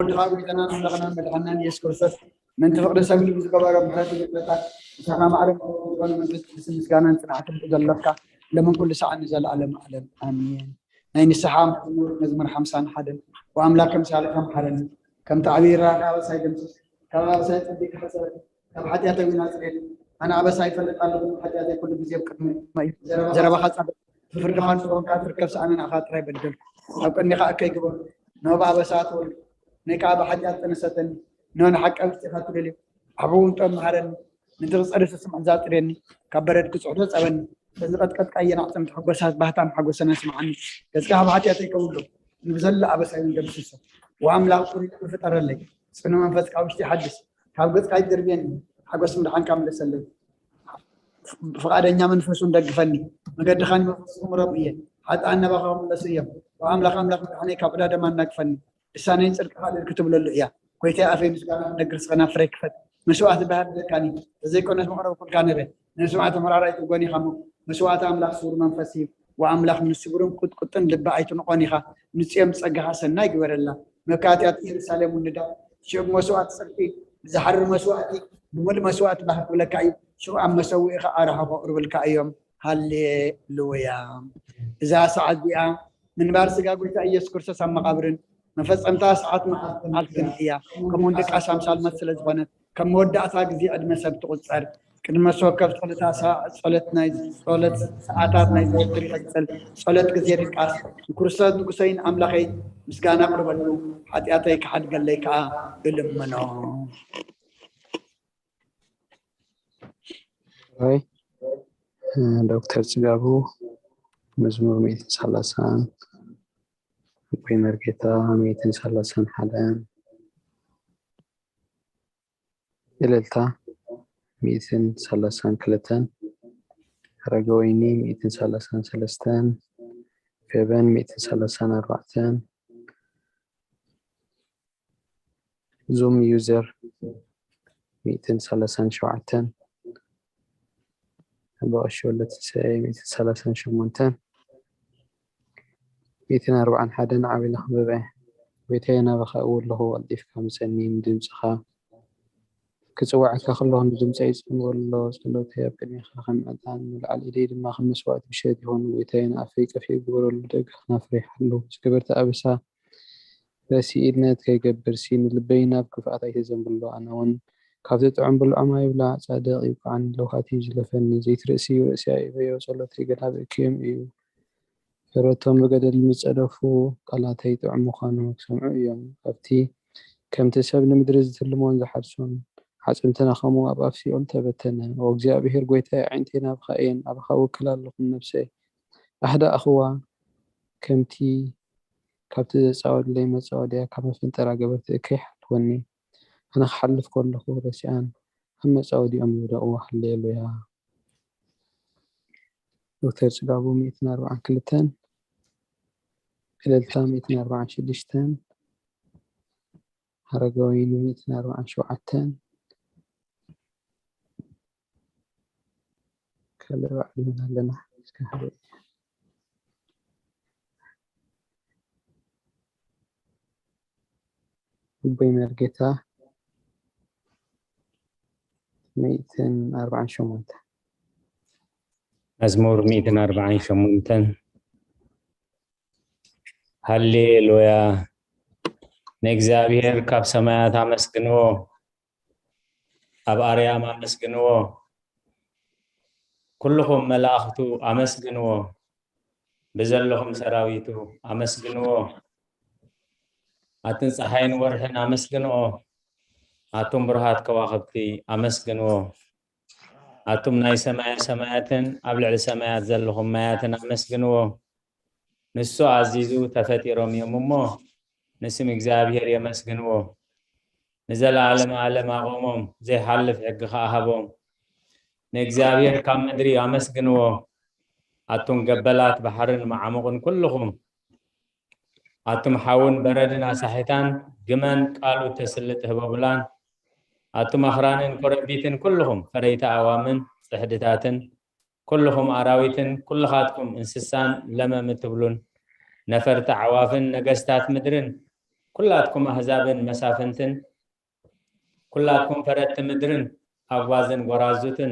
ወድኻ ጎይታናን ኣምላኽናን መድሓናን ኢየሱስ ክርስቶስ ምእንቲ ፍቕሪ ሰብ ልቡ ዝገበሮ ምሕረት ይግበረልካ። ንስኻ ማዕረ ዝኾነ መንፈስ ቅዱስ ምስጋናን ጽንዓትን ዘለካ ሎምን ኩሉ ሰዓት ንዘለኣለም ዓለም ኣሜን። ናይ ንስሓ መዝሙር መዝሙር ሓምሳን ሓደን። ወኣምላክ ከምሳሌ ከም ሓረኒ ከምቲ ዓብዪ ራእኻ ኣበሳይ ደምስስ ካብ ኣበሳይ ጽድቅ ሕሰበኒ ካብ ሓጢኣተይ እውን ኣጽርየኒ። ኣነ ኣበሳ ይፈልጥ ኣለኹ ሓጢኣተይ ኩሉ ግዜ ኣብ ቅድሚ እዩ። ዘረባኻ ጻድቕ ፍርድኻ ንጽሮንካ ትርከብ ሰኣነ ንኣኻ ጥራይ በደልኩ። ኣብ ቅድሚኻ እከይ ግበሩ። ንሆ ብኣበሳ ትወልዱ ነይ ከዓ ብሓጢኣት ጠነሰተኒ። ንሆ ንሓቂ ኣብስጢኻ ትደልዮ ኣሕቡ እውን ጦብ መሃረኒ። ነቲ ክጸሪ ስስምዕ ዛጥርየኒ ካብ በረድ ክጽዕዶ ጸበኒ። በዚ ቀጥቀጥቃዮ ናዕጽምቲ ሕጎሳት ባህታን ሓጎሰን ኣስምዓኒ። ገጽካ ካብ ሓጢኣተይ ከውሎ ንብዘሎ ኣበሳይ እውን ደምስሶ። ወኣምላኽ ቁሪጥ ፍጠረለይ ጽኑ መንፈስ ካብ ውሽጢ ሓድስ ካብ ገጽካ ይድርብየኒ። ሓጎስ ምድሓንካ ምለሰለይ። ፍቓደኛ መንፈሱን ደግፈኒ። መገድኻን መንፈስኩም ረብ እየ ሓጥኣን ነባኻ ክምለሱ እዮም። ወኣምላኽ ኣምላኽ ምድሓነይ ካብ ዕዳ ደማ እናግፈኒ። ልሳነይ ጽድቅኻ ልል ክትብለሉ እያ። ጎይታይ ኣፈይ ምስጋና ክነግር ስኸና ፍረይ ክፈት መስዋዕቲ ባህር ደካኒ ተዘይኮነስ መቕረብ ኩልካ ንረ ነስማዕቲ መራራይ ጥጎኒ ኻሞ መስዋዕቲ ኣምላኽ ስውር መንፈስ እዩ። ወኣምላኽ ንስውርን ቁጥቁጥን ልቢ ኣይትንቆን ኢኻ። ንጽዮም ጸጋኻ ሰናይ ግበረላ። መካትያት ኢየሩሳሌም ውንዳ ሽዑ መስዋዕቲ ጽድቂ ብዝሓርር መስዋዕቲ ብሙሉእ መስዋዕቲ ባህር ክብለካ እዩ። ሽዑ ኣብ መሰውኢ ኸዓ ኣርሓ ከቕርብልካ እዮም። ሃሌሉያ። እዛ ሰዓት እዚኣ ምንባር ስጋ ጎይታ ኢየሱስ ክርስቶስ ኣብ መቓብርን መፈጸምታ ሰዓት መዓልትን እያ። ከምኡውን ድቃስ ኣምሳል ሞት ስለ ዝኾነት ከም መወዳእታ ግዜ ዕድመ ሰብ ትቑጸር። ቅድሚ መሰወከፍ ጸሎታ ሰዓ- ጸሎት ናይ ጸሎት ሰዓታት ናይ ዘወትር ይቐጽል። ጸሎት ግዜ ድቃስ ንክርስቶስ ንጉሰይን ኣምላኸይ ምስጋና ኣቕርበሉ። ሓጢኣተይ ክሓድገለይ ከኣ እልምኖ። ወይ ዶክተር ጽጋቡ መዝሙር ሚእትን ሰላሳን ኣቦይ መርጌታ ሚእትን ሰላሳን ሓደን እልልታ ሚእትን ሰላሳን ክልተን ሓረገወይኒ ሚእትን ሰላሳን ሰለስተን ፌበን ሚእትን ሰላሳን ኣርባዕተን ዙም ዩዘር ሚእትን ሰላሳን ሸውዓተን ኣቦ ቀሺ ወለትንሳኤ ሚእትን ሰላሳን ሸሞንተን ሚእትን ኣርባዓን ሓደን ዓብለ ክበበ ጎይታየ ናባኻ እው ኣለኹ ቀልጢፍካ ምጸኒ ንድምጽኻ ክጽውዓካ ከለኹ ንድምጸይ ጽን በሎ ጸሎተይ ኣብ ቅድሜኻ ከም ዕጣን ንላዕሊ ኢደይ ድማ ከም መስዋእቲ ብሸት ይኹን ጎይታየ ንኣፈይ ቀፊኡ ግበረሉ ደገ ክናፍር ይሓሉ ዝገበርተ ኣበሳ ረሲኢልነት ከይገብርሲ ንልበይ ናብ ክፍኣት ኣይተዘንብሎ ኣነ እውን ካብቲ ጥዑም ብልዖም ኣይብላዕ ጻድቕ ይብቅዓኒ ለውሃት እዩ ዝለፈኒ ዘይትርእስዩ ርእሲ ኣይእበዮ ጸሎተይ ገና ብእክዮም እዩ ፈረቶም ብገደል ምስ ጸደፉ ቃላተይ ጥዑም ምዃኑ ክሰምዑ እዮም ኣብቲ ከምቲ ሰብ ንምድሪ ዝትልሞን ዝሓርሶን ሓጽምትና ከምኡ ኣብ ኣፍ ሲኦል ተበተነ ኦ እግዚኣብሄር ጐይታይ ኣዒንተይ ናብኻ እየን ኣባኻ እውክል ኣለኹ ንነብሰይ ኣህዳእኽዋ ከምቲ ካብቲ ዘጻወድለይ መጻወድያ ካብ መፈንጠራ ገበርቲ እከይ ሓልወኒ ኣነ ክሓልፍ ከለኹ ረሲኣን ኣብ መጻወዲኦም ይውደቑ ሃሌሉያ ዶክተር ጽጋቡ ሚእትን ኣርባዓን ክልተን እልልታ ሚእትን ኣርባዓን ሽዱሽተን ሓረገወይኒ ሚእትን ኣርባዓን ሸውዓተን ካልእ ባዕሉ ምን ኣለና እስከ ሓደ ኣቦይ መርጌታ ሚእትን ኣርባዓን ሸሞንተ መዝሙር ሚእትን ኣርባዓን ሸሞንተን ሃሌሉያ ንእግዚኣብሔር ካብ ሰማያት ኣመስግንዎ ኣብ ኣርያም ኣመስግንዎ ኩልኹም መላእኽቱ ኣመስግንዎ ብዘለኹም ሰራዊቱ ኣመስግንዎ ኣትን ፀሓይን ወርሕን ኣመስግንኦ ኣቱም ብሩሃት ከዋኽብቲ ኣመስግንዎ ኣቱም ናይ ሰማየ ሰማያትን ኣብ ልዕሊ ሰማያት ዘለኹም ማያትን ኣመስግንዎ ንሱ ኣዚዙ ተፈጢሮም እዮም እሞ ንስም እግዚኣብሔር የመስግንዎ ንዘለዓለም ዓለም ኣቖሞም ዘይሓልፍ ሕጊ ኸኣ ሃቦም ንእግዚኣብሔር ካብ ምድሪ ኣመስግንዎ ኣቱም ገበላት ባሕርን መዓሙቕን ኩልኹም ኣቱም ሓውን በረድን ኣሳሒታን ግመን ቃሉ ተስልጥ ህበቡላን ኣቱም ኣኽራንን ኮረቢትን ኩልኹም ፈረይቲ ኣዋምን ጽሕድታትን ኩልኹም ኣራዊትን ኩልኻትኩም እንስሳን ለመም እትብሉን ነፈርቲ ዓዋፍን ነገስታት ምድርን ኩላትኩም ኣህዛብን መሳፍንትን፣ ኩላትኩም ፈረድቲ ምድርን ኣጉባዝን ጎራዙትን፣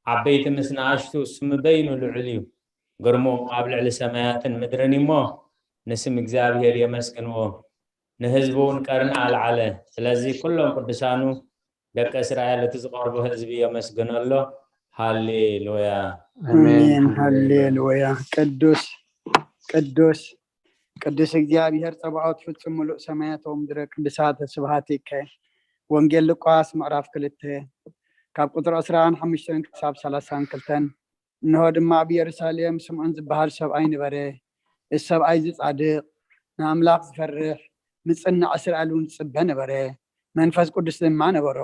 ዓበይቲ ምስ ንኣሽቱ፣ ስሙ በይኑ ልዑል እዩ። ግርሙ ኣብ ልዕሊ ሰማያትን ምድርን እሞ፣ ንስም እግዚኣብሔር የመስግንዎ። ንህዝቡ እውን ቀርኒ ኣልዓለ። ስለዚ ኩሎም ቅዱሳኑ ደቂ እስራኤል እቲ ዝቐርቦ ህዝቢ የመስግኖ ኣሎ። ሃሌሉያ። ኣሜን። ሃሌሉያ። ቅዱስ ቅዱስ ቅዱስ እግዚኣብሔር ጸባኦት፣ ፍጹም ምሉእ ሰማያት ወምድረ ቅዱሳተ ስብሐቲከ። ወንጌል ሉቃስ ምዕራፍ ክልተ ካብ ቁጽሪ ዕስራን ሓሙሽተን ክሳብ ሰላሳን ክልተን። እንሆ ድማ ኣብ ኢየሩሳሌም ስምዖን ዝበሃል ሰብኣይ ነበረ። እዚ ሰብኣይ እዚ ጻድቕ፣ ንኣምላኽ ዝፈርሕ፣ ምጽናዕ እስራኤል እውን ዝጽበ ነበረ። መንፈስ ቅዱስ ድማ ነበሮ።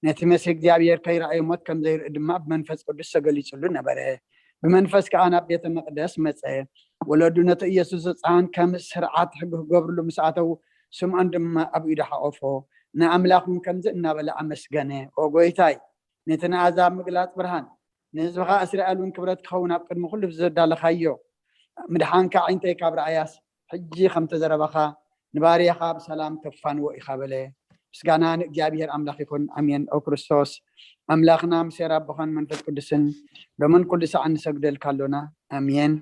ነቲ መሲሕ እግዚኣብሔር ከይረኣየ ሞት ከም ዘይርኢ ድማ ብመንፈስ ቅዱስ ተገሊጹሉ ነበረ። ብመንፈስ ከኣ ናብ ቤተ መቕደስ መጸ። ወለዱ ነቲ ኢየሱስ ህጻን ከም ስርዓት ሕጊ ክገብርሉ ምስ ኣተዉ፣ ስምዖን ድማ ኣብ ኢዱ ሓቖፎ። ንኣምላኽ እውን ከምዚ እናበለ ኣመስገነ፣ "ኦ ጐይታይ፣ ነቲ ንኣሕዛብ ምግላጽ ብርሃን፣ ንህዝብኻ እስራኤል እውን ክብረት ክኸውን ኣብ ቅድሚ ኩሉ ዘዳለኻዮ ምድሓንካ ኣዒንተይ ካብ ረኣያስ፣ ሕጂ ከም ተዘረባኻ ንባርያኻ ብሰላም ተፋንዎ ኢኻ" በለ። ምስጋና ንእግዚኣብሔር ኣምላኽ ይኹን። ኣሜን። ኦ ክርስቶስ ኣምላኽና፣ ምስ ኣቦኻን መንፈስ ቅዱስን ሎምን ኩሉ ሰዓት ንሰግደልካ ኣሎና። ኣሜን።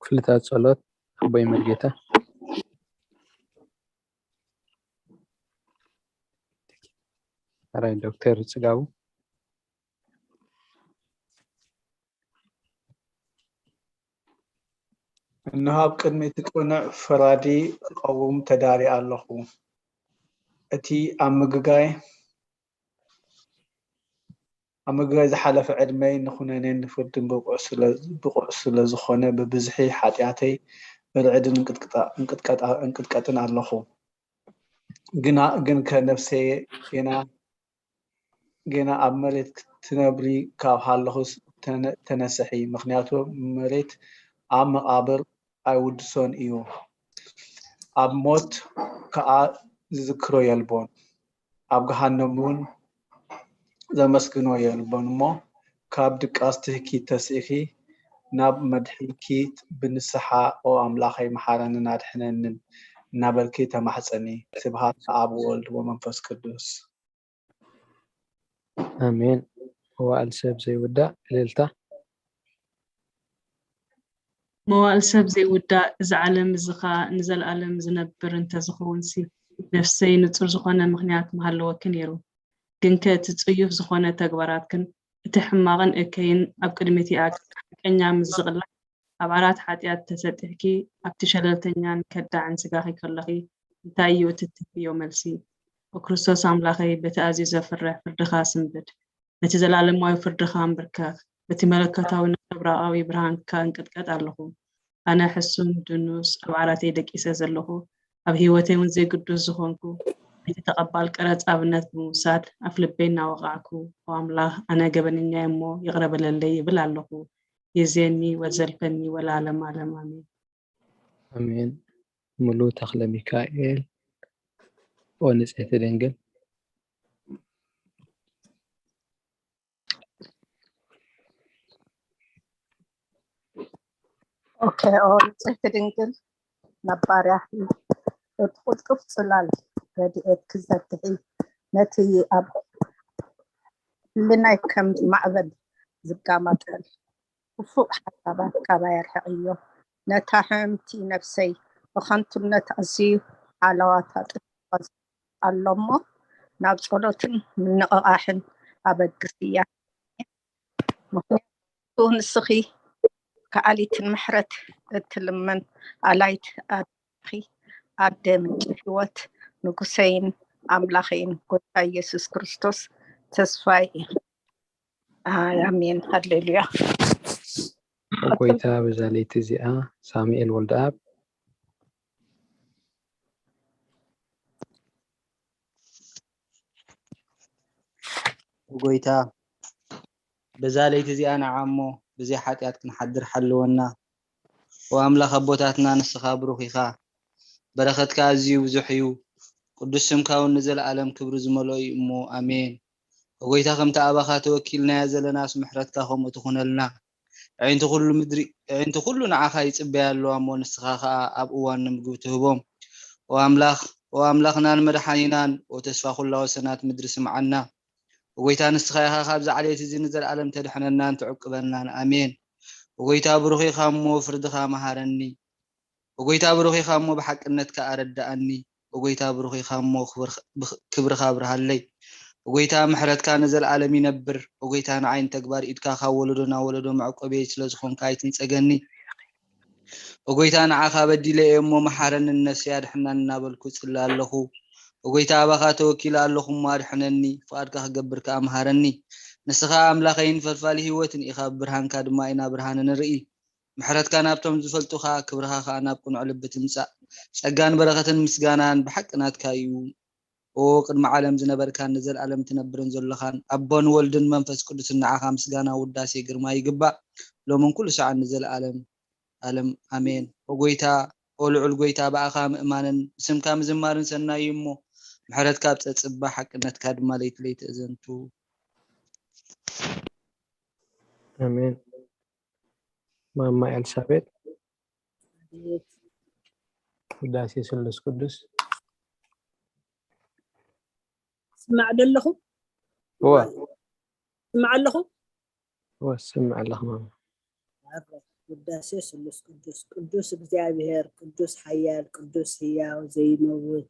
ክፍልታት ጸሎት ኣቦይ መርጌታ። ሕራይ ዶክተር ጽጋቡ። እንሆ ኣብ ቅድሚ እቲ ቅኑዕ ፈራዲ ክቐውም ተዳልየ ኣለኹ። እቲ ኣብ ምግጋይ ኣብ ምግጋይ ዝሓለፈ ዕድመይ ንኹነኔን ንፍርድን ብቑዕ ስለ ብቑዕ ስለ ዝኾነ ብብዝሒ ሓጢኣተይ ብርዕድን እንቅጥቀ እንቅጥቀጥን ኣለኹ። ግና ግንከ ነፍሰየ ጌና ጌና ኣብ መሬት ክትነብሪ ካብ ሃለኹስ ተነ ተነስሒ፣ ምኽንያቱ መሬት ኣብ መቓብር ኣይውድሶን እዩ፣ ኣብ ሞት ከኣ ዝዝክሮ የልቦን፣ ኣብ ገሃነም እውን ዘመስግኖ የልቦን እሞ፣ ካብ ድቃስ ትህኪት ተሲእኺ ናብ መድሕን ኪድ ብንስሓ ኦ ኣምላኸይ መሓረንን ኣድሕነንን እናበልኪ ተማሕጸኒ። ስብሃት ንኣብ ወወልድ ወመንፈስ ቅዱስ። ኣሜን። መዋእል ሰብ ዘይውዳእ እልልታ። መዋእል ሰብ ዘይውዳእ፣ እዚ ዓለም እዚ ኸኣ ንዘለኣለም ዝነብር እንተዝኸውንሲ፣ ነፍሰይ ንጹር ዝኾነ ምኽንያት ምሃለወኪ ነይሩ። ግንከ እቲ ጽዩፍ ዝኾነ ተግባራትክን እቲ ሕማቕን እከይን ኣብ ቅድሚ እቲኣ ሓቀኛ ምስ ዝቕላዕ፣ ኣብ ዓራት ሓጢኣት ተሰጢሕኪ ኣብቲ ሸለልተኛን ከዳዕን ስጋኺ ከለኺ እንታይ እዩ እቲ ትህብዮ መልሲ? ኦ ክርስቶስ ኣምላኸይ፣ በቲ ኣዝዩ ዘፍርሕ ፍርድኻ ስንብድ፣ በቲ ዘለኣለማዊ ፍርድኻ ኣንብርከኽ፣ በቲ መለኮታዊ ነጸብራቓዊ ብርሃንካ እንቅጥቀጥ ኣለኹ። ኣነ ሕሱም፣ ድኑስ፣ ኣብ ዓራተይ ደቂሰ ዘለኹ፣ ኣብ ህይወተይ እውን ዘይግዱስ ዝኾንኩ፣ ነቲ ተቐባል ቀረጽ ኣብነት ብምውሳድ ኣፍ ልበይ እናወቓዕኩ፣ ኦ ኣምላኽ፣ ኣነ ገበነኛየ እሞ ይቕረ በለለይ ይብል ኣለኹ። የዜኒ ወዘልፈኒ ወለዓለመ ዓለም ኣሜን። ኣሜን። ሙሉ ተኽለ ሚካኤል። ኦ ንጽሕቲ ድንግል። ኦኬ ኦ ንጽሕቲ ድንግል ናብ ባርያኺ እቲ ቅልጡፍ ጽላል ረድኤትኪ ዘርግሒ፣ ነቲ ኣብ ህልናይ ከም ማዕበል ዝጋማጠል ክፉእ ሓሳባት ካባይ ኣርሕቕዮ። ነታ ሕምምቲ ነፍሰይ ብኸንቱነት ኣዝዩ ሓለዋታ ጥጥቆ ኣሎ እሞ ናብ ጸሎትን ምንቕቓሕን ኣበግስያ። ምኽንያቱ ንስኺ ከኣሊትን ምሕረት እትልምን ኣላይት ኣድኺ ኣደ ምንጪ ህይወት ንጉሰይን ኣምላኸይን ጎይታ ኢየሱስ ክርስቶስ ተስፋይ ኢኺ። ኣሜን ሃሌሉያ። ጎይታ በዛ ለይቲ እዚኣ ሳሙኤል ወልደኣብ። ጎይታ በዛ ለይቲ እዚኣ ንዓ እሞ ብዘይ ሓጢኣት ክንሓድር ሓልወና። ኦ ኣምላኽ ኣቦታትና ንስኻ ብሩኽ ኢኻ፣ በረኸትካ ኣዝዩ ብዙሕ እዩ፣ ቅዱስ ስምካ እውን ንዘለኣለም ክብሪ ዝመልኦ እዩ እሞ ኣሜን። ኦ ጎይታ ከምቲ ኣባኻ ተወኪልናዮ ዘለናስ ምሕረትካ ከምኡ ትኹነልና። ኣዒንቲ ኩሉ ምድሪ ኣዒንቲ ኩሉ ንዓኻ ይጽበያ ኣለዋ እሞ ንስኻ ኸኣ ኣብ እዋን ንምግቢ ትህቦም። ኦ ኣምላኽ፣ ኦ ኣምላኽናን መድሓኒናን፣ ኦ ተስፋ ኩላ ወሰናት ምድሪ ስምዓና። ኦ ጎይታ ንስኻ ኢኻ ካብዚ ዓሌት እዚ ንዘለኣለም ተድሕነናን ትዕቅበናን። ኣሜን። ኦ ጎይታ ብሩኽ ኢኻ እሞ ፍርድኻ መሃረኒ። ኦ ጎይታ ብሩኽ ኢኻ እሞ ብሓቅነትካ ኣረድኣኒ። ኦ ጎይታ ብሩኽ ኢኻ እሞ ክብርኻ ኣብርሃለይ። ኦ ጎይታ ምሕረትካ ንዘለኣለም ይነብር። ኦ ጎይታ ንዓይ ንተግባር ኢድካ ካብ ወለዶ ናብ ወለዶ መዕቆብየይ ስለ ዝኾንካ ኣይትንጸገኒ። ኦ ጎይታ ንዓኻ በዲለ እየ እሞ መሓረኒ፣ ንነፍሰይ ኣድሕናኒ እናበልኩ እጽሊ ኣለኹ። ኦ ጎይታ ኣባኻ ተወኪለ ኣለኹ እሞ ኣድሕነኒ፣ ፍቓድካ ክገብር ከኣ መሃረኒ። ንስኻ ኣምላኸይን ፈልፋሊ ህይወትን ኢኻ፣ ብብርሃንካ ድማ ኢና ብርሃን ንርኢ። ምሕረትካ ናብቶም ዝፈልጡኻ፣ ክብርኻ ኸኣ ናብ ቅኑዕ ልቢ ትምጻእ። ጸጋን በረኸትን ምስጋናን ብሓቂ ናትካ እዩ። ኦ ቅድሚ ዓለም ዝነበርካን ንዘለኣለም ትነብርን ዘሎኻን ኣቦን ወልድን መንፈስ ቅዱስን ንዓኻ ምስጋና ውዳሴ ግርማ ይግባእ፣ ሎምን ኩሉ ሰዓት ንዘለኣለም ኣለም ኣሜን። ኦ ጎይታ፣ ኦ ልዑል ጎይታ፣ ብኣኻ ምእማንን ብስምካ ምዝማርን ሰናይ እዩ እሞ፣ ምሕረትካ ኣብ ጸጽባ ሓቅነትካ ድማ ለይቲ ለይቲ እዘንቱ። ኣሜን። ማማ ኤልሳቤጥ ኣቤት ውዳሴ ስሉስ ቅዱስ ስማዕ ደለኹ እወ ስማዕ ኣለኹ እወ ስምዕ ኣለኹ ማማ። ውዳሴ ስሉስ ቅዱስ ቅዱስ እግዚኣብሔር ቅዱስ ሓያል ቅዱስ ህያው ዘይመውት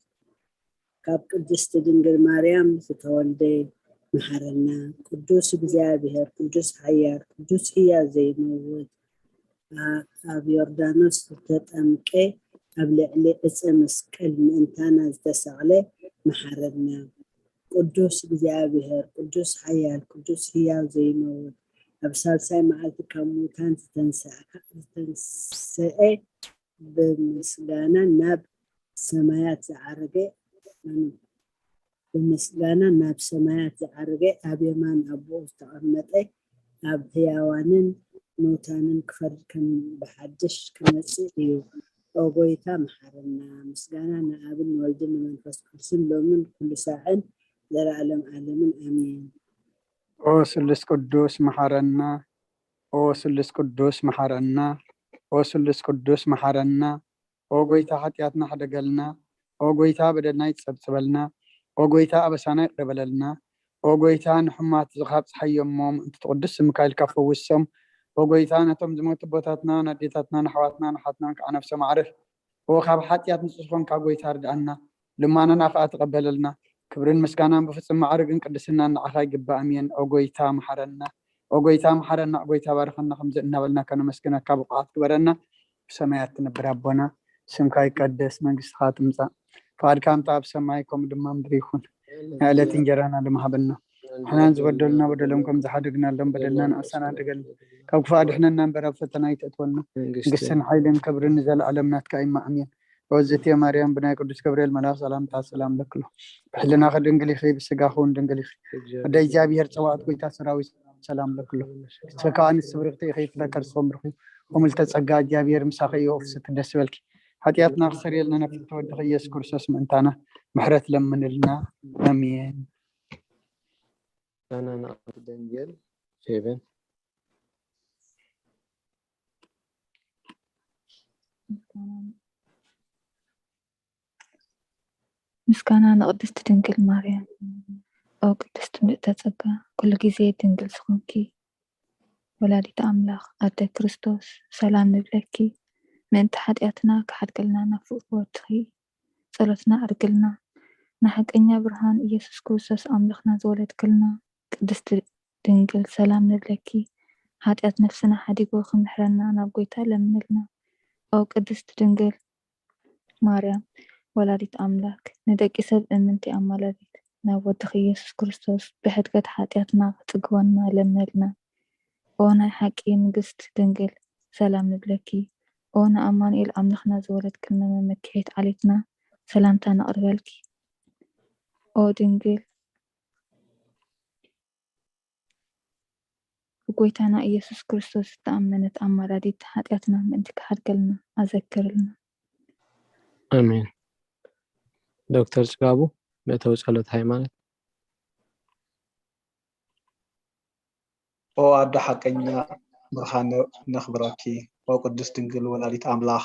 ካብ ቅድስቲ ድንግል ማርያም ዝተወልደ መሓረና። ቅዱስ እግዚኣብሔር ቅዱስ ሓያል ቅዱስ ህያው ዘይመውት ኣ- ኣብ ዮርዳኖስ ዝተጠምቀ ኣብ ልዕሊ ዕፀ መስቀል ምእንታና ዝተሰቕለ መሓረና። ቅዱስ እግዚኣብሔር ቅዱስ ሓያል ቅዱስ ህያው ዘይመውት ኣብ ሳልሳይ መዓልቲ ካብ ሙታን ዝተንስአ ዝተንስአ ብምስጋና ናብ ሰማያት ዝዓረገ ኣሜን። ብምስጋና ናብ ሰማያት ዝዓረገ ኣብ የማን ኣቦኡ ዝተቐመጠ ኣብ ህያዋንን ሙታንን ክፈርድ ከም ብሓድሽ ክመጽእ እዩ። ኦ ጎይታ መሓረና። ምስጋና ንኣብን ንወልድን ንመንፈስ ቅዱስን ሎምን ኩሉ ሳዕን ዘለኣለም ዓለምን ኣሜን። ኦ ስሉስ ቅዱስ መሓረና። ኦ ስሉስ ቅዱስ መሓረና። ኦ ስሉስ ቅዱስ መሓረና። ኦ ጎይታ ሓጢኣትና ሕደገልና። ኦ ጎይታ በደልና ይጸብጽበልና። ኦ ጎይታ ኣበሳና ይቕረ በለልና። ኦ ጎይታ ንሕሙማት ዝኻብ ጸሓዮም እሞ ምእንቲ እቲ ቅዱስ ስምካ ኢልካ ፈውሶም። ኦ ጎይታ ነቶም ዝሞቱ ኣቦታትና ንኣዴታትና ንኣሕዋትና ንሓትናን ከዓ ነፍሶም ኣዕርፍ። ኦ ካብ ሓጢኣት ንጹህ ዝኾንካ ጎይታ ርድኣና፣ ልማናና ከኣ ተቐበለልና። ክብርን ምስጋናን ብፍጹም ማዕርግን ቅድስናን ንዓኻ ይግባእ። ኣሜን። ኦ ጎይታ መሓረና፣ ኦ ጎይታ መሓረና፣ ኦ ጎይታ ባርኸና፣ ከምዚ እናበልና ከነመስግነካ ብቑዓት ግበረና። ብሰማያት ትነብር ኣቦና፣ ስምካ ይቀደስ፣ መንግስትኻ ትምጻእ፣ ፍቓድካ እንተ ኣብ ሰማይ ከምኡ ድማ ምድሪ ይኹን። ናይ ዕለት እንጀራና ድማ ሃበና። ንሕናን ዝበደሉና በደሎም ከም ዝሓደግናሎም በደልና ንኣሳናድገልና። ካብ ክፉእ ኣድሕነና እምበር ኣብ ፈተና ኣይተእትወና። መንግስትን ሓይልን ክብርን ንዘለኣለም ናትካ እዩ። ኣሜን። ኦ እግዝእትየ ማርያም ብናይ ቅዱስ ገብርኤል መልኣኽ ሰላምታ ሰላም ለክሎ ብሕልናኺ ድንግል ኢኺ ብስጋኺ እውን ድንግል ኢኺ። ኣደ እግዚኣብሔር ጸባኦት ጎይታ ሰራዊት ሰላም ለክሎ። ንስኺ ከኣ ንስብርኽቲ ኢኺ ፍረ ከርስኺ እውን ብሩኽ እዩ። ምልዕተ ጸጋ እግዚኣብሔር ምሳኺ እዩ። ኦ ፍስሕቲ ደስ ይበልኪ። ሓጢኣትና ክሰርየልና ናብ ፍቅርቲ ወድኺ ኢየሱስ ክርስቶስ ምእንታና ምሕረት ለምንልና። ኣሜን። ምስጋና ንቅድስት ድንግል ፌቨን ምስጋና ንቅድስቲ ድንግል ማርያም። ኦ ቅድስቲ ምልዕተ ጸጋ፣ ኩሉ ግዜ ድንግል ዝኾንኪ ወላዲተ ኣምላኽ ኣደ ክርስቶስ፣ ሰላም ንብለኪ። ምእንቲ ሓጢኣትና ክሓድገልና ናብ ፍቕሪ ወድኺ ጸሎትና ኣዕርግልና። ንሓቀኛ ብርሃን ኢየሱስ ክርስቶስ ኣምላኽና ዝወለድክልና ቅድስቲ ድንግል ሰላም ንብለኪ። ሓጢኣት ነፍስና ሓዲጉ ክምሕረና ናብ ጎይታ ለምንልና። ኦ ቅድስቲ ድንግል ማርያም ወላዲት ኣምላክ ንደቂ ሰብ እምንቲ ኣማላዲት ናብ ወድኺ ኢየሱስ ክርስቶስ ብሕድገት ሓጢኣትና ክጽግወና ለምንልና። ኦ ናይ ሓቂ ንግስት ድንግል ሰላም ንብለኪ። ኦ ንኣማኑኤል ኣምላኽና ዝወለድክልና መመክሒት ዓሌትና ሰላምታ ነቕርበልኪ። ኦ ድንግል ብጎይታና ኢየሱስ ክርስቶስ ዝተኣመነት ኣማላዲት ሓጢኣትና ምእንቲ ክሓድገልና ኣዘክርልና። ኣሜን። ዶክተር ጽጋቡ መእተዊ ጸሎት ሃይማኖት። ኦ ኣዶ ሓቀኛ ብርሃን ነኽብረኪ። ኦ ቅድስት ድንግል ወላዲት ኣምላኽ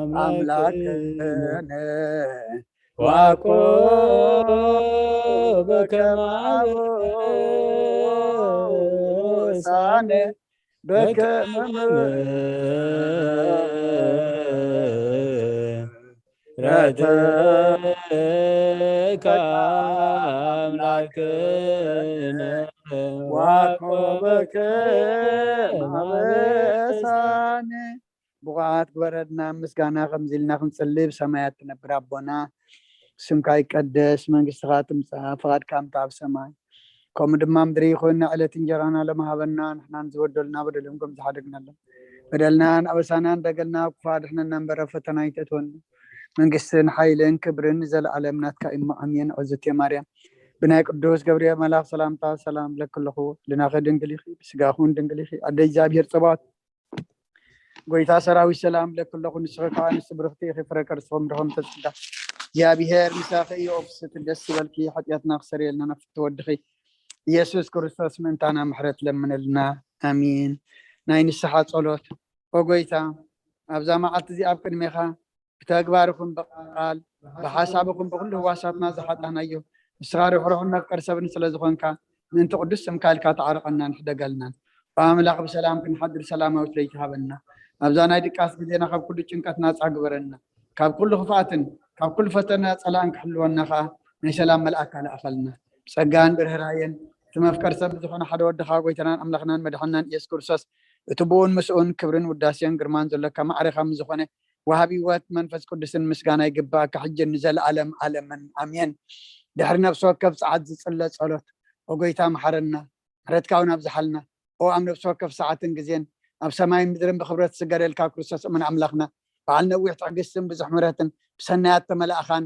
ኣምላክነ ዋኮ በከመ አበሳነ በከመ ምሕረትከ አምላክነ ዋኮ በከመ አበሳነ። ብቑዓት ግበረና፣ ምስጋና ከምዚ ኢልና ክንጽሊ። ብሰማያት ትነብር ኣቦና፣ ስምካ ይቀደስ፣ መንግስትኻ ትምጻእ፣ ፍቓድካ ከምታ ኣብ ሰማይ ከምኡ ድማ ምድሪ ይኹን። ዕለት እንጀራና ሎሚ ሃበና፣ ንሕናን ዝበደሉና በደሎም ከም ዝሓደግናሎም በደልናን ኣበሳናን ደገልና፣ ክፉ ኣድሕነና እምበር ኣብ ፈተና ኣይተእትወና። መንግስትን ሓይልን ክብርን ንዘለኣለም ናትካ እሞ ኣሜን። ዕዝቲ ማርያም፣ ብናይ ቅዱስ ገብርኤል መልኣኽ ሰላምታ ሰላም ለኪ ኣለኹ። ልናኸ ድንግል ኢኺ፣ ብስጋኹን ድንግል ኢኺ። ኣደ እግዚኣብሔር ጸባኦት፣ ጎይታ ሰራዊት ሰላም ለኪ ኣለኹ። ንስኺ ከዓ ንስ ብርኽቲ ኢኺ፣ ፍረ ከርስኹም ድኹም ተጽጋ። እግዚኣብሔር ምሳኺ እዩ። ኦፍስቲ ደስ ይበልኪ፣ ሓጢኣትና ክሰርየልና ናፍቲ ወድኺ ኢየሱስ ክርስቶስ ምእንታና ምሕረት ለምንልና። ኣሜን። ናይ ንስሓ ጸሎት። ኦ ጎይታ፣ ኣብዛ መዓልቲ እዚ ኣብ ቅድሜኻ ብተግባር ይኹን ብቃል ብሓሳብ ይኹን ብኩሉ ህዋሳትና ዝሓጣናዮ ንስኻ ርሕሩሕን መፍቀሪ ሰብን ስለ ዝኾንካ ምእንቲ ቅዱስ ስምካ ኢልካ ተዓርቐናን ሕደገልናን። ብኣምላኽ ብሰላም ክንሓድር ሰላማዊት ለይቲ ሃበና። ኣብዛ ናይ ድቃስ ግዜና ካብ ኩሉ ጭንቀት ናጻ ግበረና። ካብ ኩሉ ክፍኣትን ካብ ኩሉ ፈተና ጸላእን ክሕልወና ከኣ ናይ ሰላም መልኣካ ለኣኸልና። ብጸጋን ብርህራየን እቲ መፍቀር ሰብ ዝኾነ ሓደ ወድኻ ጎይታናን ኣምላኽናን መድሓናን ኢየሱስ ክርስቶስ እቲ ብኡን ምስኡን ክብርን ውዳሴን ግርማን ዘሎካ ማዕረኻ ምስ ዝኾነ ወሃቢ ህይወት መንፈስ ቅዱስን ምስጋና ይግባእካ ሕጂ ንዘለኣለም ኣለምን ኣሜን። ድሕሪ ነፍሲ ወከፍ ጸዓት ዝጽለ ጸሎት፣ ኦ ጎይታ መሓረና፣ ምሕረትካ እውን ኣብዝሓልና። ኦ ኣብ ነፍሲ ወከፍ ሰዓትን ግዜን ኣብ ሰማይን ምድርን ብክብረት ዝስገደልካ ክርስቶስ እሙን ኣምላኽና፣ በዓል ነዊሕ ትዕግስትን ብዙሕ ምሕረትን ብሰናያት ተመላእኻን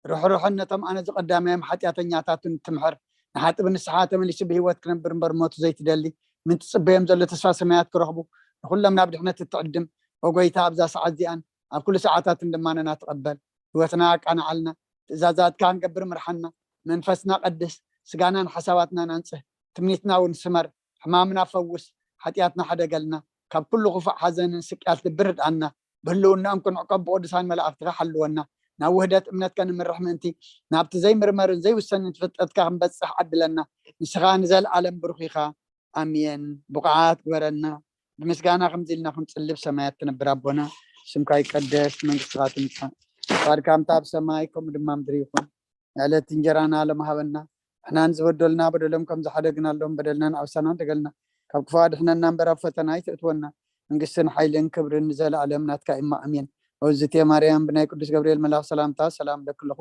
ርሕሩሕን ነቶም ኣነ ዝቐዳማዮም ሓጢኣተኛታትን ትምሕር፣ ንሓጥብ ንስሓ ተመሊሱ ብህይወት ክነብር እምበር ሞቱ ዘይትደሊ፣ ምን ትጽበዮም ዘሎ ተስፋ ሰማያት ክረኽቡ፣ ንኹሎም ናብ ድሕነት እትዕድም፣ ኦ ጎይታ ኣብዛ ሰዓት እዚኣን ኣብ ኩሉ ሰዓታትን ድማ ነና ትቐበል። ህይወትና ኣቃንዓልና፣ ትእዛዛትካ ክንገብር ምርሓና፣ መንፈስና ቀድስ፣ ስጋናን ሓሳባትናን ኣንጽህ፣ ትምኒትና እውን ስመር፣ ሕማምና ፈውስ፣ ሓጢኣትና ሓደገልና፣ ካብ ኩሉ ክፉእ ሓዘንን ስቅያት ልቢ ርድኣና፣ ብህልውናኦም ክንዕቀብ ብቅዱሳን መላእኽትኻ ሓልወና፣ ናብ ውህደት እምነትካ ንምርሕ ምእንቲ ናብቲ ዘይምርመርን ዘይውሰንን ፍልጠትካ ክንበጽሕ ዓድለና። ንስኻ ንዘለኣለም ብሩኽ ኢኻ። ኣሜን። ብቑዓት ግበረና። ብምስጋና ከምዚ ኢልና ክንጽሊ። ብሰማያት ትነብር ኣቦና፣ ስምካ ይቀደስ፣ መንግስትኻ ትምጻእ፣ ፍቓድካ ከምታ ኣብ ሰማይ ከምኡ ድማ ምድሪ ይኹን። ዕለት እንጀራና ሎም ሃበና። ንሕናን ዝበደሉና በደሎም ከም ዝሓደግናሎም በደልናን ኣበሳናን ተገልና። ካብ ክፉእ ኣድሕነና እምበር ኣብ ፈተና ኣይተእትወና። መንግስትን ሓይልን ክብርን ንዘለኣለም ናትካ እማ ኣሜን። ኦዝቴ ማርያም ብናይ ቅዱስ ገብርኤል መልኣኽ ሰላምታ ሰላም እለኪ ኣለኹ።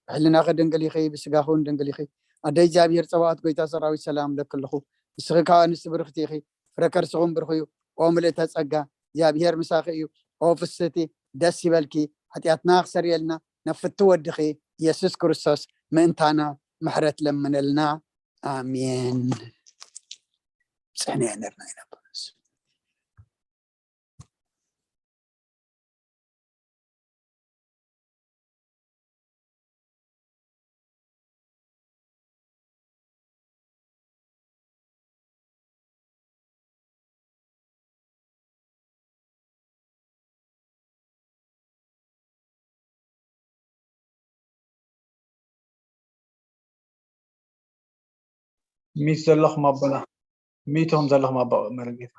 ብሕልናኺ ድንግል ኢኺ፣ ብስጋኺ እውን ድንግል ኢኺ። ኣደ እግዚኣብሔር ጸባኦት ጎይታ ሰራዊት ሰላም እለኪ ኣለኹ። ንስኺ ካብ ኣንስቲ ብርኽቲ ኢኺ፣ ፍረ ከርስኹም ብሩኽ እዩ። ኦ ምልእተ ጸጋ፣ እግዚኣብሔር ምሳኺ እዩ። ኦ ፍስህቲ፣ ደስ ይበልኪ፣ ሓጢኣትና ክሰርየልና ነፍቲ ወድኺ ኢየሱስ ክርስቶስ ምእንታና ምሕረት ለምነልና። ኣሜን። ጽሕንያ ነርና ኢና ጳውሎስ። ሚት ዘለኹም ኣቦና፣ ሚት ኢኹም ዘለኹም ኣቦ መርጌታ።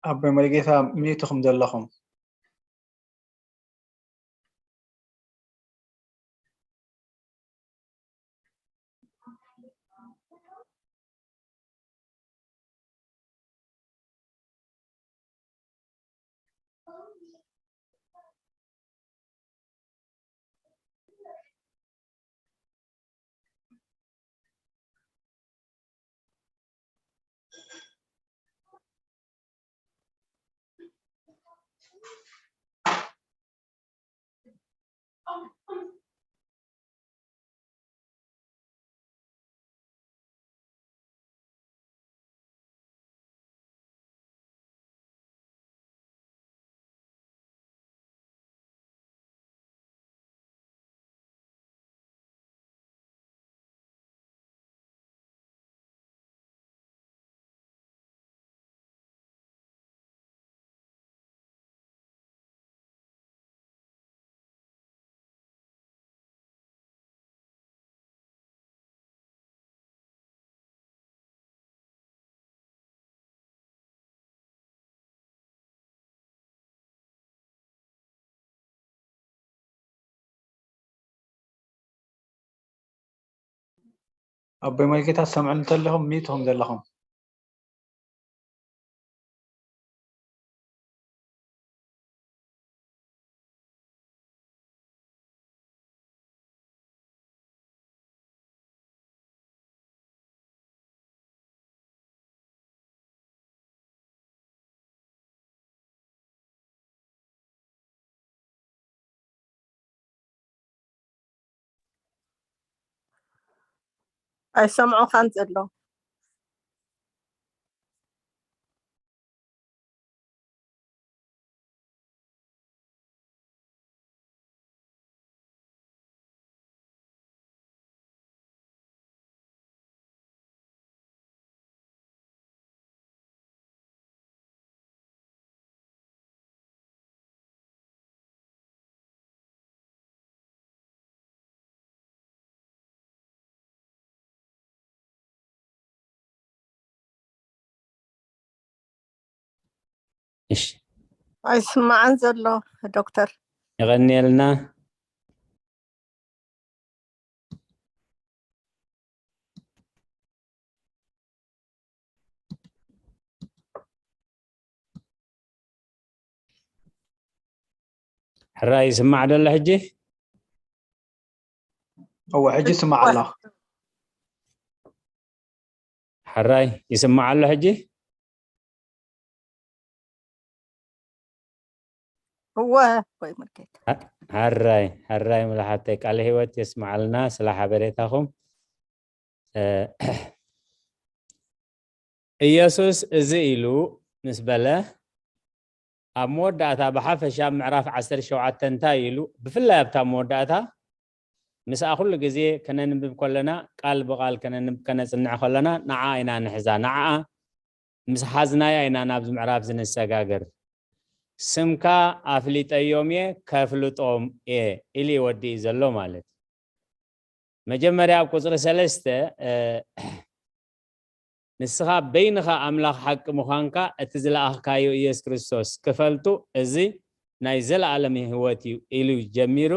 ኣቦይ መሪጌታ ሚዩት ኢኹም ዘለኹም። ኣቦይ መልጌታ ትሰምዑ እንተለኹም ሚዩት ኢኹም ዘለኹም። ኣይሰምዑኻን ዘሎ። እሺ ኣይስማዕን ዘሎ ዶክተር። የቐንየልና። ሕራይ ይስማዕ ደሎ ሕጂ? እወ ሕጂ ስማዕ ኣሎ። ሕራይ ይስማዕ ኣሎ ሕጂ? እወ ወይ መርጌታ። ሕራይ ሕራይ ሙሉ ሓብተይ ቃለ ህይወት የስማዓልና ስለ ሓበሬታኹም። ኢየሱስ እዚ ኢሉ ምስ በለ ኣብ መወዳእታ ብሓፈሻ ምዕራፍ ዓሰርተ ሸውዓተ እንታይ ኢሉ ብፍላይ ኣብታ መወዳእታ ምስኣ ኩሉ ግዜ ከነንብብ ከለና ቃል ብቃል ከነንብ ከነጽንዕ ከለና ንዓ ኢና ንሕዛ ንዓ ምስ ሓዝናያ ኢና ናብዚ ምዕራፍ ዝንሰጋገር። ስምካ ኣፍሊጠዮም እየ ከፍልጦም እየ ኢሉ እዩ ወዲኡ ዘሎ ማለት እዩ። መጀመርያ ኣብ ቁፅሪ ሰለስተ ንስኻ በይንኻ ኣምላኽ ሓቂ ምዃንካ እቲ ዝለኣኽካዮ ኢየሱስ ክርስቶስ ክፈልጡ እዚ ናይ ዘለኣለም ህይወት እዩ ኢሉ ጀሚሩ።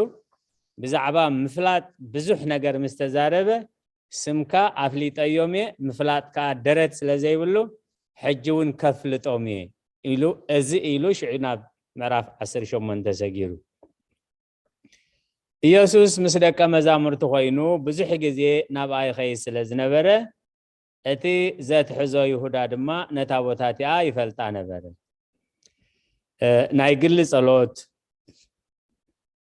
ብዛዕባ ምፍላጥ ብዙሕ ነገር ምስ ተዛረበ ስምካ ኣፍሊጠዮም እየ ምፍላጥ ከዓ ደረት ስለ ዘይብሉ ሕጂ እውን ከፍልጦም እየ ኢሉ እዚ ኢሉ ሽዑ ናብ ምዕራፍ ዓሰርተ ሸሞንተ ሰጊሩ። ኢየሱስ ምስ ደቀ መዛሙርቲ ኮይኑ ብዙሕ ግዜ ናብኣ ይኸይድ ስለ ዝነበረ እቲ ዘትሕዞ ይሁዳ ድማ ነታ ቦታ እቲኣ ይፈልጣ ነበረ። ናይ ግሊ ጸሎት፣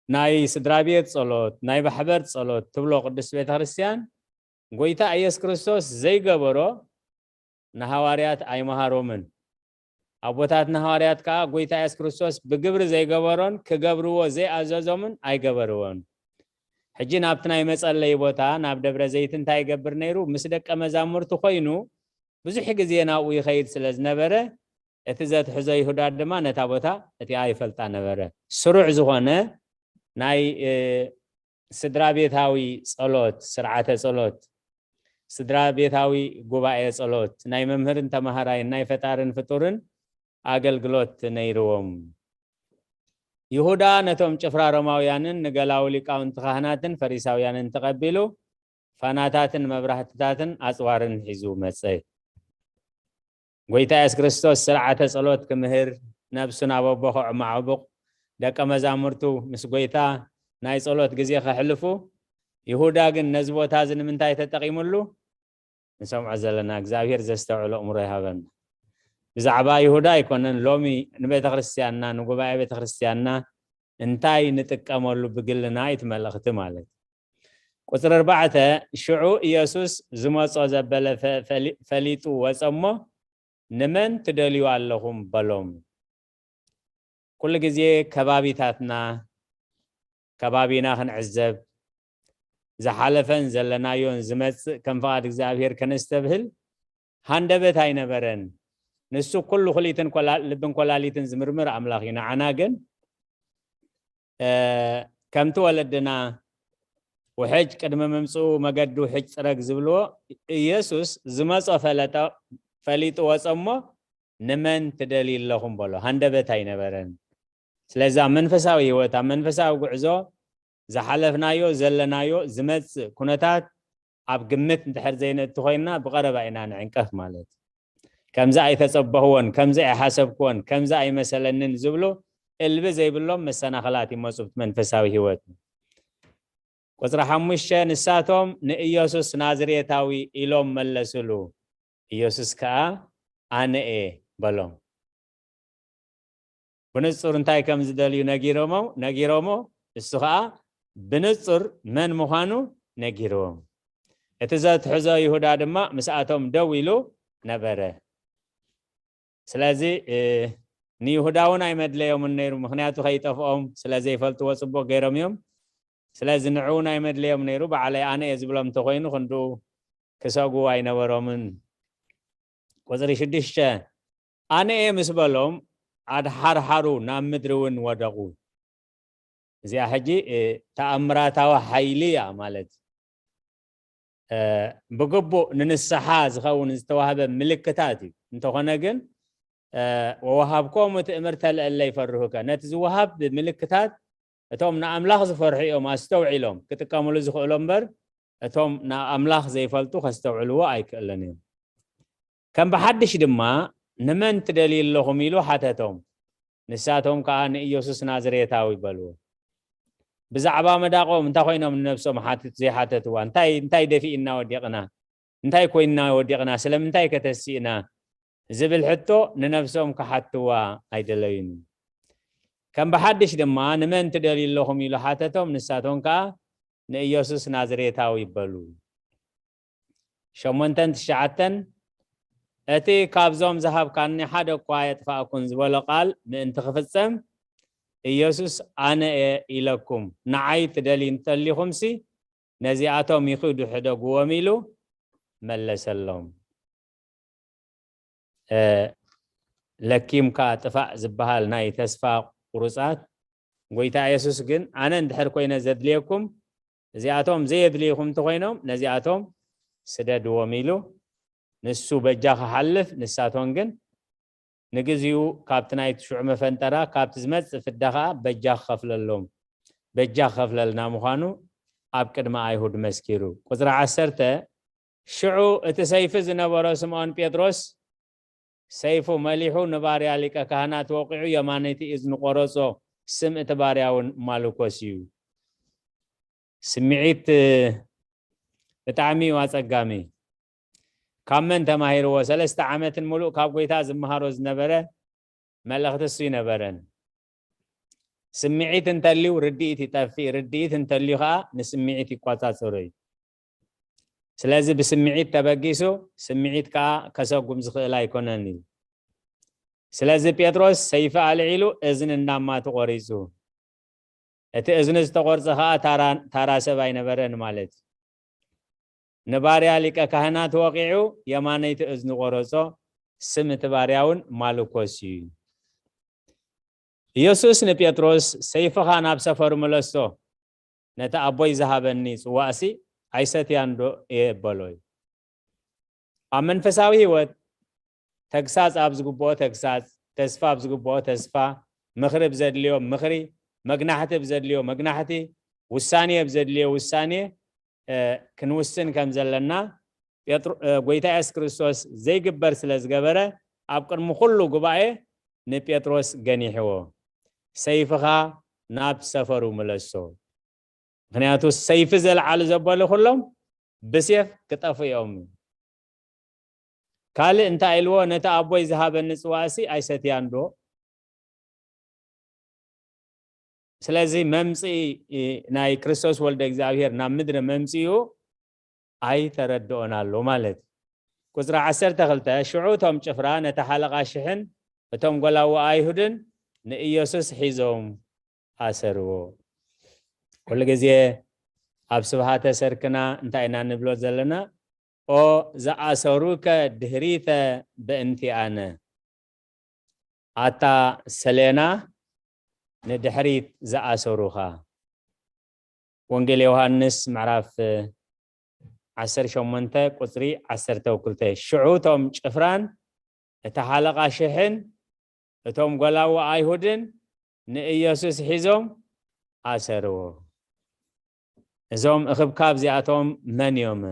ናይ ስድራ ቤት ጸሎት፣ ናይ ማሕበር ጸሎት ትብሎ ቅድስት ቤተ ክርስቲያን ጎይታ ኢየሱስ ክርስቶስ ዘይገበሮ ንሃዋርያት ኣይመሃሮምን። ኣቦታትና ሃዋርያት ከኣ ጎይታ ኢየሱስ ክርስቶስ ብግብሪ ዘይገበሮን ክገብርዎ ዘይኣዘዞምን ኣይገበርዎን። ሕጂ ናብቲ ናይ መጸለይ ቦታ ናብ ደብረ ዘይት እንታይ ይገብር ነይሩ? ምስ ደቀ መዛሙርቲ ኮይኑ ብዙሕ ግዜ ናብኡ ይኸይድ ስለ ዝነበረ እቲ ዘትሕዞ ይሁዳ ድማ ነታ ቦታ እቲኣ ይፈልጣ ነበረ። ስሩዕ ዝኾነ ናይ ስድራ ቤታዊ ጸሎት፣ ስርዓተ ጸሎት፣ ስድራ ቤታዊ ጉባኤ ጸሎት፣ ናይ መምህርን ተማሃራይን፣ ናይ ፈጣርን ፍጡርን ኣገልግሎት ነይርዎም። ይሁዳ ነቶም ጭፍራ ሮማውያንን ንገላዊ ሊቃውንቲ ካህናትን ፈሪሳውያንን ተቐቢሉ ፋናታትን መብራህትታትን ኣጽዋርን ሒዙ መጸ። ጎይታ የሱስ ክርስቶስ ስርዓተ ጸሎት ክምህር ነብሱ ናብ ኣቦ ከዕማዕቡቕ ደቀ መዛሙርቱ ምስ ጎይታ ናይ ጸሎት ግዜ ከሕልፉ ይሁዳ ግን ነዚ ቦታ እዚ ንምንታይ ተጠቒምሉ? ንሰምዖ ዘለና እግዚኣብሔር ዘስተውዕሎ እምሮ ይሃበና። ብዛዕባ ይሁዳ ኣይኮነን ሎሚ ንቤተ ክርስቲያንና ንጉባኤ ቤተ ክርስቲያንና እንታይ ንጥቀመሉ ብግልና እዩ እቲ መልእኽቲ ማለት። ቁፅሪ ኣርባዕተ ሽዑ ኢየሱስ ዝመጾ ዘበለ ፈሊጡ ወፀ እሞ ንመን ትደልዩ ኣለኹም በሎም። ኩሉ ግዜ ከባቢታትና ከባቢና ክንዕዘብ ዝሓለፈን ዘለናዮን ዝመፅእ ከም ፍቓድ እግዚኣብሔር ከነስተብህል ሃንደበት ኣይነበረን። ንሱ ኩሉ ኩሊትን ልብን ኮላሊትን ዝምርምር ኣምላኽ እዩ። ንዓና ግን ከምቲ ወለድና ውሕጅ ቅድሚ ምምፅኡ መገዲ ውሕጅ ፅረግ ዝብልዎ ኢየሱስ ዝመፆ ፈለጠ ፈሊጡ ወፀ እሞ ንመን ትደልዩ ኣለኹም በሎ። ሃንደበት ኣይነበረን። ስለዚ ኣብ መንፈሳዊ ህይወት ኣብ መንፈሳዊ ጉዕዞ ዝሓለፍናዮ ዘለናዮ ዝመፅእ ኩነታት ኣብ ግምት እንድሕር ዘይነእቱ ኮይንና ብቐረባ ኢና ንዕንቀፍ ማለት እዩ። ከምዚ ኣይተጸበኽዎን፣ ከምዚ ኣይሓሰብክዎን፣ ከምዚ ኣይመሰለንን ዝብሉ እልቢ ዘይብሎም መሰናኽላት ይመጹ ኣብቲ መንፈሳዊ ህይወት። ቁጽሪ ሓሙሽተ፣ ንሳቶም ንኢየሱስ ናዝሬታዊ ኢሎም መለሱሉ። ኢየሱስ ከኣ ኣነ እየ በሎም። ብንጹር እንታይ ከም ዝደልዩ ነጊሮሞ ነጊሮሞ እሱ ከኣ ብንጹር መን ምዃኑ ነጊርዎም። እቲ ዘትሕዞ ይሁዳ ድማ ምስኣቶም ደው ኢሉ ነበረ። ስለዚ እ፣ ንይሁዳ እውን ኣይመድለዮምን ነይሩ፣ ምኽንያቱ ከይጠፍኦም ስለ ዘይፈልጥዎ ጽቡቕ ገይሮም እዮም። ስለዚ ንዕኡ እውን ኣይመድለዮም ነይሩ። ባዕለይ ኣነ እየ ዝብሎም እንተኮይኑ ክንድኡ ክሰጉ ኣይነበሮምን። ቁፅሪ ሽዱሽተ፣ ኣነ እየ ምስ በሎም ኣድሓርሓሩ ናብ ምድሪ እውን ወደቑ። እዚኣ ሕጂ እ፣ ተኣምራታዊ ሓይሊ እያ ማለት እ፣ ብግቡእ ንንስሓ ዝኸውን ዝተዋህበ ምልክታት እዩ። እንተኾነ ግን እ፣ ወወሃብኮሙ ትእምርተ ለእለ ይፈርሁከ፣ ነቲ ዝወሃብ ምልክታት እቶም ንኣምላኽ ዝፈርሑ እዮም ኣስተውዒሎም ክጥቀምሉ ዝኽእሉ እምበር እቶም ንኣምላኽ ዘይፈልጡ ከስተውዕልዎ ኣይክእልን እዮም። ከም ብሓድሽ ድማ ንመን ትደልዩ ኣለኹም ኢሉ ሓተቶም። ንሳቶም ከኣ ንኢየሱስ ናዝሬታዊ በልዎ። ብዛዕባ መዳቆም እንታይ ኮይኖም ንነብሶም ሓትት ዘይሓተትዋ? እንታይ እንታይ ደፊእና ወዲቕና? እንታይ ኮይንና ወዲቕና? ስለምንታይ ከተሲእና? ዝብል ሕቶ ንነብሶም ክሓትዋ ኣይደለዩን። ከም ብሓድሽ ድማ ንመን ትደልዩ ኣለኹም ኢሉ ሓተቶም። ንሳቶም ከኣ ንኢየሱስ ናዝሬታዊ ይበሉ። ሸሞንተን ትሽዓተን፣ እቲ ካብዞም ዝሃብካኒ ሓደ እኳ የጥፋእኩን ዝበሎ ቃል ምእንቲ ክፍጸም፣ ኢየሱስ ኣነ እየ ኢለኩም፣ ንዓይ ትደልዩ እንተሊኹምሲ ነዚኣቶም ይኽዱ ሕደግዎም ኢሉ መለሰሎም። እ፣ ለኪምካ ጥፋእ ዝበሃል ናይ ተስፋ ቁሩጻት ጎይታ የሱስ ግን ኣነ እንድሕር ኮይነ ዘድልየኩም እዚኣቶም ዘየድልይኹም እንተኾይኖም ነዚኣቶም ስደድዎም ኢሉ ንሱ በጃ ክሓልፍ ንሳቶም ግን ንግዚኡ ካብቲ ናይቲ ሽዑ መፈንጠራ ካብቲ ዝመጽእ ፍዳ ኸኣ በጃ ክኸፍለሎም በጃ ክኸፍለልና ምዃኑ ኣብ ቅድሚ ኣይሁድ መስኪሩ። ቁጽሪ ዓሰርተ፣ ሽዑ እቲ ሰይፊ ዝነበሮ ስምዖን ጴጥሮስ ሰይፉ መሊሑ ንባርያ ሊቀ ካህናት ወቒዑ የማነይቲ እዝኒ ቆረጾ፣ ስም እቲ ባርያ እውን ማልኮስ እዩ። ስምዒት ብጣዕሚ እዩ ኣጸጋሚ። ካብ መን ተማሂርዎ? ሰለስተ ዓመትን ሙሉእ ካብ ጎይታ ዝመሃሮ ዝነበረ መልእኽቲ እሱ ይነበረን። ስምዒት እንተልዩ ርድኢት ይጠፍእ፣ ርድኢት እንተልዩ ከዓ ንስምዒት ይቆጻጸሮ እዩ። ስለዚ ብስምዒት ተበጊሱ ስምዒት ከዓ ከሰጉም ዝኽእል ኣይኮነን እዩ። ስለዚ ጴጥሮስ ሰይፊ ኣልዒሉ እዝኒ እንዳማ ተቆሪጹ። እቲ እዝኒ ዝተቆርጸ ከዓ ታራ ሰብ ኣይነበረን ማለት እዩ። ንባርያ ሊቀ ካህናት ወቂዑ የማነይቲ እዝኒ ቆረጾ፣ ስም እቲ ባርያ እውን ማልኮስ እዩ። ኢየሱስ ንጴጥሮስ ሰይፍኻ ናብ ሰፈሩ ምለሶ፣ ነቲ ኣቦይ ዝሃበኒ ጽዋእሲ ኣይሰትያን ዶ እየ በሎ እዩ። ኣብ መንፈሳዊ ህይወት ተግሳጽ ኣብ ዝግብኦ ተግሳጽ፣ ተስፋ ኣብ ዝግብኦ ተስፋ፣ ምኽሪ ብዘድልዮ ምኽሪ፣ መግናሕቲ ብዘድልዮ መግናሕቲ፣ ውሳኔ ብዘድልዮ ውሳኔ ክንውስን ከም ዘለና ጎይታ የሱስ ክርስቶስ ዘይግበር ስለ ዝገበረ ኣብ ቅድሚ ኩሉ ጉባኤ ንጴጥሮስ ገኒሕዎ፣ ሰይፍኻ ናብ ሰፈሩ ምለሶ። ምክንያቱ ሰይፊ ዘልዓሉ ዘበሉ ኩሎም ብሴፍ ክጠፉ እዮም። ካልእ እንታይ ኢልዎ? ነቲ ኣቦይ ዝሃበኒ ጽዋእሲ ኣይሰትያን ዶ? ስለዚ መምጽኢ ናይ ክርስቶስ ወልደ እግዚኣብሔር ናብ ምድሪ መምጽኡ ኣይተረድኦን ኣሎ ማለት እዩ። ቁጽሪ ዓሰርተ ክልተ፣ ሽዑ እቶም ጭፍራ ነቲ ሓለቓ ሽሕን እቶም ጎላዊ ኣይሁድን ንኢየሱስ ሒዞም ኣሰርዎ። ኩሉ ግዜ ኣብ ስብሃተ ሰርክና እንታይ ኢና ንብሎ ዘለና? ኦ ዝኣሰሩከ ድህሪተ በእንቲኣነ። ኣታ ሰሌና ንድሕሪት ዝኣሰሩኻ። ወንጌል ዮሃንስ ምዕራፍ ዓሰርተ ሸሞንተ ቁጽሪ ዓሰርተ ክልተ፣ ሽዑ እቶም ጭፍራን እቲ ሓለቓ ሽሕን እቶም ጓላዊ ኣይሁድን ንኢየሱስ ሒዞም ኣሰርዎ። እዞም እኽብካብ እዚኣቶም መን እዮም?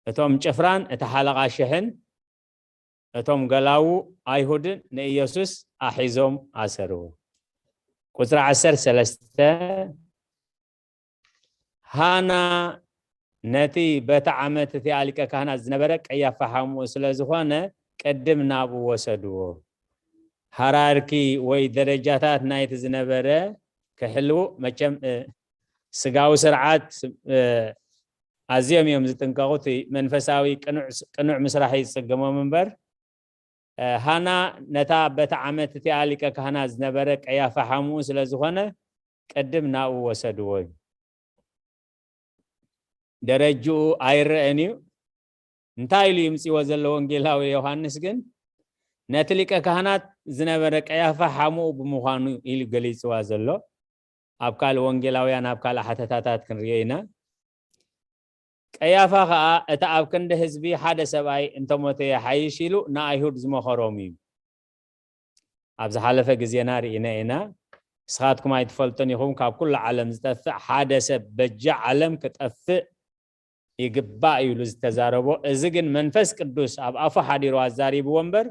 እቶም ጭፍራን እቲ ሓለቓ ሽሕን እቶም ገላዉ ኣይሁድን ንኢየሱስ ኣሒዞም ኣሰርዎ። ቁጽሪ ዓሰርተ ሰለስተ፣ ሃና ነቲ በቲ ዓመት እቲኣ ሊቀ ካህናት ዝነበረ ቀያፋ ሓሙኡ ስለ ዝኾነ ቅድም ናብኡ ወሰድዎ። ሃራርኪ ወይ ደረጃታት ናይቲ ዝነበረ ክሕልዉ መቸም ስጋዊ ስርዓት ኣዝዮም እዮም ዝጥንቀቑ። እቲ መንፈሳዊ ቅኑዕ ምስራሕ እዩ ዝጽገሞም እምበር፣ ሃና ነታ በቲ ዓመት እቲኣ ሊቀ ካህናት ዝነበረ ቀያፋ ሓሙኡ ስለ ዝኾነ ቅድም ናብኡ ወሰድዎ እዩ። ደረጅኡ ኣይረአን እዩ። እንታይ ኢሉ ይምፅዎ ዘሎ ወንጌላዊ ዮሃንስ ግን ነቲ ሊቀ ካህናት ዝነበረ ቀያፋ ሓሙኡ ብምዃኑ ኢሉ ገሊፅዋ ዘሎ። ኣብ ካልእ ወንጌላውያን ኣብ ካልእ ሓተታታት ክንሪኦ ኢና። ቀያፋ ኸዓ እቲ ኣብ ክንዲ ህዝቢ ሓደ ሰብኣይ እንተሞተ ይሓይሽ ኢሉ ንኣይሁድ ዝመኸሮም እዩ። ኣብ ዝሓለፈ ግዜና ርኢና ኢና። ንስኻትኩም ኣይትፈልጡን ኢኹም፣ ካብ ኩሉ ዓለም ዝጠፍእ ሓደ ሰብ በጃ ዓለም ክጠፍእ ይግባእ እዩ ኢሉ ዝተዛረቦ። እዚ ግን መንፈስ ቅዱስ ኣብ ኣፉ ሓዲሩ ኣዛሪብዎ እምበር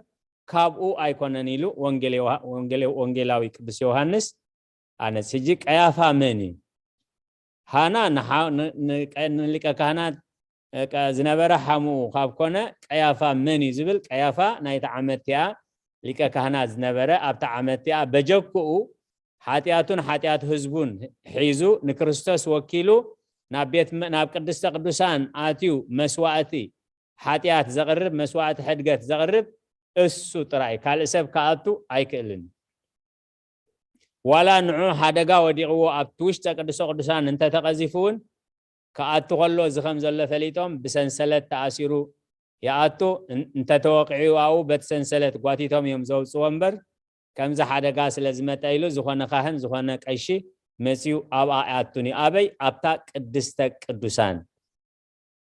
ካብኡ ኣይኮነን ኢሉ ወንጌል ዮሃ-፣ ወንጌል-፣ ወንጌላዊ ቅዱስ ዮሃንስ ኣነጽ። ሕጂ ቀያፋ መን እዩ? ሃና ንሓ-፣ ን-፣ ን-፣ ቀ-፣ ንሊቀ ካህናት፣ እ፣ ቀ-፣ ዝነበረ ሓሙኡ ካብ ኮነ ቀያፋ መን እዩ ዝብል፣ ቀያፋ ናይቲ ዓመት እቲኣ ሊቀ ካህናት ዝነበረ፣ ኣብታ ዓመት እቲኣ በጀክኡ ሓጢኣቱን ሓጢኣት ህዝቡን ሒዙ ንክርስቶስ ወኪሉ ናብ ቤት መ-፣ ናብ ቅድስተ ቅዱሳን ኣትዩ መስዋእቲ ሓጢኣት ዘቕርብ፣ መስዋእቲ ሕድገት ዘቕርብ እሱ ጥራይ፣ ካልእ ሰብ ክኣቱ ኣይክእልን። ዋላ ንዑ ሓደጋ ወዲቕዎ ኣብቲ ውሽጠ ቅድስተ ቅዱሳን እንተተቐዚፉ እውን ክኣቱ ከሎ እዚ ከም ዘሎ ፈሊጦም ብሰንሰለት ተኣሲሩ ይኣቱ። እን-፣ እንተተወቂዑ ኣብኡ በቲ ሰንሰለት ጓቲቶም እዮም ዘውፅዎ እምበር ከምዚ ሓደጋ ስለ ዝመጠ ኢሉ ዝኾነ ካህን ዝኾነ ቀሺ መፂኡ ኣብኣ ኣይኣቱን እዩ። ኣበይ? ኣብታ ቅድስተ ቅዱሳን።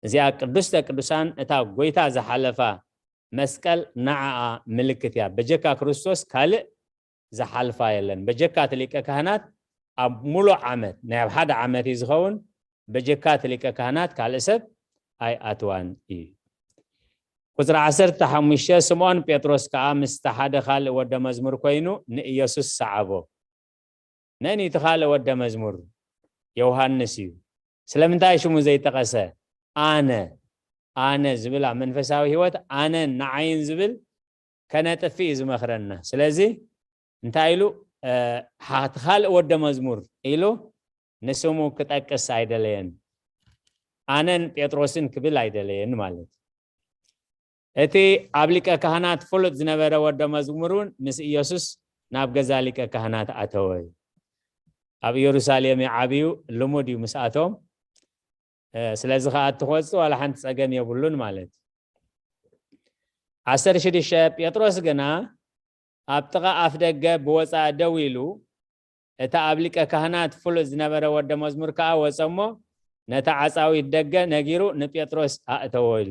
እዚኣ ቅድስተ ቅዱሳን እታ ጎይታ ዝሓለፋ መስቀል ንዓኣ ምልክት እያ። በጀካ ክርስቶስ ካልእ ዝሓልፋ የለን። በጀካ እቲ ሊቀ ካህናት ኣብ ሙሉእ ዓመት፣ ናይ ኣብ ሓደ ዓመት እዩ ዝኸውን፣ በጀካ እቲ ሊቀ ካህናት ካልእ ሰብ ኣይኣትዋን እዩ። ቁጽሪ ዓሰርተ ሓሙሽተ፣ ስምዖን ጴጥሮስ ከኣ ምስቲ ሓደ ካልእ ወደ መዝሙር ኮይኑ ንኢየሱስ ሰዓቦ። መን እዩ እቲ ካልእ ወደ መዝሙር? ዮሃንስ እዩ። ስለምንታይ ሽሙ ዘይጠቐሰ? ኣነ፣ ኣነ ዝብል ኣብ መንፈሳዊ ህይወት ኣነን ንዓይን ዝብል ከነጥፍእ እዩ ዝመኽረና። ስለዚ እንታይ ኢሉ? እ፣ ሓ-፣ እቲ ካልእ ወደ መዝሙር ኢሉ ንስሙ ክጠቅስ ኣይደለየን። ኣነን ጴጥሮስን ክብል ኣይደለየን ማለት እዩ። እቲ ኣብ ሊቀ ካህናት ፍሉጥ ዝነበረ ወደ መዝሙር እውን ምስ ኢየሱስ ናብ ገዛ ሊቀ ካህናት ኣተወ። ኣብ ኢየሩሳሌም እዩ ዓብዩ፣ ልሙድ እዩ ምስኣቶም። እ፣ ስለዚ ከኣ እቲ ክወጽእ ዋላ ሓንቲ ጸገም የብሉን ማለት እዩ። ዓሰርተ ሽዱሽተ፣ ጴጥሮስ ግና ኣብ ጥቓ ኣፍ ደገ ብወጻኢ ደው ኢሉ፣ እቲ ኣብ ሊቀ ካህናት ፍሉጥ ዝነበረ ወደ መዝሙር ከኣ ወጸ እሞ፣ ነታ ዓጻዊት ደገ ነጊሩ ንጴጥሮስ ኣእተዎ ኢሉ።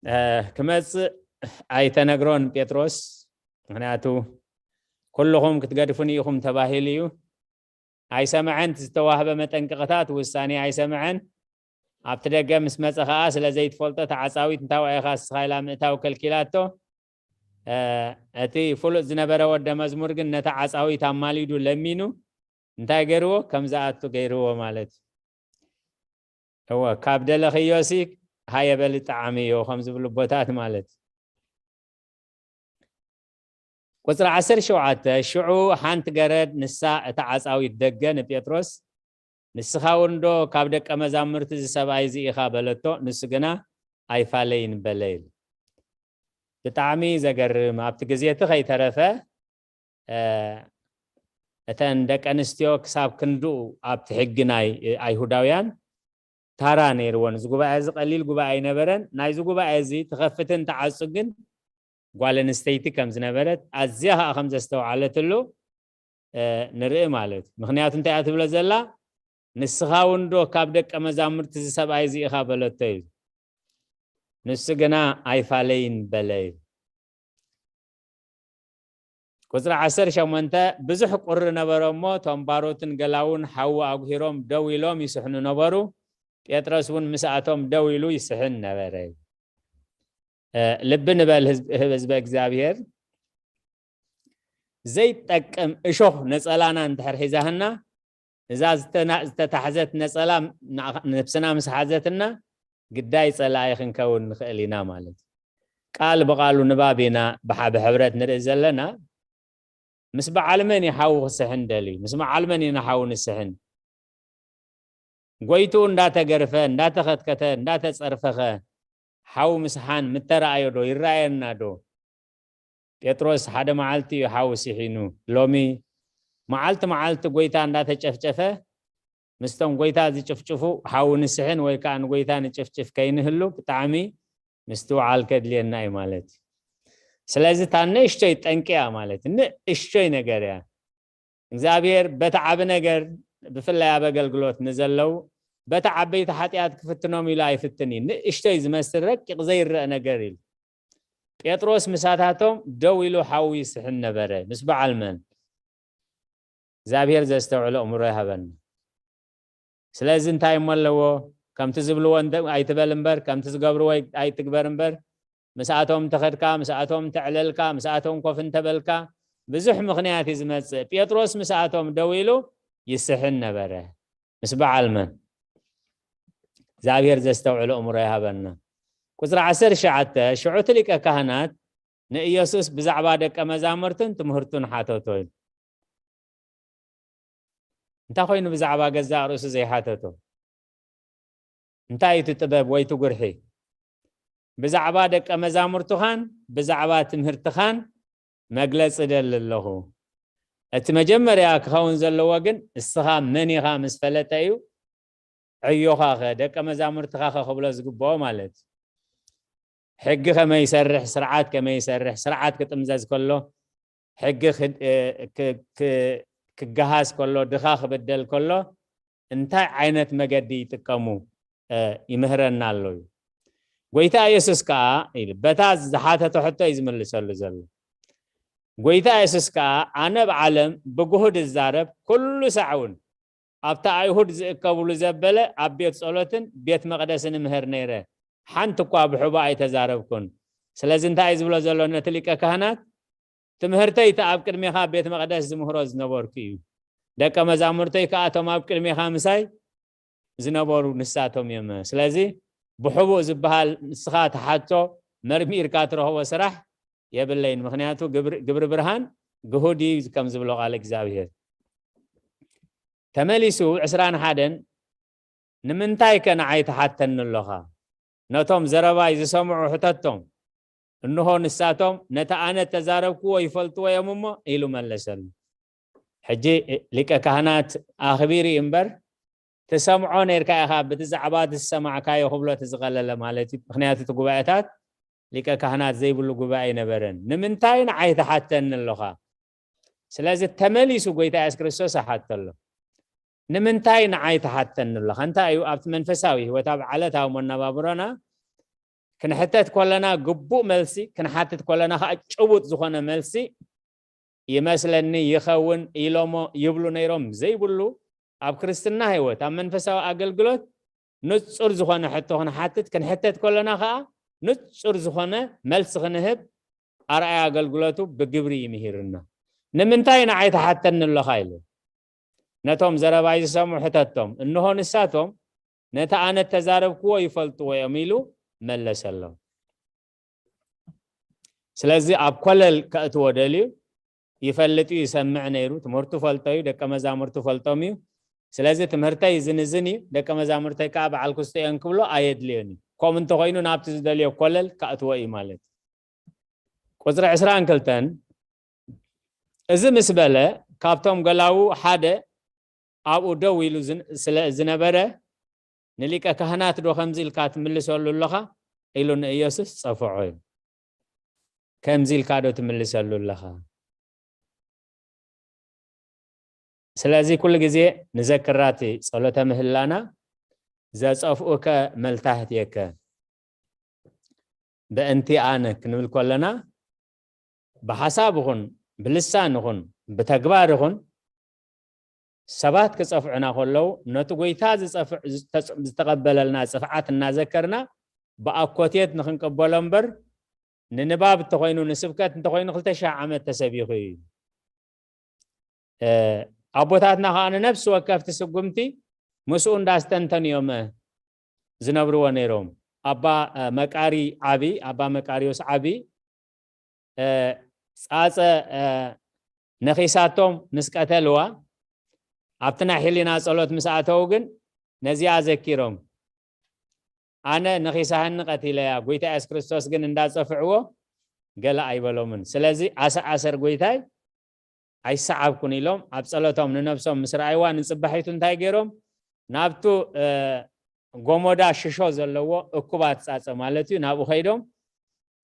እ፣ ክመጽእ ኣይተነግሮን ጴጥሮስ፣ ምኽንያቱ ኩልኹም ክትገድፉኒ ኢኹም ተባሂሉ እዩ። ኣይሰምዐን፣ እቲ ዝተዋህበ መጠንቀቕታት ውሳኔ ኣይሰምዐን። ኣብቲ ደገ ምስ መጸ ኸኣ ስለ ዘይትፈልጦ እታ ዓጻዊት እንታዋይ ኢኻ እስኻ ኢላ ምእታው ከልኪላቶ። እ፣ እቲ ፍሉጥ ዝነበረ ወደ መዝሙር ግን ነታ ዓጻዊት ኣማሊዱ ለሚኑ እንታይ ገይርዎ? ከም ዝኣቱ ገይርዎ ማለት እዩ። እወ፣ ካብ ደለኽዮሲ ሃየ በሊ ጠዓምዮ ከም ዝብሉ ኣቦታት ማለት እዩ። ቁጽሪ ዓሰርተ ሸውዓተ፣ ሽዑ ሓንቲ ገረድ ንሳ እታ ዓጻዊት ደገ ንጴጥሮስ፣ "ንስኻ እውን ዶ ካብ ደቀ መዛሙርቲ እዚ ሰብኣይ እዚ ኢኻ?" በለቶ። ንሱ ግና፣ "ኣይፋለይን" በለ ኢሉ። ብጣዕሚ ዘገርም፣ ኣብቲ ግዜ እቲ ከይተረፈ፣ እ፣ እተን ደቂ ኣንስትዮ ክሳብ ክንድኡ ኣብቲ ሕጊ ናይ ኣይሁዳውያን ታራ ነይርወን። እዚ ጉባኤ እዚ ቀሊል ጉባኤ ኣይነበረን። ናይዚ ጉባኤ እዚ ትኸፍትን ትዓጹ ግን ጓል ኣንስተይቲ ከም ዝነበረት፣ ኣዝያ ኸኣ ከም ዘስተውዓለትሉ፣ እ፣ ንርኢ ማለት እዩ። ምኽንያቱ እንታይ እያ ትብሎ ዘላ? "ንስኻ እውን ዶ ካብ ደቀ መዛሙርቲ እዚ ሰብኣይ እዚ ኢኻ?" በለቶ እዩ። ንሱ ግና፣ "ኣይፋለይን" በለ እዩ። ቁጽሪ ዓሰርተ ሸሞንተ፣ ብዙሕ ቁሪ ነበረ እሞ፣ እቶም ባሮትን ገላዉን ሓዊ ኣጉሂሮም ደው ኢሎም ይስሕኑ ነበሩ። ጴጥሮስ እውን ምስኣቶም ደው ኢሉ ይስሕን ነበረ። እ፣ ልቢ ንበል ህዝብ-፣ ህዝበ እግዚኣብሔር። ዘይጠቅም እሾኽ ነጸላና እንድሕር ሒዛህና፣ እዛ ዝተና-፣ ዝተታሕዘት ነጸላ ንዓ-፣ ነብስና ምስ ሓዘትና፣ ግዳይ ጸላኢ ክንከውን ንኽእል ኢና ማለት እዩ። ቃል ብቓሉ ንባብ ኢና ብሓ-፣ ብሕብረት ንርኢ ዘለና። ምስ በዓል መን እዩ ሓው ክስሕን ደልዩ? ምስ በዓል መን ኢና ሓው ንስሕን? ጎይትኡ እንዳተገርፈ፣ እንዳተኸትከተ፣ እንዳተጸርፈኸ ሓው ምስሓን ምተረኣዮ ዶ? ይረኣየና ዶ? ጴጥሮስ ሓደ መዓልቲ እዩ ሓው ሲሒኑ። ሎሚ መዓልቲ መዓልቲ ጎይታ እንዳተጨፍጨፈ፣ ምስቶም ጎይታ ዝጭፍጭፉ ሓው ንስሕን ወይ ከዓ ንጎይታ ንጭፍጭፍ ከይንህሉ ብጣዕሚ ምስትውዓል ከድልየና እዩ ማለት እዩ። ስለዚ እታ ንእሽቶይ ጠንቂ እያ ማለት እዩ። ንእሽቶይ ነገር እያ። እግዚኣብሔር በቲ ዓቢ ነገር፣ ብፍላይ ኣብ ኣገልግሎት ንዘለዉ፣ በቲ ዓበይቲ ሓጢኣት ክፍትኖም ኢሉ ኣይፍትን እዩ። ንእሽቶይ ዝመስል ረቂቕ ዘይረአ ነገር ኢሉ። ጴጥሮስ ምሳታቶም ደው ኢሉ ሓዊ ይስሕን ነበረ። ምስ በዓል መን? እግዚኣብሔር ዘስተውዕሎ እምሮ ይሃበና። ስለዚ እንታይ እሞ ኣለዎ? ከምቲ ዝብልዎ እንተ-፣ ኣይትበል እምበር፣ ከምቲ ዝገብርዎ ኣይ-፣ ኣይትግበር እምበር፣ ምስኣቶም እንተኸድካ፣ ምስኣቶም እንተዕለልካ፣ ምስኣቶም ኮፍ እንተበልካ፣ ብዙሕ ምኽንያት እዩ ዝመጽእ። ጴጥሮስ ምስኣቶም ደው ኢሉ ይስሕን ነበረ። ምስ በዓል መን? እግዚኣብሔር ዘስተውዕሎ እምሮ ይሃበና። ቁጽሪ ዓሰርተ ትሽዓተ፣ ሽዑ እቲ ሊቀ ካህናት ንኢየሱስ ብዛዕባ ደቀ መዛሙርቱን ትምህርቱን ሓተቶ ኢሉ። እንታይ ኮይኑ ብዛዕባ ገዛእ ርእሱ ዘይሓተቶ? እንታይ እዩ እቲ ጥበብ ወይ እቲ ጉርሒ? ብዛዕባ ደቀ መዛሙርትኻን ብዛዕባ ትምህርትኻን መግለጺ እደሊ ኣለኹ። እቲ መጀመርያ ክኸውን ዘለዎ ግን እስኻ መን ኢኻ ምስ ፈለጠ እዩ ዕዮኻ ኸ ደቀ መዛሙርትኻ ኸ ክብሎ ዝግብኦ ማለት እዩ። ሕጊ ከመይ ይሰርሕ፣ ስርዓት ከመይ ይሰርሕ፣ ስርዓት ክጥምዘዝ ከሎ፣ ሕጊ ክ-፣ እ፣ ክ-፣ ክ-፣ ክገሃስ ከሎ፣ ድኻ ክብደል ከሎ፣ እንታይ ዓይነት መገዲ ይጥቀሙ፣ እ፣ ይምህረና ኣሎ እዩ። ጎይታ ኢየሱስ ከኣ ኢሉ፣ በታ ዝሓተቶ ሕቶ እዩ ዝምልሰሉ ዘሎ። ጎይታ ኢየሱስ ከኣ፣ ኣነ ኣብ ዓለም ብግሁድ እዛረብ፣ ኩሉ ሳዕ እውን ኣብቲ ኣይሁድ ዝእከብሉ ዘበለ ኣብ ቤት ጸሎትን ቤት መቕደስን እምህር ነይረ፣ ሓንቲ እኳ ብሕቡእ ኣይተዛረብኩን። ስለዚ እንታይ እዩ ዝብሎ ዘሎ ነቲ ሊቀ ካህናት? ትምህርተይ እቲ ኣብ ቅድሜኻ ኣብ ቤት መቕደስ ዝምህሮ ዝነበርኩ እዩ። ደቀ መዛሙርተይ ከኣ እቶም ኣብ ቅድሜኻ ምሳይ ዝነበሩ ንሳቶም እዮም። ስለዚ ብሕቡእ ዝበሃል ንስኻ ትሓቶ መርሚርካ ትረኽቦ ስራሕ የብለይን። ምኽንያቱ ግብሪ፣ ግብሪ ብርሃን ግሁድ እዩ ከም ዝብሎ ቃል እግዚኣብሔር። ተመሊሱ ዕስራን ሓደን፣ ንምንታይ ከ ንዓይ ትሓተኒ ኣለኻ? ነቶም ዘረባይ ዝሰምዑ ሕተቶም። እንሆ ንሳቶም ነቲ ኣነ እተዛረብክዎ ይፈልጥዎ እዮም እሞ ኢሉ መለሰሉ። ሕጂ ሊቀ ካህናት ኣኽቢሩ እዩ እምበር፣ ትሰምዖ ነይርካ ኢኻ፣ ብቲ ዛዕባ እቲ ዝሰማዕካዮ ክብሎ እቲ ዝቐለለ ማለት እዩ። ምኽንያቱ እቲ ጉባኤታት ሊቀ ካህናት ዘይብሉ ጉባኤ ኣይነበረን። ንምንታይ ንዓይ ትሓተኒ ኣለኻ? ስለዚ ተመሊሱ ጎይታ የሱስ ክርስቶስ ይሓቶ ኣሎ። ንምንታይ ንዓይ ትሓተኒ ኣለኻ? እንታይ እዩ ኣብቲ መንፈሳዊ ህይወት፣ ኣብ ዓለታዊ መነባብሮና ክንሕተት ከለና ግቡእ መልሲ፣ ክንሓትት ከለና ኸዓ ጭቡጥ ዝኾነ መልሲ ይመስለኒ ይኸውን ኢሎሞ ይብሉ ነይሮም ዘይብሉ፣ ኣብ ክርስትና ህይወት፣ ኣብ መንፈሳዊ ኣገልግሎት ንጹር ዝኾነ ሕቶ ክንሓትት፣ ክንሕተት ከለና ኸዓ ንጹር ዝኾነ መልሲ ክንህብ ኣርኣያ ኣገልግሎቱ ብግብሪ ይምሂርና። ንምንታይ ንዓይ ትሓተኒ ኣለኻ ኢሉ ነቶም ዘረባይ ዝሰምዑ ሕተቶም። እንሆ ንሳቶም ነቲ ኣነ እተዛረብክዎ ይፈልጥዎ እዮም ኢሉ መለሰሎም። ስለዚ ኣብ ኮለል ከእትዎ ደልዩ፣ ይፈልጥ እዩ፣ ይሰምዕ ነይሩ፣ ትምህርቱ ፈልጦ እዩ፣ ደቀ መዛሙርቱ ፈልጦም እዩ። ስለዚ ትምህርተይ እዝን እዝን እዩ፣ ደቀ መዛሙርተይ ከዓ በዓል ክስቶ እየን ክብሎ ኣየድልዮን እዩ። ከምኡ እንተኾይኑ ናብቲ ዝደልዮ ኮለል ከእትዎ እዩ ማለት እዩ። ቁፅሪ ዕስራን ክልተን፣ እዚ ምስ በለ ካብቶም ገላዉ ሓደ ኣብኡ ደው ኢሉ ዝን-፣ ስለ ዝነበረ ንሊቀ ካህናት ዶ ከምዚ ኢልካ ትምልሰሉ ኣለኻ? ኢሉ ንኢየሱስ ጸፍዖ እዩ። ከምዚ ኢልካ ዶ ትምልሰሉ ኣለኻ? ስለዚ ኩሉ ግዜ ንዘክራቲ ጸሎተ ምህላና፣ ዘጸፍኡከ መልታህትየከ በእንቲ ኣነ ክንብል ከለና፣ ብሓሳብ ይኹን ብልሳን ይኹን ብተግባር ይኹን ሰባት ክጸፍዑና ከለዉ፣ ነቲ ጎይታ ዝጸፍዕ-፣ ዝተጽ-፣ ዝተቐበለልና ጽፍዓት እናዘከርና፣ ብኣኮቴት ንኽንቅበሎ እምበር፣ ንንባብ እንተኾይኑ፣ ንስብከት እንተኾይኑ፣ ክልተ ሺሕ ዓመት ተሰቢኹ እዩ። እ፣ ኣቦታትና ኸኣ ንነፍሲ ወከፍቲ ስጉምቲ ምስኡ እንዳስተንተኑ እዮም ዝነብርዎ ነይሮም። ኣባ፣ እ፣ መቃሪ ዓቢ፣ ኣባ መቃርዮስ ዓቢ፣ እ፣ ጻጸ፣ እ፣ ነኺሳቶም ምስ ቀተልዋ፣ ኣብቲ ናይ ሕሊና ጸሎት ምስ ኣተዉ ግን ነዚኣ ዘኪሮም፣ "ኣነ ነኺሳህኒ ቀቲለያ፣ ጎይታ የሱስ ክርስቶስ ግን እንዳጸፍዕዎ ገለ ኣይበሎምን። ስለዚ ኣሰ-፣ ኣሰር ጎይታይ ኣይሰዓብኩን" ኢሎም ኣብ ጸሎቶም ንነብሶም ምስ ረኣይዋ፣ ንጽባሒቱ እንታይ ገይሮም? ናብቱ፣ እ፣ ጎሞዳ ሽሾ ዘለዎ እኩባት ጻጸ ማለት እዩ፣ ናብኡ ከይዶም፣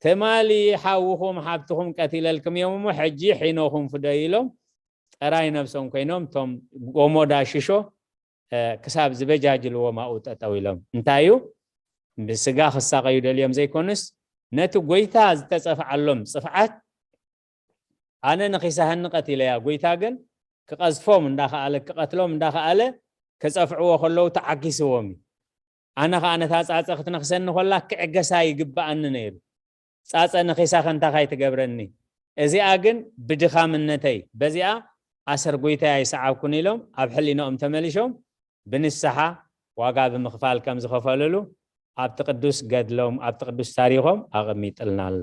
"ትማሊ ሓውኹም ሓብትኹም ቀቲለልኩም እዮም እሞ፣ ሕጂ ሒኖኹም ፍደዩ" ኢሎም፣ ጥራይ ነብሶም ኮይኖም፣ እቶም ጎሞዳ ሽሾ፣ እ፣ ክሳብ ዝበጃጅልዎም ኣብኡ ጠጠው ኢሎም። እንታይ እዩ? ብስጋ ክሳቐዩ ደልዮም ዘይኮኑስ፣ ነቲ ጎይታ ዝተጸፍዓሎም ጽፍዓት፣ "ኣነ ነኺሳህኒ ቀቲለያ፣ ጎይታ ግን ክቐዝፎም እንዳኸኣለ፣ ክቐትሎም እንዳኸኣለ፣ ክጸፍዕዎ ከለዉ ተዓጊስዎም እዩ። ኣነ ኸኣ ነታ ጻጸ ክትነኽሰኒ ከላ ክዕገሳ ይግብኣኒ ነይሩ። ጻጸ ነኺሳ ከንታ ካይትገብረኒ። እዚኣ ግን ብድኻምነተይ፣ በዚኣ ኣሰር ጎይታይ ኣይሰዓብኩን" ኢሎም ኣብ ሕሊናኦም ተመሊሾም ብንስሓ ዋጋ ብምኽፋል ከም ዝኸፈሉሉ ኣብቲ ቅዱስ ገድሎም፣ ኣብቲ ቅዱስ ታሪኾም ኣቐሚጥልና ኣሎ።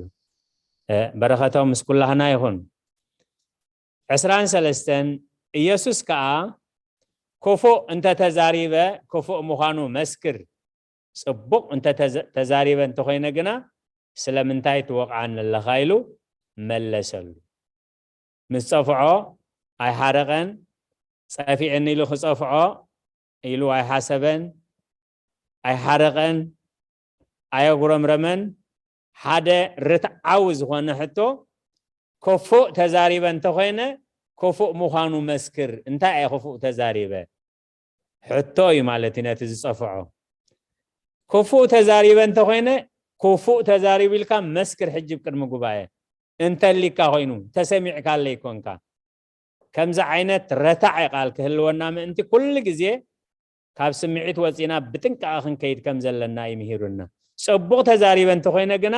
እ፣ በረኸቶም ምስ ኩላህና ይኹን። ዕስራን ሰለስተን፣ ኢየሱስ ከኣ፣ "ክፉእ እንተ ተዛሪበ፣ ክፉእ ምዃኑ መስክር፣ ጽቡቕ እንተ ተዘ-፣ ተዛሪበ እንተኾይነ ግና፣ ስለምንታይ ትወቕዓኒ ኣለኻ?" ኢሉ መለሰሉ። ምስ ጸፍዖ ኣይሓረቐን፣ ጸፊዕኒ ኢሉ ክጸፍዖ ኢሉ ኣይሓሰበን፣ ኣይሓረቐን፣ ኣየጉረምረመን። ሓደ ርትዓዊ ዝኾነ ሕቶ፣ ክፉእ ተዛሪበ እንተኾይነ፣ ክፉእ ምዃኑ መስክር። እንታይ እየ ክፉእ ተዛሪበ? ሕቶ እዩ ማለት እዩ ነቲ ዝጸፍዖ። ክፉእ ተዛሪበ እንተኾይነ፣ ክፉእ ተዛሪቡ ኢልካ መስክር ሕጂ ብቅድሚ ጉባኤ። እንተሊካ ኮይኑ፣ ተሰሚዕካለይ ኮንካ። ከምዚ ዓይነት ረታዒ ቃል ክህልወና ምእንቲ፣ ኩሉ ግዜ ካብ ስምዒት ወጺና ብጥንቃቐ ክንከይድ ከም ዘለና እዩ ምሂሩና። ጽቡቕ ተዛሪበ እንተኾይነ ግና፣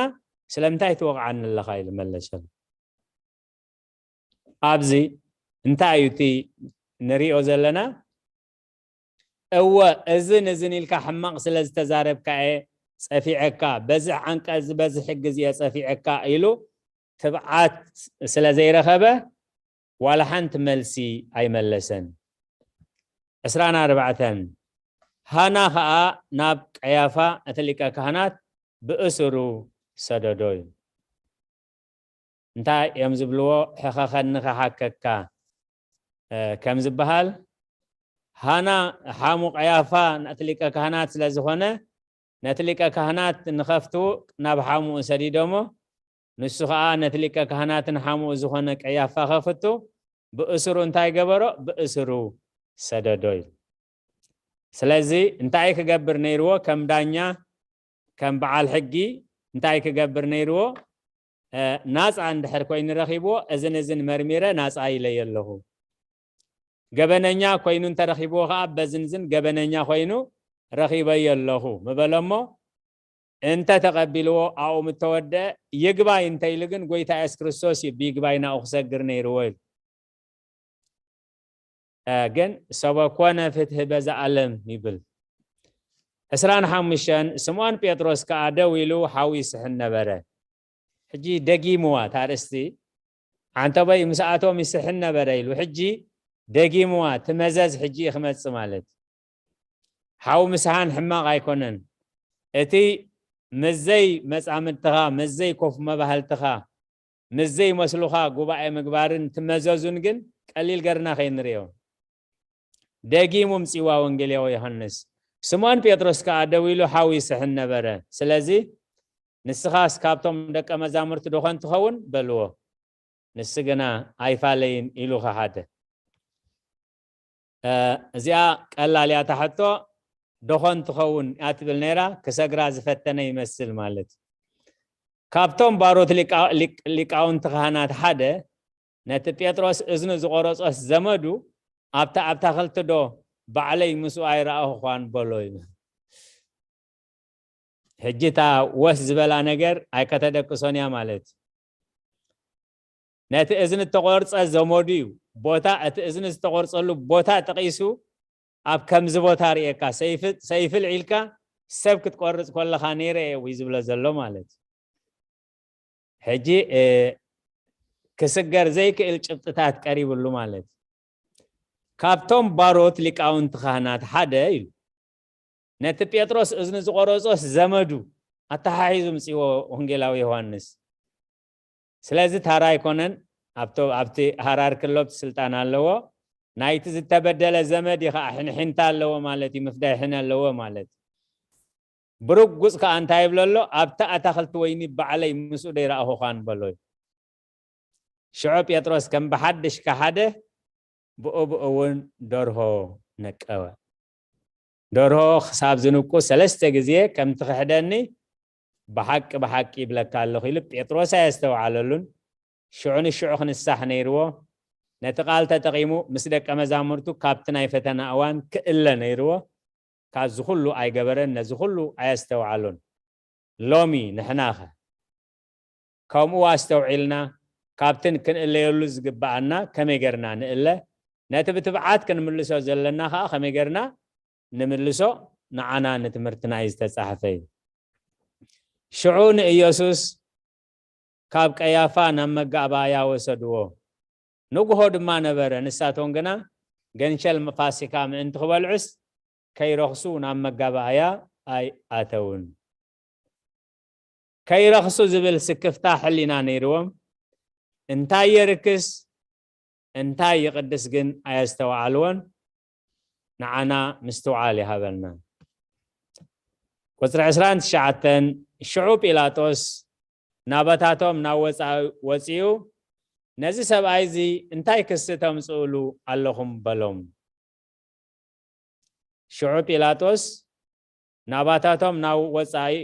"ስለምንታይ ትወቕዓኒ ኣለኻ?" ኢሉ መለሰሉ። ኣብዚ እንታይ እዩ እቲ ንሪኦ ዘለና? "እወ፣ እዝን እዝን ኢልካ ሕማቕ ስለ ዝተዛረብካ እየ ጸፊዐካ፣ በዚ ዓንቀጽ፣ በዚ ሕጊ እዚ እየ ጸፊዐካ" ኢሉ ትብዓት ስለ ዘይረኸበ፣ ዋላ ሓንቲ መልሲ ኣይመለሰን። ዕስራን ኣርባዕተን፣ ሃና ኸኣ ናብ ቀያፋ እቲ ሊቀ ካህናት ብእስሩ ሰደዶ እዩ። እንታይ እዮም ዝብልዎ? "ሕኸኸኒ ክሓከካ" እ፣ ከም ዝበሃል፣ ሃና ሓሙ ቀያፋ ነቲ ሊቀ ካህናት ስለ ዝኾነ፣ ነቲ ሊቀ ካህናት ንኸፍቱ ናብ ሓሙኡ ሰዲዶሞ። ንሱ ኸኣ ነቲ ሊቀ ካህናትን ሓሙኡ ዝኾነ ቀያፋ ከፍቱ ብእስሩ እንታይ ገበሮ? ብእስሩ ሰደዶ ኢሉ። ስለዚ እንታይ ክገብር ነይርዎ? ከም ዳኛ፣ ከም በዓል ሕጊ እንታይ ክገብር ነይርዎ? እ፣ ናጻ እንድሕር ኮይኑ ረኺብዎ፣ እዝን እዝን መርሚረ ናጻ ኢለዮ ኣለኹ። ገበነኛ ኮይኑ እንተረኺብዎ ኸኣ፣ በዝን ዝን ገበነኛ ኮይኑ ረኺበዮ ኣለኹ ምበሎ እሞ፣ እንተ ተቐቢልዎ፣ ኣብኡ ምተወደአ፣ ይግባይ እንተ ኢሉ ግን፣ ጎይታ የሱስ ክርስቶስ እዩ ብይግባይ ናብኡ ክሰግር ነይርዎ ኢሉ። እ፣ ግን ሰበ ኮነ ፍትሒ በዛ ዓለም ይብል። ዕስራን ሓሙሽተን፣ ስምዖን ጴጥሮስ ከኣ ደው ኢሉ ሓዊ ይስሕን ነበረ። ሕጂ ደጊምዋ እታ ኣርእስቲ፣ ዓንተቦይ ምስኣቶም ይስሕን ነበረ ኢሉ። ሕጂ ደጊምዋ፣ እቲ መዘዝ ሕጂ እዩ ክመጽእ ማለት። ሓዊ ምስሓን ሕማቕ ኣይኮነን። እቲ ምስ ዘይመጻምድትኻ፣ ምስ ዘይኮፍ መባህልትኻ፣ ምስ ዘይመስሉኻ ጉባኤ ምግባርን እቲ መዘዙን ግን ቀሊል ገርና ከይንርእዮ። ደጊሙ ምጽዋ ወንጌላዊ ዮሃንስ። ስምዖን ጴጥሮስ ከኣ ደው ኢሉ ሓዊ ይስሕን ነበረ። ስለዚ ንስኻስ ካብቶም ደቀ መዛሙርቲ ዶ ኾን ትኸውን? በልዎ። ንሱ ግና ኣይፋለይን ኢሉ ከሓደ። እ፣ እዚኣ ቀላል እያ እታ ሕቶ። ዶ ኾን ትኸውን እያ ትብል ነይራ፣ ክሰግራ ዝፈተነ ይመስል ማለት። ካብቶም ባሮት ሊቃ-፣ ሊቅ-፣ ሊቃውንቲ ካህናት ሓደ፣ ነቲ ጴጥሮስ እዝኑ ዝቖረጾስ ዘመዱ ኣብታ ኣብታ ክልተ ዶ ባዕለይ ምስኡ ኣይረኣኹኳን በሎ እዩ። ሕጂ እታ ወስ ዝበላ ነገር ኣይከተደቅሶን እያ ማለት እዩ። ነቲ እዝኒ እተቆርጸ ዘመዱ እዩ። ቦታ፣ እቲ እዝኒ ዝተቆርጸሉ ቦታ ጠቒሱ፣ ኣብ ከምዚ ቦታ ርእየካ፣ ሰይፊ፣ ሰይፊ ልዒልካ ሰብ ክትቆርጽ ከለኻ ነይረ እየ እዩ ዝብሎ ዘሎ ማለት እዩ። ሕጂ፣ እ፣ ክስገር ዘይክእል ጭብጥታት ቀሪብሉ ማለት እዩ። ካብቶም ባሮት ሊቃውንቲ ካህናት ሓደ ኢሉ፣ ነቲ ጴጥሮስ እዝኒ ዝቆረጾስ ዘመዱ ኣተሓሒዙ ምጽዎ ወንጌላዊ ዮሃንስ። ስለዚ ታራ ኣይኮነን፣ ኣብቶ-፣ ኣብቲ ሃራርኪ ኣሎ፣ ኣብቲ ስልጣን ኣለዎ። ናይቲ ዝተበደለ ዘመድ እዩ ከዓ ሕንሕንታ ኣለዎ ማለት እዩ፣ ምፍዳይ ሕነ ኣለዎ ማለት እዩ። ብርጉጽ ከዓ እንታይ ይብሎ ኣሎ? ኣብቲ ኣታኽልቲ ወይኒ ባዕለይ ምስኡ ደይረኣኹኻን በሎ እዩ። ሽዑ ጴጥሮስ ከም ብሓድሽ ከሓደ፣ ብኡ ብኡ እውን ደርሆ ነቀወ። ደርሆ ክሳብ ዝንቁ ሰለስተ ግዜ ከም ትኽሕደኒ ብሓቂ ብሓቂ ይብለካ ኣለኹ ኢሉ ጴጥሮስ ኣየስተውዓለሉን። ሽዑ ንሽዑ ክንሳሕ ነይርዎ። ነቲ ቃል ተጠቒሙ ምስ ደቀ መዛሙርቱ ካብቲ ናይ ፈተና እዋን ክእለ ነይርዎ። ካብዚ ኩሉ ኣይገበረን፣ ነዚ ኩሉ ኣየስተውዓሉን። ሎሚ ንሕናኸ ከምኡ ኣስተውዒልና ካብቲ ክንእለየሉ ዝግብኣና ከመይ ጌርና ንእለ? ነቲ ብትብዓት ክንምልሶ ዘለና ኸዓ ከመይ ጌርና ንምልሶ ንዓና ንትምህርትና እዩ ዝተጻሕፈ እዩ። ሽዑ ንኢየሱስ ካብ ቀያፋ ናብ መጋባእያ ወሰድዎ። ንግሆ ድማ ነበረ። ንሳቶም ግና ገንሸል ፋሲካ ምእንቲ ክበልዑስ ከይረኽሱ ናብ መጋባእያ ኣይኣተውን። ከይረኽሱ ዝብል ስክፍታ ሕሊና ነይርዎም። እንታይ የርክስ እንታይ ይቕድስ ግን ኣየስተውዓልዎን። ንዓና ምስትውዓል ይሃበልና። ቁፅሪ ዕስራን ትሽዓተን፣ ሽዑ ጲላጦስ ናባታቶም ናብ ወፃኢ ወፂኡ፣ ነዚ ሰብኣይ እዚ እንታይ ክሲ ተምፅእሉ ኣለኹም በሎም። ሽዑ ጲላጦስ ናባታቶም ናብ ወፃኢ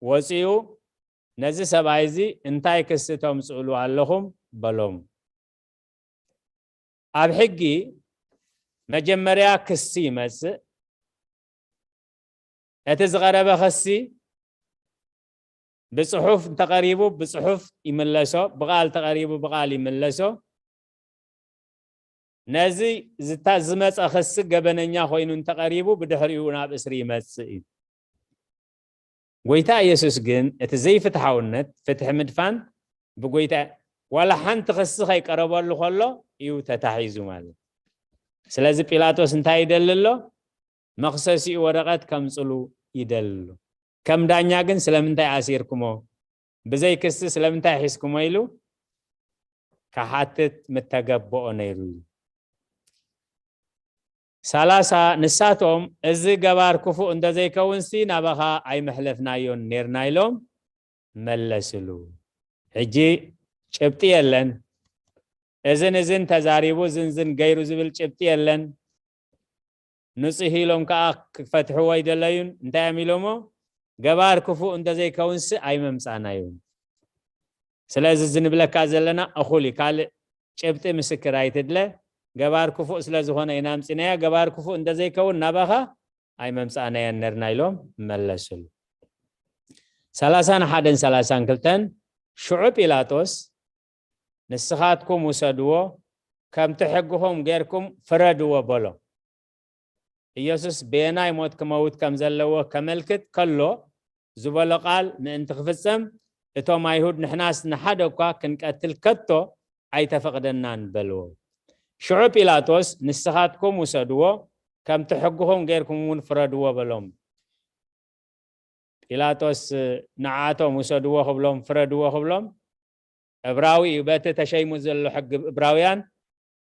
ወፂኡ፣ ነዚ ሰብኣይ እዚ እንታይ ክሲ ተምፅእሉ ኣለኹም በሎም። ኣብ ሕጊ መጀመርያ ክሲ ይመፅእ። እቲ ዝቐረበ ክሲ ብፅሑፍ እንተቐሪቡ ብፅሑፍ ይምለሶ፣ ብቓል ተቐሪቡ ብቓል ይምለሶ። ነዚ ዝታ-፣ ዝመፀ ክሲ ገበነኛ ኮይኑ እንተቐሪቡ ብድሕሪኡ ናብ እስሪ ይመፅእ እዩ። ጎይታ ኢየሱስ ግን እቲ ዘይፍትሓውነት ፍትሒ ምድፋን ብጎይታ ዋላ ሓንቲ ክሲ ከይቀረበሉ ከሎ እዩ ተታሒዙ ማለት። ስለዚ ጲላጦስ እንታይ ይደሊ ኣሎ? መኽሰሲኡ ወረቐት ከምፅሉ ይደሊ ኣሎ። ከም ዳኛ ግን ስለምንታይ ኣሲርኩሞ? ብዘይ ክሲ ስለምንታይ ሒዝኩሞ ኢሉ ክሓትት ምተገበኦ ነይሩ እዩ። ሰላሳ፣ ንሳቶም እዚ ገባር ክፉእ እንተዘይከውንሲ ናባኻ ኣይመሕለፍናዮን ኔርና ኢሎም መለስሉ። ሕጂ ጭብጢ የለን። እዝን እዝን ተዛሪቡ እዝን እዝን ገይሩ ዝብል ጭብጢ የለን። ንጹህ ኢሎም ከዓ ክፈትሕዎ ኣይደለዩን። እንታይ እዮም ኢሎሞ? ገባር ክፉእ እንተዘይከውንሲ ኣይመምጻእናዮን። ስለዚ እዚ ንብለካ ዘለና እኹል እዩ። ካልእ ጭብጢ ምስክር ኣይትድለ። ገባር ክፉእ ስለ ዝኾነ ኢና ኣምጺናያ። ገባር ክፉእ እንተዘይከውን ናባኻ ኣይመምጻእናያን ነርና ኢሎም መለስሉ። ሰላሳን ሓደን ሰላሳን ክልተን፣ ሽዑ ጲላጦስ ንስኻትኩም ውሰድዎ፣ ከምቲ ሕግኹም ጌርኩም ፍረድዎ በሎ። ኢየሱስ በየናይ ሞት ክመውት ከም ዘለዎ ከመልክት ከሎ ዝበሎ ቃል ምእንቲ ክፍጸም፣ እቶም ኣይሁድ ንሕናስ ንሓደ እኳ ክንቀትል ከቶ ኣይተፈቕደናን በልዎ። ሽዑ ጲላጦስ ንስኻትኩም ውሰድዎ፣ ከምቲ ሕግኹም ጌርኩም እውን ፍረድዎ በሎም። ጲላጦስ ንዓቶም ውሰድዎ ክብሎም ፍረድዎ ክብሎም እብራዊ እዩ። በቲ ተሸይሙ ዘሎ ሕጊ እብራውያን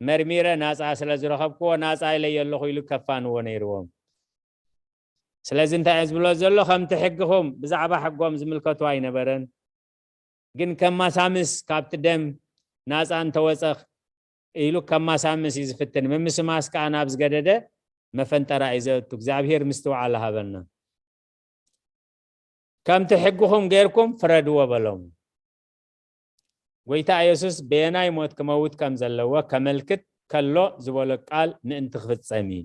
መርሚረ ናፃ ስለ ዝረኸብክዎ ናፃ ኢለዮ ኣለኹ ኢሉ ከፋንዎ ነይርዎም። ስለዚ እንታይ እዩ ዝብሎ ዘሎ? ከምቲ ሕግኹም ብዛዕባ ሕጎም ዝምልከቱ ኣይነበረን፣ ግን ከማሳምስ ካብቲ ደም ናፃ እንተወፀ ኢሉ ከማሳምስ እዩ ዝፍትን። ምምስማስ ከዓ ናብ ዝገደደ መፈንጠራ እዩ ዘእቱ። እግዚኣብሔር ምስትውዓል ሃበና። ከምቲ ሕግኹም ጌርኩም ፍረድዎ በሎም። ጎይታ ኢየሱስ በየናይ ሞት ክመውት ከም ዘለዎ ከመልክት ከሎ ዝበሎ ቃል ምእንቲ ክፍጸም እዩ።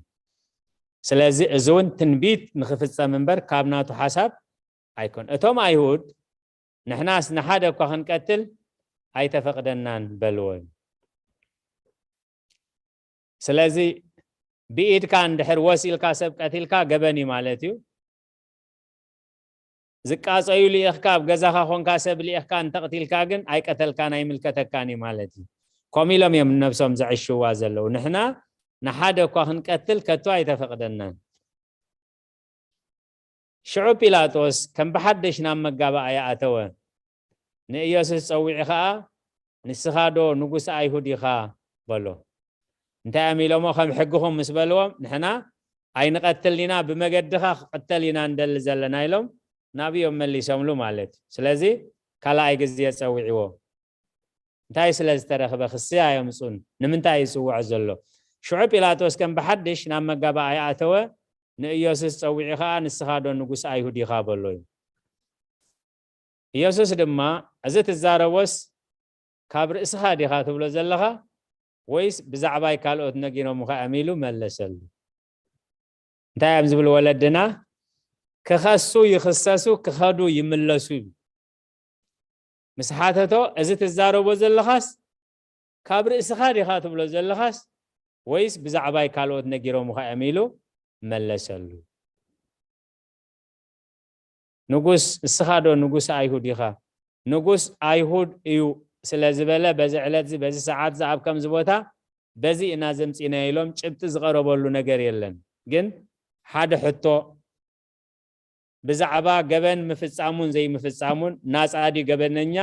ስለዚ እዚ እውን ትንቢት ንክፍጸም እምበር ካብ ናቱ ሓሳብ ኣይኮን። እቶም ኣይሁድ ንሕናስ ንሓደ እኳ ክንቀትል ኣይተፈቕደናን በልዎ። ስለዚ ብኢድካ እንድሕር ወስ ኢልካ ሰብ ቀቲልካ ገበን እዩ ማለት እዩ። ዝቃጸዩ ልኢኽካ ኣብ ገዛኻ ኮንካ ሰብ ልኢኽካ እንተቕቲልካ ግን ኣይቀተልካን ኣይምልከተካን እዩ ማለት እዩ። ከምኡ ኢሎም እዮም ነብሶም ዘዕሽዋ ዘለዉ። ንሕና ንሓደ እኳ ክንቀትል ከቶ ኣይተፈቕደናን። ሽዑ ጲላጦስ ከም ብሓድሽ ናብ መጋባእያ ኣተወ። ንኢየሱስ ጸዊዑ ኸኣ፣ "ንስኻ ዶ ንጉስ ኣይሁድ ኢኻ?" በሎ። እንታይ እዮም ኢሎሞ? ከም ሕግኹም ምስ በልዎም፣ "ንሕና ኣይንቐትልን ኢና፣ ብመገድኻ ክቕተል ኢና ንደሊ ዘለና" ኢሎም ናብኦም መሊሶምሉ ማለት እዩ። ስለዚ ካልኣይ ግዜ ጸዊዕዎ። እንታይ ስለ ዝተረኽበ ክሲ ኣየምጹን? ንምንታይ ይጽውዖ ዘሎ? ሽዑ ጲላጦስ ከም ብሓድሽ ናብ መጋባእያ ኣተወ፣ ንኢየሱስ ጸዊዑ ኸኣ፣ "ንስኻ ዶ ንጉስ ኣይሁድ ኢኻ?" በሎ እዩ። ኢየሱስ ድማ፣ "እዚ ትዛረቦስ ካብ ርእስኻ ዲኻ ትብሎ ዘለኻ? ወይስ ብዛዕባይ ካልኦት ነጊሮምኻ እዮም?" ኢሉ መለሰሉ። እንታይ እዮም ዝብሉ ወለድና? "ክኸሱ ይኽሰሱ፣ ክኸዱ ይምለሱ" ይብሉ። ምስ ሓተቶ፣ "እዚ ትዛረቦ ዘለኻስ ካብ ርእስኻ ዲኻ ትብሎ ዘለኻስ ወይስ ብዛዕባይ ካልኦት ነጊሮምኻ እዮም?" ኢሉ መለሰሉ። "ንጉስ፣ እስኻ ዶ ንጉስ ኣይሁድ ኢኻ?" "ንጉስ ኣይሁድ እዩ" ስለ ዝበለ፣ በዚ ዕለት እዚ፣ በዚ ሰዓት እዚ፣ ኣብ ከምዚ ቦታ፣ በዚ ኢና ዘምጺእናዮ ኢሎም ጭብጢ ዝቐረበሉ ነገር የለን። ግን ሓደ ሕቶ፣ ብዛዕባ ገበን ምፍጻሙን ዘይምፍጻሙን፣ ናጻ ድዩ ገበነኛ፣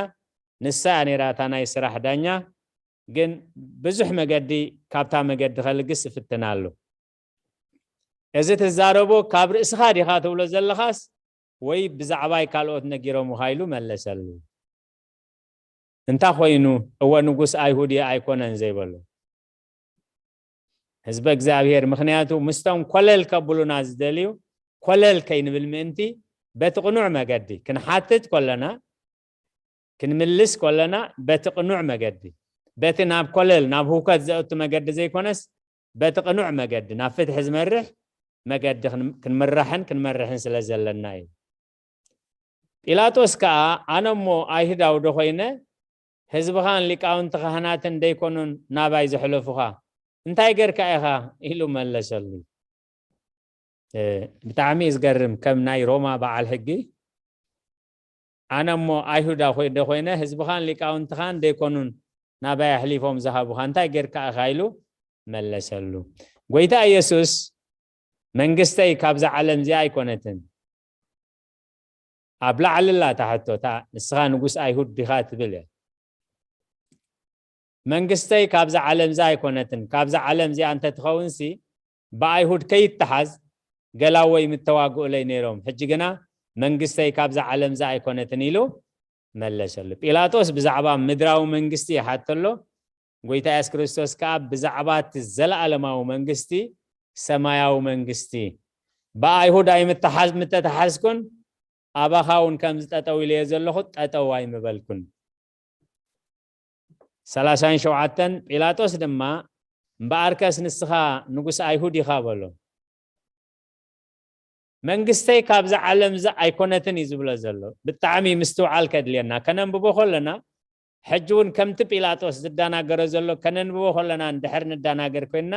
ንሳ እያ ነይራ እታ ናይ ስራሕ ዳኛ። ግን ብዙሕ መገዲ፣ ካብታ መገዲ ከልግስ ይፍትን ኣሎ። "እዚ ትዛረቦ ካብ ርእስኻ ዲኻ ትብሎ ዘለኻስ ወይ ብዛዕባይ ካልኦት ነጊሮምኻ?" ኢሉ መለሰሉ። እንታ ኾይኑ፣ "እወ ንጉስ ኣይሁድ እየ" ኣይኮነን ዘይበሎ ህዝበ እግዚኣብሔር። ምኽንያቱ ምስቶም ኮለል ከብሉና ዝደልዩ ኮለል ከይንብል ምእንቲ፣ በቲ ቅኑዕ መገዲ ክንሓትት ከለና፣ ክንምልስ ከለና፣ በቲ ቅኑዕ መገዲ፣ በቲ ናብ ኮለል፣ ናብ ህውከት ዘእቱ መገዲ ዘይኮነስ፣ በቲ ቅኑዕ መገዲ፣ ናብ ፍትሒ ዝመርሕ መገዲ ክን-፣ ክንምራሕን ክንመርሕን ስለ ዘለና እዩ። ጲላጦስ ከኣ፣ "ኣነ እሞ ኣይሁዳዊ ዶ ኾይነ፣ ህዝብኻን ሊቃውንቲ ካህናትን ደይኮኑን ናባይ ዘሕለፉኻ? እንታይ ጌርካ ኢኻ?" ኢሉ መለሰሉ። እ፣ ብጣዕሚ እዩ ዝገርም። ከም ናይ ሮማ በዓል ሕጊ፣ "ኣነ እሞ ኣይሁዳ ኮይ-፣ ዶ ኮይነ፣ ህዝብኻን ሊቃውንትኻን ደይኮኑን ናባይ ኣሕሊፎም ዝሃቡኻ? እንታይ ጌርካ ኢኻ?" ኢሉ መለሰሉ። ጎይታ ኢየሱስ፣ "መንግስተይ ካብዛ ዓለም እዚኣ ኣይኮነትን" ኣብ ላዕሊ ኣላ እታ ሕቶ፣ እታ "ንስኻ ንጉስ ኣይሁድ ዲኻ?" ትብል እያ። "መንግስተይ ካብዛ ዓለም እዛ ኣይኮነትን፣ ካብዛ ዓለም እዚኣ እንተትኸውንሲ ብኣይሁድ ከይተሓዝ ገላወይ ምተዋግኡለይ ነይሮም። ሕጂ ግና መንግስተይ ካብዛ ዓለም እዛ ኣይኮነትን" ኢሉ መለሰሉ። ጲላጦስ ብዛዕባ ምድራዊ መንግስቲ ይሓቶ ኣሎ። ጎይታ የሱስ ክርስቶስ ከኣ ብዛዕባ እቲ ዘለኣለማዊ መንግስቲ፣ ሰማያዊ መንግስቲ፣ "ብኣይሁድ ኣይምተሓዝ-፣ ምተተሓዝኩን፣ ኣባኻ እውን ከምዚ ጠጠው ኢለዮ ዘለኹ ጠጠው ኣይምበልኩን።" ሰላሳን ሸውዓተን፣ ጲላጦስ ድማ፣ "እምበኣርከስ ንስኻ ንጉስ ኣይሁድ ኢኻ?" በሎ። "መንግስተይ ካብዛ ዓለም እዛ ኣይኮነትን" እዩ ዝብሎ ዘሎ። ብጣዕሚ ምስትውዓል ከድልየና። ከነንብቦ ከለና፣ ሕጂ እውን ከምቲ ጲላጦስ ዝደናገረ ዘሎ ከነንብቦ ከለና እንድሕር ንደናገር ኮይንና፣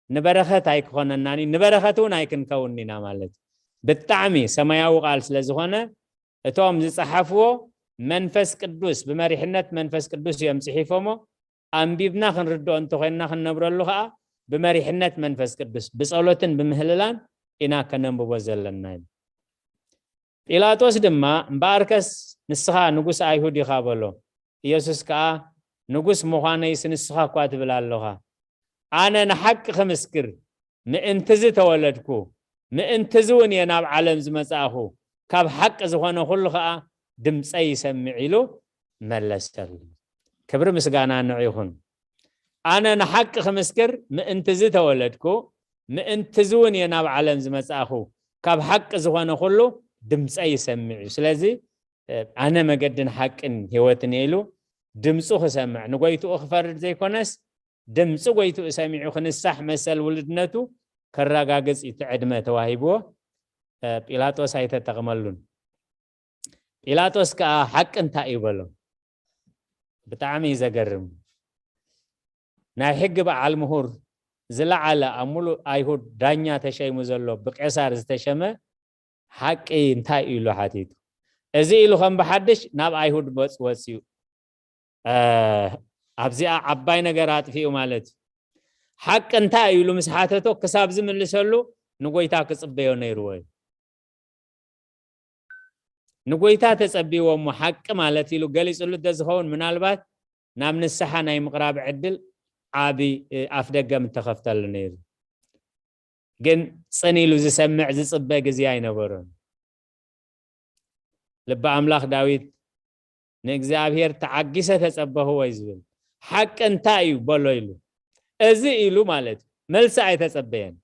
ንበረኸት ኣይክኾነናን እዩ፣ ንበረኸት እውን ኣይክንከውን ኢና ማለት እዩ። ብጣዕሚ ሰማያዊ ቃል ስለ ዝኾነ፣ እቶም ዝጸሓፍዎ መንፈስ ቅዱስ፣ ብመሪሕነት መንፈስ ቅዱስ እዮም ጽሒፎሞ። ኣንቢብና ክንርድኦ እንተኾይንና፣ ክንነብረሉ ኸኣ ብመሪሕነት መንፈስ ቅዱስ፣ ብጸሎትን ብምህልላን ኢና ከነንብቦ ዘለና እዩ። ጲላጦስ ድማ፣ "እምበኣርከስ ንስኻ ንጉስ ኣይሁድ ኢኻ?" በሎ። ኢየሱስ ከኣ፣ "ንጉስ ምዃነይስ ንስኻ እኳ ትብል ኣሎኻ። ኣነ ንሓቂ ክምስክር፣ ምእንቲ እዚ ተወለድኩ፣ ምእንቲ እዚ እውን እየ ናብ ዓለም ዝመጻእኹ፣ ካብ ሓቂ ዝኾነ ኩሉ ኸኣ ድምጸይ ይሰምዕ" ኢሉ መለሰሉ። ክብሪ ምስጋና ንዑ ይኹን። "ኣነ ንሓቂ ክምስክር፣ ምእንቲ እዚ ተወለድኩ፣ ምእንቲ እዚ እውን እየ ናብ ዓለም ዝመጻእኹ፣ ካብ ሓቂ ዝኾነ ኩሉ ድምጸይ ይሰምዕ እዩ። ስለዚ፣ እ፣ ኣነ መገድን ሓቅን ህይወትን እየ" ኢሉ ድምጹ ክሰምዕ፣ ንጎይትኡ ክፈርድ ዘይኮነስ፣ ድምፂ ጎይትኡ ሰሚዑ ክንሳሕ መሰል ውልድነቱ ከረጋግፅ እዩ እቲ ዕድመ ተዋሂብዎ። እ፣ ጲላጦስ ኣይተጠቕመሉን። ጲላጦስ ከዓ ሓቂ እንታይ እዩ በሎ። ብጣዕሚ እዩ ዘገርም። ናይ ሕጊ በዓል ምሁር ዝለዓለ ኣብ ሙሉእ ኣይሁድ ዳኛ ተሸይሙ ዘሎ ብቄሳር ዝተሸመ ሓቂ እንታይ እዩ ኢሉ ሓቲቱ። እዚ ኢሉ ከም ብሓድሽ ናብ ኣይሁድ ወፅ-፣ ወፂኡ። እ፣ ኣብዚኣ ዓባይ ነገር ኣጥፊኡ ማለት እዩ። ሓቂ እንታይ እዩ ኢሉ ምስ ሓተቶ ክሳብ ዝምልሰሉ ንጎይታ ክፅበዮ ነይርዎ እዩ። ንጎይታ ተጸቢዎ እሞ ሓቂ ማለት ኢሉ ገሊጹሉ እንተዝኸውን ምናልባት ናብ ንስሓ ናይ ምቕራብ ዕድል ዓቢ፣ እ፣ ኣፍ ደገ ምተኸፍተሉ ነይሩ። ግን ጽን ኢሉ ዝሰምዕ ዝጽበ ግዜ ኣይነበሮን። ልቢ ኣምላኽ ዳዊት ንእግዚኣብሔር ተዓጊሰ ተጸበኽዎ እዩ ዝብል። ሓቂ እንታይ እዩ በሎ ኢሉ። እዚ ኢሉ ማለት እዩ። መልሲ ኣይተጸበየን።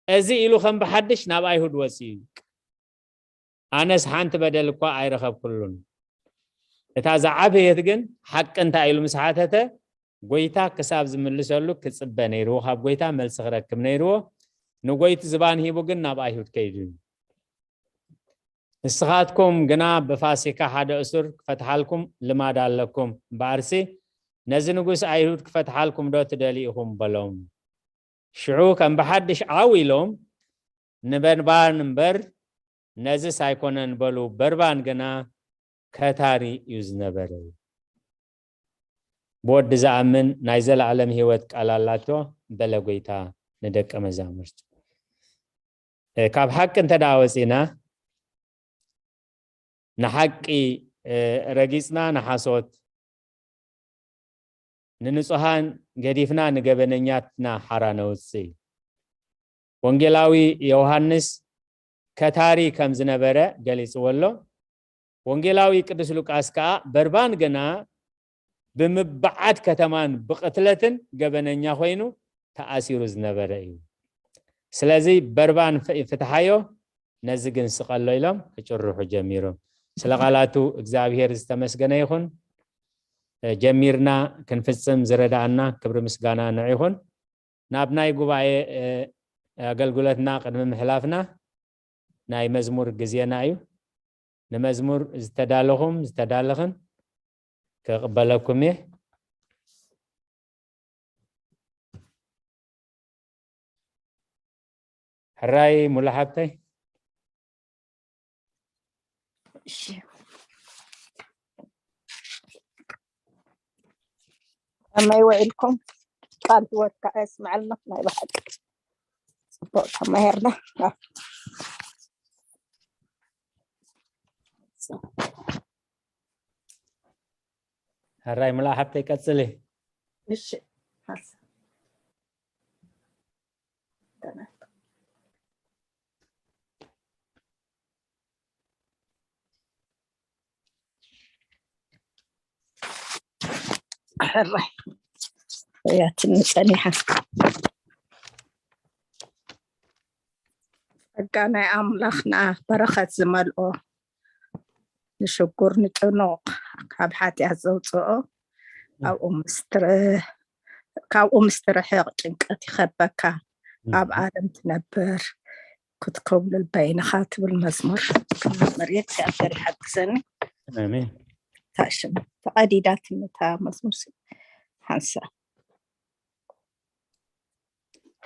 እዚ ኢሉ ከም ብሓድሽ ናብ ኣይሁድ ወጺኡ እዩ። ኣነስ ሓንቲ በደል እኳ ኣይረኸብኩሉን። እታ ዝዓበየት ግን ሓቂ እንታይ ኢሉ ምስ ሓተተ፣ ጎይታ ክሳብ ዝምልሰሉ ክጽበ ነይርዎ፣ ካብ ጎይታ መልሲ ክረክብ ነይርዎ። ንጎይቱ ዝባን ሂቡ ግን ናብ ኣይሁድ ከይዱ እዩ። ንስኻትኩም ግና ብፋሲካ ሓደ እሱር ክፈትሓልኩም ልማድ ኣለኩም። እምበኣርሲ ነዚ ንጉስ ኣይሁድ ክፈትሓልኩም ዶ ትደልዩ ኢኹም? በሎም። ሽዑ ከም ብሓድሽ ዓው ኢሎም ንበርባን እምበር ነዝስ ኣይኮነን በሉ። በርባን ግና ከታሪ እዩ ዝነበረ። ብወዲ ዝኣምን ናይ ዘለኣለም ህይወት ቃል ኣላቶ በለ ጎይታ ንደቀ መዛሙርቱ። እ፣ ካብ ሓቂ እንተ ደኣ ወጺና፣ ንሓቂ፣ እ፣ ረጊጽና ንሓሶት፣ ንንጹሃን ገዲፍና ንገበነኛትና ሓራ ነውጽእ። ወንጌላዊ ዮሃንስ ከታሪ ከም ዝነበረ ገሊጽዎ ኣሎ። ወንጌላዊ ቅዱስ ሉቃስ ከኣ በርባን ግና ብምብዓት ከተማን ብቕትለትን ገበነኛ ኮይኑ ተኣሲሩ ዝነበረ እዩ። ስለዚ በርባን ፍ-፣ ፍትሓዮ፣ ነዚ ግን ስቐሎ ኢሎም ክጭርሑ ጀሚሮም። ስለ ቃላቱ እግዚኣብሔር ዝተመስገነ ይኹን። እ፣ ጀሚርና ክንፍጽም ዝረዳኣና ክብሪ ምስጋና ንዑ ይኹን። ናብ ናይ ጉባኤ፣ እ፣ ኣገልግሎትና ቅድሚ ምሕላፍና ናይ መዝሙር ግዜና እዩ። ንመዝሙር ዝተዳለኹም ዝተዳለኽን ክቕበለኩም እየ። ሕራይ ሙሉ ሓብተይ። እሺ። ከመይ ውዒልኩም? ቃል ህይወት ከኣ የስምዐልና ናይ ብሓቂ። ጽቡቕ ተማሂርና። ሕራይ ሙሉ ሓብተይ ቀጽሊ። እሺ። ሕራይ እያትኒ ጸኒሓ። ጸጋ ናይ ኣምላኽና በረኸት ዝመልኦ፣ ንሽጉር ንጭኑቕ ካብ ሓጢኣት ዘውፅኦ፣ ኣብኡ ምስ ትር-፣ ካብኡ ምስ ትርሕቕ ጭንቀት ይኸበካ፣ ኣብ ዓለም ትነብር ክትኮብልል በይንኻ ትብል መዝሙር ክነምር እየ። እግዚኣብሔር ይሓግዘኒ። ኣሜን። ታሽም ተቐዲዳትኒ እታ መዝሙር ሲ-፣ ሓንሳ።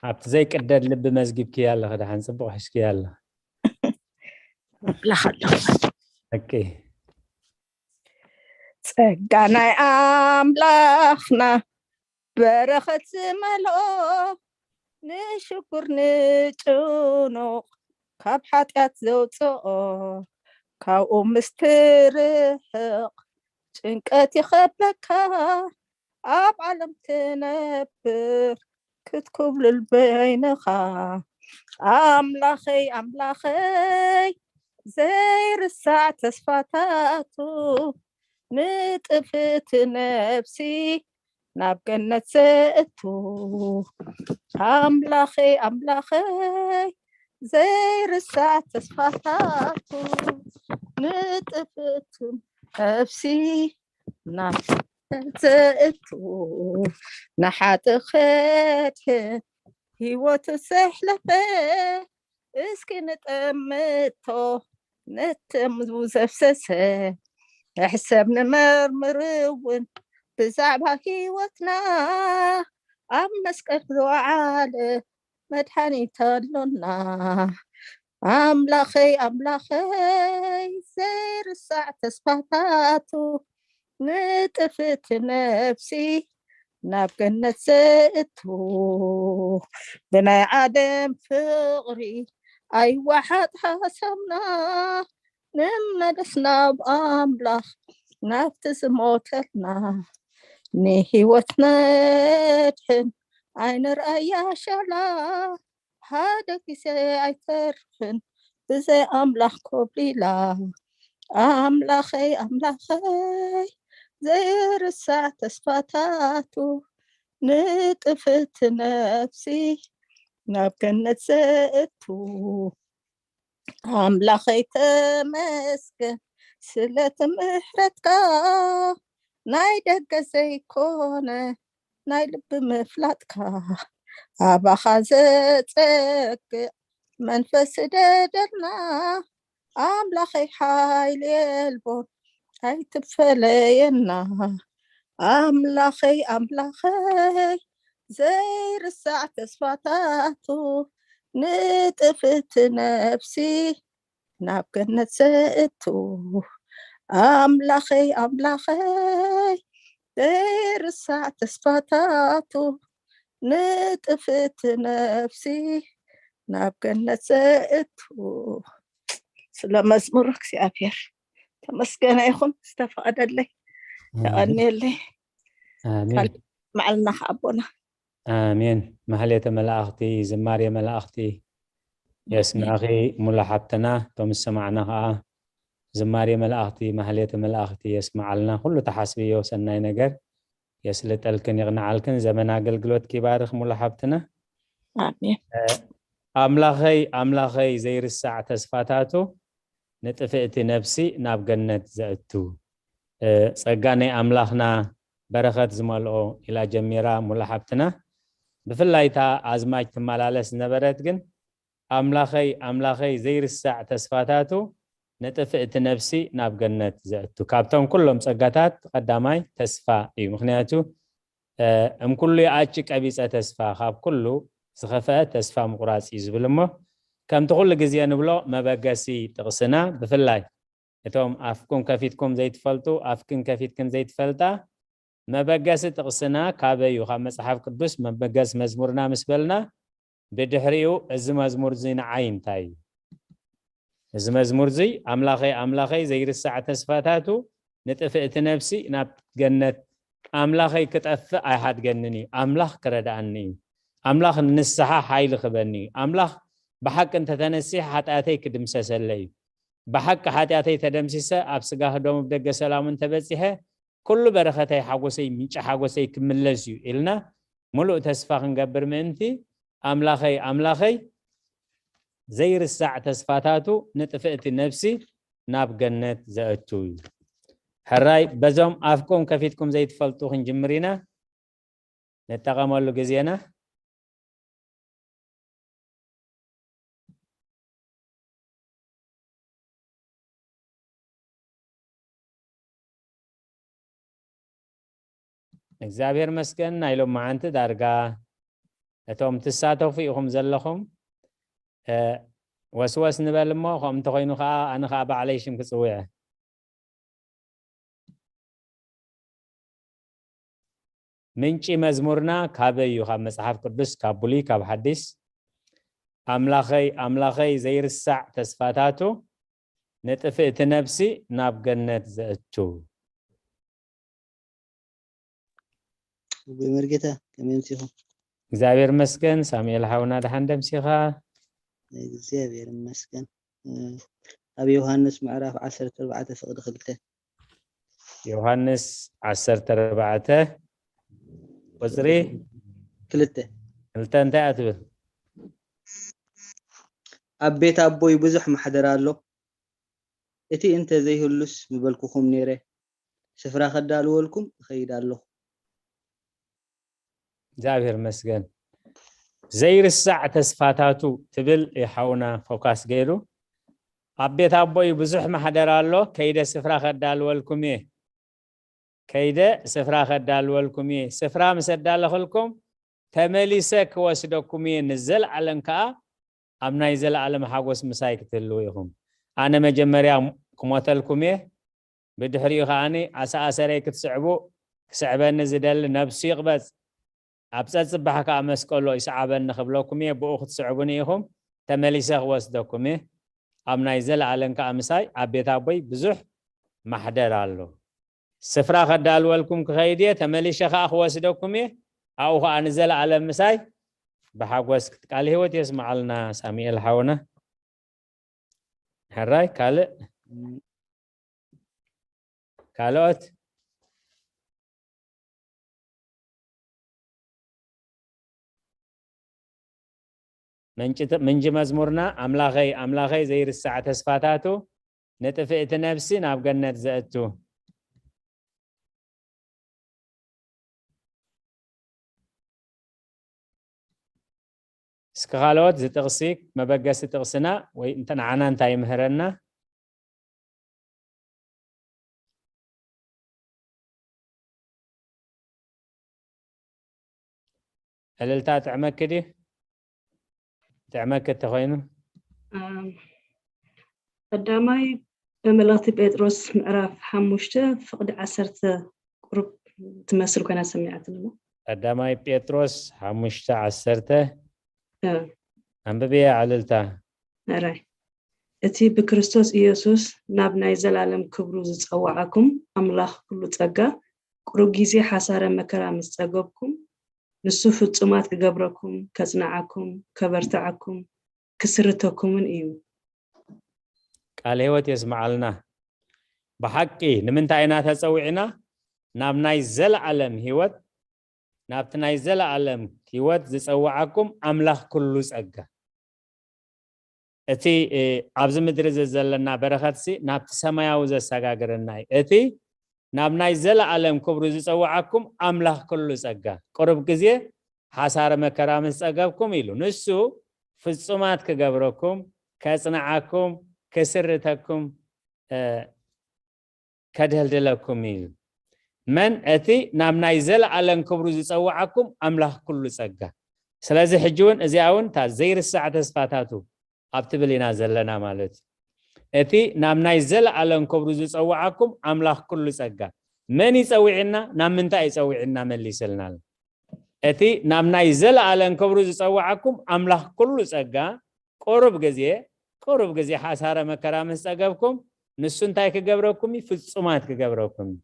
ኣብቲ ዘይቅደድ ልቢ መዝጊብክያ ኣለኺ፣ ደሓን ጽቡቕ ሒዝክያ ኣለኺ። ኣምላኽ ኣለኹ። ኦኬ። ጸጋ ናይ ኣምላኽና በረኸት ዝመልኦ፣ ንሽኩር ንጭኑቕ ካብ ሓጢኣት ዘውፅኦ፣ ካብኡ ምስ ትርሕቕ ጭንቀት ይኸበካ፣ ኣብ ዓለም ትነብር ክትኩብልል በይንኻ። ኣምላኸይ ኣምላኸይ ዘይርሳዕ ተስፋታቱ፣ ንጥፍእቲ ነፍሲ ናብ ገነት ዘእቱ። ኣምላኸይ ኣምላኸይ ዘይርሳዕ ተስፋታቱ፣ ንጥፍእቲ ነፍሲ ናብ ዘእቱ፣ ንሓጥእ ከድሕን ህይወቱ ዘሕለፈ፣ እስኪ ንጠምቶ ነቲ ደሙ ዘፍሰሰ። ንሕሰብ ንመርምር እውን ብዛዕባ ህይወትና፣ ኣብ መስቀል ዝወዓለ መድሓኒት ኣሎና። ኣምላኸይ ኣምላኸይ ዘይርሳዕ ተስፋታቱ፣ ንጥፍእቲ ነፍሲ ናብ ገነት ዘእቱ። ብናይ ዓለም ፍቕሪ ኣይወሓጥ ሓሳብና፣ ንመለስ ናብ ኣምላኽ ናብቲ ዝሞተልና። ንህይወት ነድሕን ኣይንርኣያ ሻላ፣ ሓደ ግዜ ኣይተርፍን ብዘይ ኣምላኽ ኮብሊላ። ኣምላኸይ ኣምላኸይ ዘይርሳዕ ተስፋታቱ፣ ንጥፍእቲ ነፍሲ ናብ ገነት ዘእቱ። ኣምላኸይ ተመስገን ስለቲ ምሕረትካ፣ ናይ ደገ ዘይኮነ ናይ ልቢ ምፍላጥካ። ኣባኻ ዘጸግዕ መንፈስ ስደደልና፣ ኣምላኸይ ሓይሊ የልቦን ኣይትፈለየና። ኣምላኸይ ኣምላኸይ ዘይርሳዕ ተስፋታቱ፣ ንጥፍእቲ ነፍሲ ናብ ገነት ዘእቱ። ኣምላኸይ ኣምላኸይ ዘይርሳዕ ተስፋታቱ፣ ንጥፍእቲ ነፍሲ ናብ ገነት ዘእቱ። ስለ መዝሙር እግዚኣብሔር ተመስገነ ይኹን፣ ዝተፈቐደለይ ተቐንየለይ። ኣሜን። መዓልና ከኣቦና። ኣሜን። ማህሌተ መላእኽቲ፣ ዝማሬ መላእኽቲ የስምዕኺ ሙሉ ሓብትና፣ እቶም ዝሰማዕና ከዓ ዝማሬ መላእኽቲ፣ ማህሌተ መላእኽቲ የስምዓልና። ኩሉ ተሓስብዮ ሰናይ ነገር የስልጠልክን የቕንዓልክን። ዘመን ኣገልግሎት ኪባርኽ ሙሉ ሓብትና። ኣሜን። ኣምላኸይ ኣምላኸይ ዘይርሳዕ ተስፋታቱ፣ ንጥፍእቲ ነፍሲ ናብ ገነት ዘእቱ። ጸጋ ናይ ኣምላኽና በረኸት ዝመልኦ ኢላ ጀሚራ ሙሉ ሓብትና። ብፍላይ እታ ኣዝማች ትመላለስ ዝነበረት ግን ኣምላኸይ ኣምላኸይ ዘይርሳዕ ተስፋታቱ፣ ንጥፍእቲ ነፍሲ ናብ ገነት ዘእቱ። ካብቶም ኩሎም ጸጋታት ቀዳማይ ተስፋ እዩ። ምኽንያቱ እም ኩሉ ይኣጭ ቀቢጸ ተስፋ፣ ካብ ኩሉ ዝኸፍአ ተስፋ ምቑራጽ እዩ ዝብል እሞ፣ ከምቲ ኩሉ ግዜ ንብሎ መበገሲ ጥቕስና፣ ብፍላይ እቶም ኣፍኩም ከፊትኩም ዘይትፈልጡ፣ ኣፍክን ከፊትክን ዘይትፈልጣ፣ መበገሲ ጥቕስና ካበይ እዩ? ካብ መጽሓፍ ቅዱስ መበገሲ መዝሙርና ምስ በልና፣ ብድሕሪኡ እዚ መዝሙር እዚ ንዓይ እንታይ እዩ? እዚ መዝሙር እዚ ኣምላኸይ ኣምላኸይ ዘይርሳዕ ተስፋታቱ፣ ንጥፍእቲ ነፍሲ ናብ ገነት፣ ኣምላኸይ ክጠፍእ ኣይሓድገንን እዩ፣ ኣምላኽ ክረድኣኒ እዩ፣ ኣምላኽ ንንስሓ ሓይሊ ክበኒ እዩ፣ ኣምላኽ ብሓቂ እንተተነሲሐ ሓጢኣተይ ክድምሰሰለይ እዩ፣ ብሓቂ ሓጢኣተይ ተደምሲሰ ኣብ ስጋ ህደሙ ብደገ ሰላሙ እንተበጺሐ ኩሉ በረኸተይ ሓጎሰይ ምንጪ ሓጎሰይ ክምለስ እዩ ኢልና ምሉእ ተስፋ ክንገብር ምእንቲ ኣምላኸይ ኣምላኸይ ዘይርሳዕ ተስፋታቱ ንጥፍእቲ ነፍሲ ናብ ገነት ዘእቱ እዩ። ሕራይ በዞም ኣፍኩም ከፊትኩም ዘይትፈልጡ ክንጅምር ኢና። ንጠቐመሉ ግዜና። እግዚኣብሔር መስገን ናይ ሎማዓንቲ ዳርጋ እቶም ትሳተፉ ኢኹም ዘለኹም። ወስወስ ንበል እሞ ከምኡ እንተኾይኑ ከዓ ኣነ ከዓ ባዕለይ ሽም ክፅውዐ። ምንጪ መዝሙርና ካበይ እዩ? ካብ መፅሓፍ ቅዱስ፣ ካብ ብሉይ፣ ካብ ሓዲስ። ኣምላኸይ ኣምላኸይ ዘይርሳዕ ተስፋታቱ ንጥፍእቲ ነፍሲ ናብ ገነት ዘእቱ። ኣቦይ መርጌታ ከመይ ኣምሲኹም? እግዚኣብሔር መስገን። ሳሙኤል ሓውና ደሓን ደምሲኻ? እግዚኣብሔር ይመስገን። ኣብ ዮሃንስ ምዕራፍ ዓሰርተ ኣርባዕተ ፍቕዲ ክልተ። ዮሃንስ ዓሰርተ ኣርባዕተ ቁፅሪ ክልተ። ክልተ እንታይ እያ ትብል? ኣብ ቤት ኣቦይ ብዙሕ ማሕደር ኣሎ፣ እቲ እንተ ዘይህሉስ ምበልኩኹም ነይረ። ስፍራ ከዳልወልኩም እኸይድ ኣለኹ። እግዚኣብሔር መስገን። ዘይርሳዕ ተስፋታቱ ትብል ሓውና ፎካስ ገይሩ፣ ኣብ ቤት ኣቦይ ብዙሕ ማሕደር ኣሎ፣ ከይደ ስፍራ ከዳልወልኩም እየ። ከይደ ስፍራ ከዳልወልኩም እየ። ስፍራ ምስ ኣዳለኽልኩም ተመሊሰ ክወስደኩም እየ፣ ንዘለኣለም ከዓ ኣብ ናይ ዘለኣለም ሓጎስ ምሳይ ክትህልዉ ኢኹም። ኣነ መጀመርያ ክሞተልኩም እየ፣ ብድሕሪኡ ከዓኒ ኣሰኣሰረይ ክትስዕቡ፣ ክስዕበኒ ዝደሊ ነብሱ ይቕበጽ፣ ኣብ ጸጽባሕ ከኣ መስቀሎ ይስዓበኒ ክብለኩም እየ፣ ብኡ ክትስዕቡኒ ኢኹም፣ ተመሊሰ ክወስደኩም እየ። ኣብ ናይ ዘለኣለም ከኣ ምሳይ ኣብ ቤት ኣቦይ ብዙሕ ማሕደር ኣሎ። ስፍራ ከዳልወልኩም ክኸይድ እየ፣ ተመሊሸ ከኣ ክወስደኩም እየ፣ ኣብኡ ከኣ ንዘለኣለም ምሳይ ብሓጎስ ክት-፣ ቃል ህይወት የስምዓልና ሳሙኤል ሓውና። ሕራይ ካልእ ካልኦት? ምንጭ ተ-፣ ምንጂ መዝሙርና ኣምላኸይ ኣምላኸይ ዘይርሳዕ ተስፋታቱ፣ ንጥፍእቲ ነፍሲ ናብ ገነት ዘእቱ። እስኪ ካልኦት ዝጥቕሲ መበገሲ ጥቕስና ወይ እንተ ንዓና እንታይ ይምህረና? ዕልልታ ጥዕመኪ ድዩ? ጥዕመኪ እንተኾይኑ። ኣም፣ ቀዳማይ በመልእኽቲ ጴጥሮስ ምዕራፍ ሓሙሽተ ፍቕዲ ዓሰርተ ቁሩብ ትመስል ኮይና ሰሚዓትኒ እሞ። ቀዳማይ ጴጥሮስ ሓሙሽተ ዓሰርተ። እ። ኣንብብያ ዕልልታ። ሕራይ። እቲ ብክርስቶስ ኢየሱስ ናብ ናይ ዘላለም ክብሩ ዝጸውዓኩም ኣምላኽ ኩሉ ጸጋ፣ ቁሩብ ግዜ ሓሳረ መከራ ምስ ጸገብኩም፣ ንሱ ፍጹማት ክገብረኩም፣ ከጽንዓኩም፣ ከበርትዓኩም፣ ክስርተኩምን እዩ። ቃል ህይወት የስምዓልና። ብሓቂ ንምንታይ ኢና ተጸዊዕና? ናብ ናይ ዘለኣለም ህይወት፣ ናብቲ ናይ ዘለኣለም ህይወት ዝጸውዓኩም ኣምላኽ ኩሉ ጸጋ። እቲ፣ እ፣ ኣብዚ ምድሪ እዚ ዘለና በረኸትሲ ናብቲ ሰማያዊ ዘሰጋግረና እዩ። እቲ ናብ ናይ ዘለኣለም ክብሩ ዝጸውዓኩም ኣምላኽ ኩሉ ጸጋ፣ ቁሩብ ግዜ ሓሳረ መከራ ምስ ጸገብኩም ኢሉ፣ ንሱ ፍጹማት ክገብረኩም፣ ከጽንዓኩም፣ ክስርተኩም፣ እ፣ ከደልድለኩም እዩ። መን? እቲ ናብ ናይ ዘለኣለም ክብሩ ዝጸውዓኩም ኣምላኽ ኩሉ ጸጋ። ስለዚ ሕጂ እውን እዚኣ እውን እታ ዘይርሳዕ ተስፋታቱ ኣብ ትብል ኢና ዘለና ማለት እዩ። እቲ ናብ ናይ ዘለኣለም ክብሩ ዝጸውዓኩም ኣምላኽ ኩሉ ጸጋ። መን ይጸውዕና? ናብ ምንታይ ይጸውዕና? መሊስልና ኣሎ። እቲ ናብ ናይ ዘለኣለም ክብሩ ዝጸውዓኩም ኣምላኽ ኩሉ ጸጋ፣ ቁሩብ ግዜ፣ ቁሩብ ግዜ ሓሳረ መከራ ምስ ጸገብኩም፣ ንሱ እንታይ ክገብረኩም እዩ? ፍጹማት ክገብረኩም እዩ።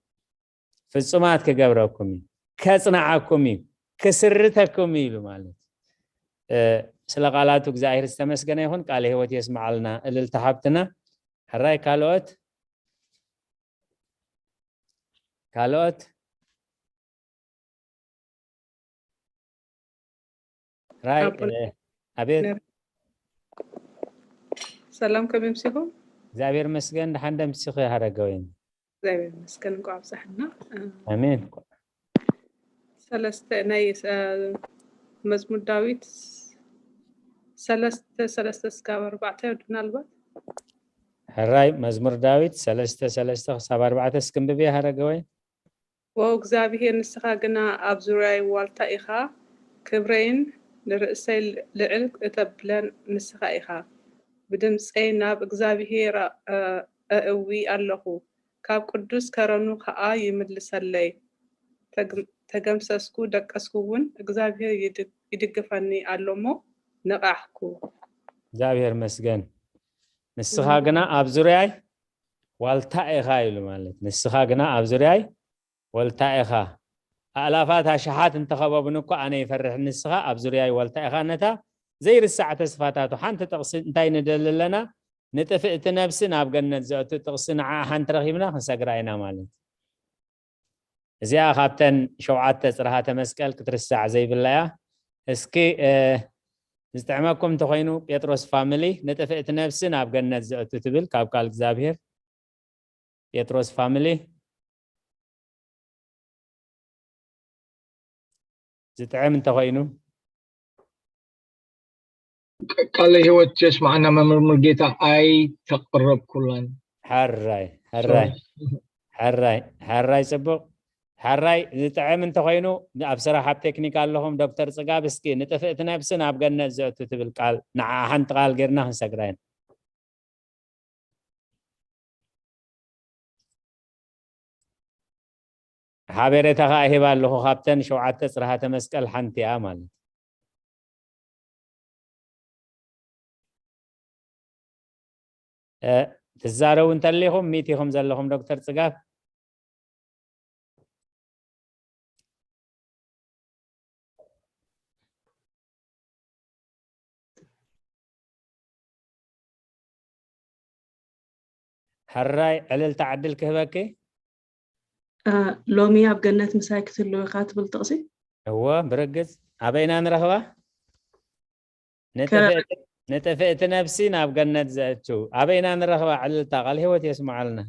ፍጹማት ክገብረኩም እዩ። ከጽንዓኩም እዩ። ክስርተኩም እዩ ኢሉ ማለት እዩ። እ፣ ስለ ቃላቱ እግዚኣብሔር ዝተመስገነ ይኹን። ቃለ ህይወት የስምዓልና እልልታ ሓብትና። ሕራይ ካልኦት? ካልኦት? ራይ፣ ኣቦና እ፣ ኣቤት። ነር-፣ ሰላም፣ ከመይ ኣምሲኹም? እግዚኣብሔር ይመስገን፣ ደሓን ዶ ኣምሲኺ ሃረገወይኒ? እግዚኣብሔር ይመስገን፣ እንኳዕ ኣብፀሐና። እ፣ ኣሜን። ሰለስተ ናይ፣ እ፣ መዝሙር ዳዊት ሰለስተ ሰለስተ እስካብ ኣርባዕተ ምናልባት። ሕራይ መዝሙር ዳዊት ሰለስተ ሰለስተ ክሳብ ኣርባዕተ እስክንብብ እየ ሃረገወይ። ዎ እግዚኣብሄር፣ ንስኻ ግና ኣብ ዙርያይ ዋልታ ኢኻ፣ ክብረይን ንርእሰይ ልዕል እተብለን ንስኻ ኢኻ። ብድምፀይ ናብ እግዚኣብሄር እ-፣ ኣእዊ ኣለኹ፣ ካብ ቅዱስ ከረኑ ኸኣ ይምልሰለይ። ተግ-፣ ተገምሰስኩ ደቀስኩ እውን፣ እግዚኣብሄር ይድግ-፣ ይድግፈኒ ኣሎ እሞ ነቓሕኩ። እግዚኣብሄር መስገን። ንስኻ እም። ግና ኣብ ዙርያይ ዋልታ ኢኻ ኢሉ ማለት። ንስኻ ግና ኣብ ዙርያይ ዋልታ ኢኻ። ኣእላፋት ኣሽሓት እንተኸበቡኒ እኮ ኣነ ይፈርሕ፣ ንስኻ ኣብ ዙርያይ ዋልታ ኢኻ። ነታ ዘይርሳዕ ተስፋታቱ ሓንቲ ጥቕሲ እንታይ ንደሊ ኣለና? ንጥፍእቲ ነብሲ ናብ ገነት ዘእቱ ጥቕሲ ንዓ ሓንቲ ረኺብና ክንሰግራ ኢና ማለት። እዚኣ ካብተን ሸውዓተ ጽርሃተ መስቀል ክትርሳዕ ዘይብላ እያ። እስኪ፣ እ፣ ዝጥዕመኩም እንተኾይኑ ጴጥሮስ ፋሚሊ ንጥፍእቲ ነብሲ ናብ ገነት ዘእቱ ትብል ካብ ቃል እግዚኣብሔር። ጴጥሮስ ፋሚሊ። ዝጥዕም እንተኾይኑ። ቃለ ህይወት የስማዕና መምህር ሙሉጌታ። ኣይተቕረብኩላን። ሕራይ ሕራይ ሕራይ ሕራይ፣ ፅቡቕ። ሕራይ ዝጥዕም እንተኾይኑ፣ ኣብ ስራሕ ኣብ ቴክኒክ ኣለኹም። ዶክተር ፅጋብ፣ እስኪ ንጥፍእቲ ነብሲ ናብ ገነት ዘእቱ ትብል ቃል ንዓ ሓንቲ ቃል ጌርና ክንሰግራ ኢና። ሓቤሬታ ከዓ ሂባ ኣለኹ። ካብተን ሸውዓተ ፅርሃተ መስቀል ሓንቲ እያ ማለት። ትዛረቡ እንተሊኹም ሚት ኢኹም ዘለኹም። ዶክተር ፅጋብ፣ ሕራይ ዕልልታ ዕድል ክህበኪ። ሎሚ ኣብ ገነት ምሳይ ክትህልው ኢኻ ትብል ጥቕሲ። እወ፣ ብርግጽ። ኣበይና ንረኽባ? ንጥፍእቲ ነብሲ ናብ ገነት ዘእቱ ኣበይና ንረኽባ? ዕልልታ ቃል ህይወት የስምዓልና።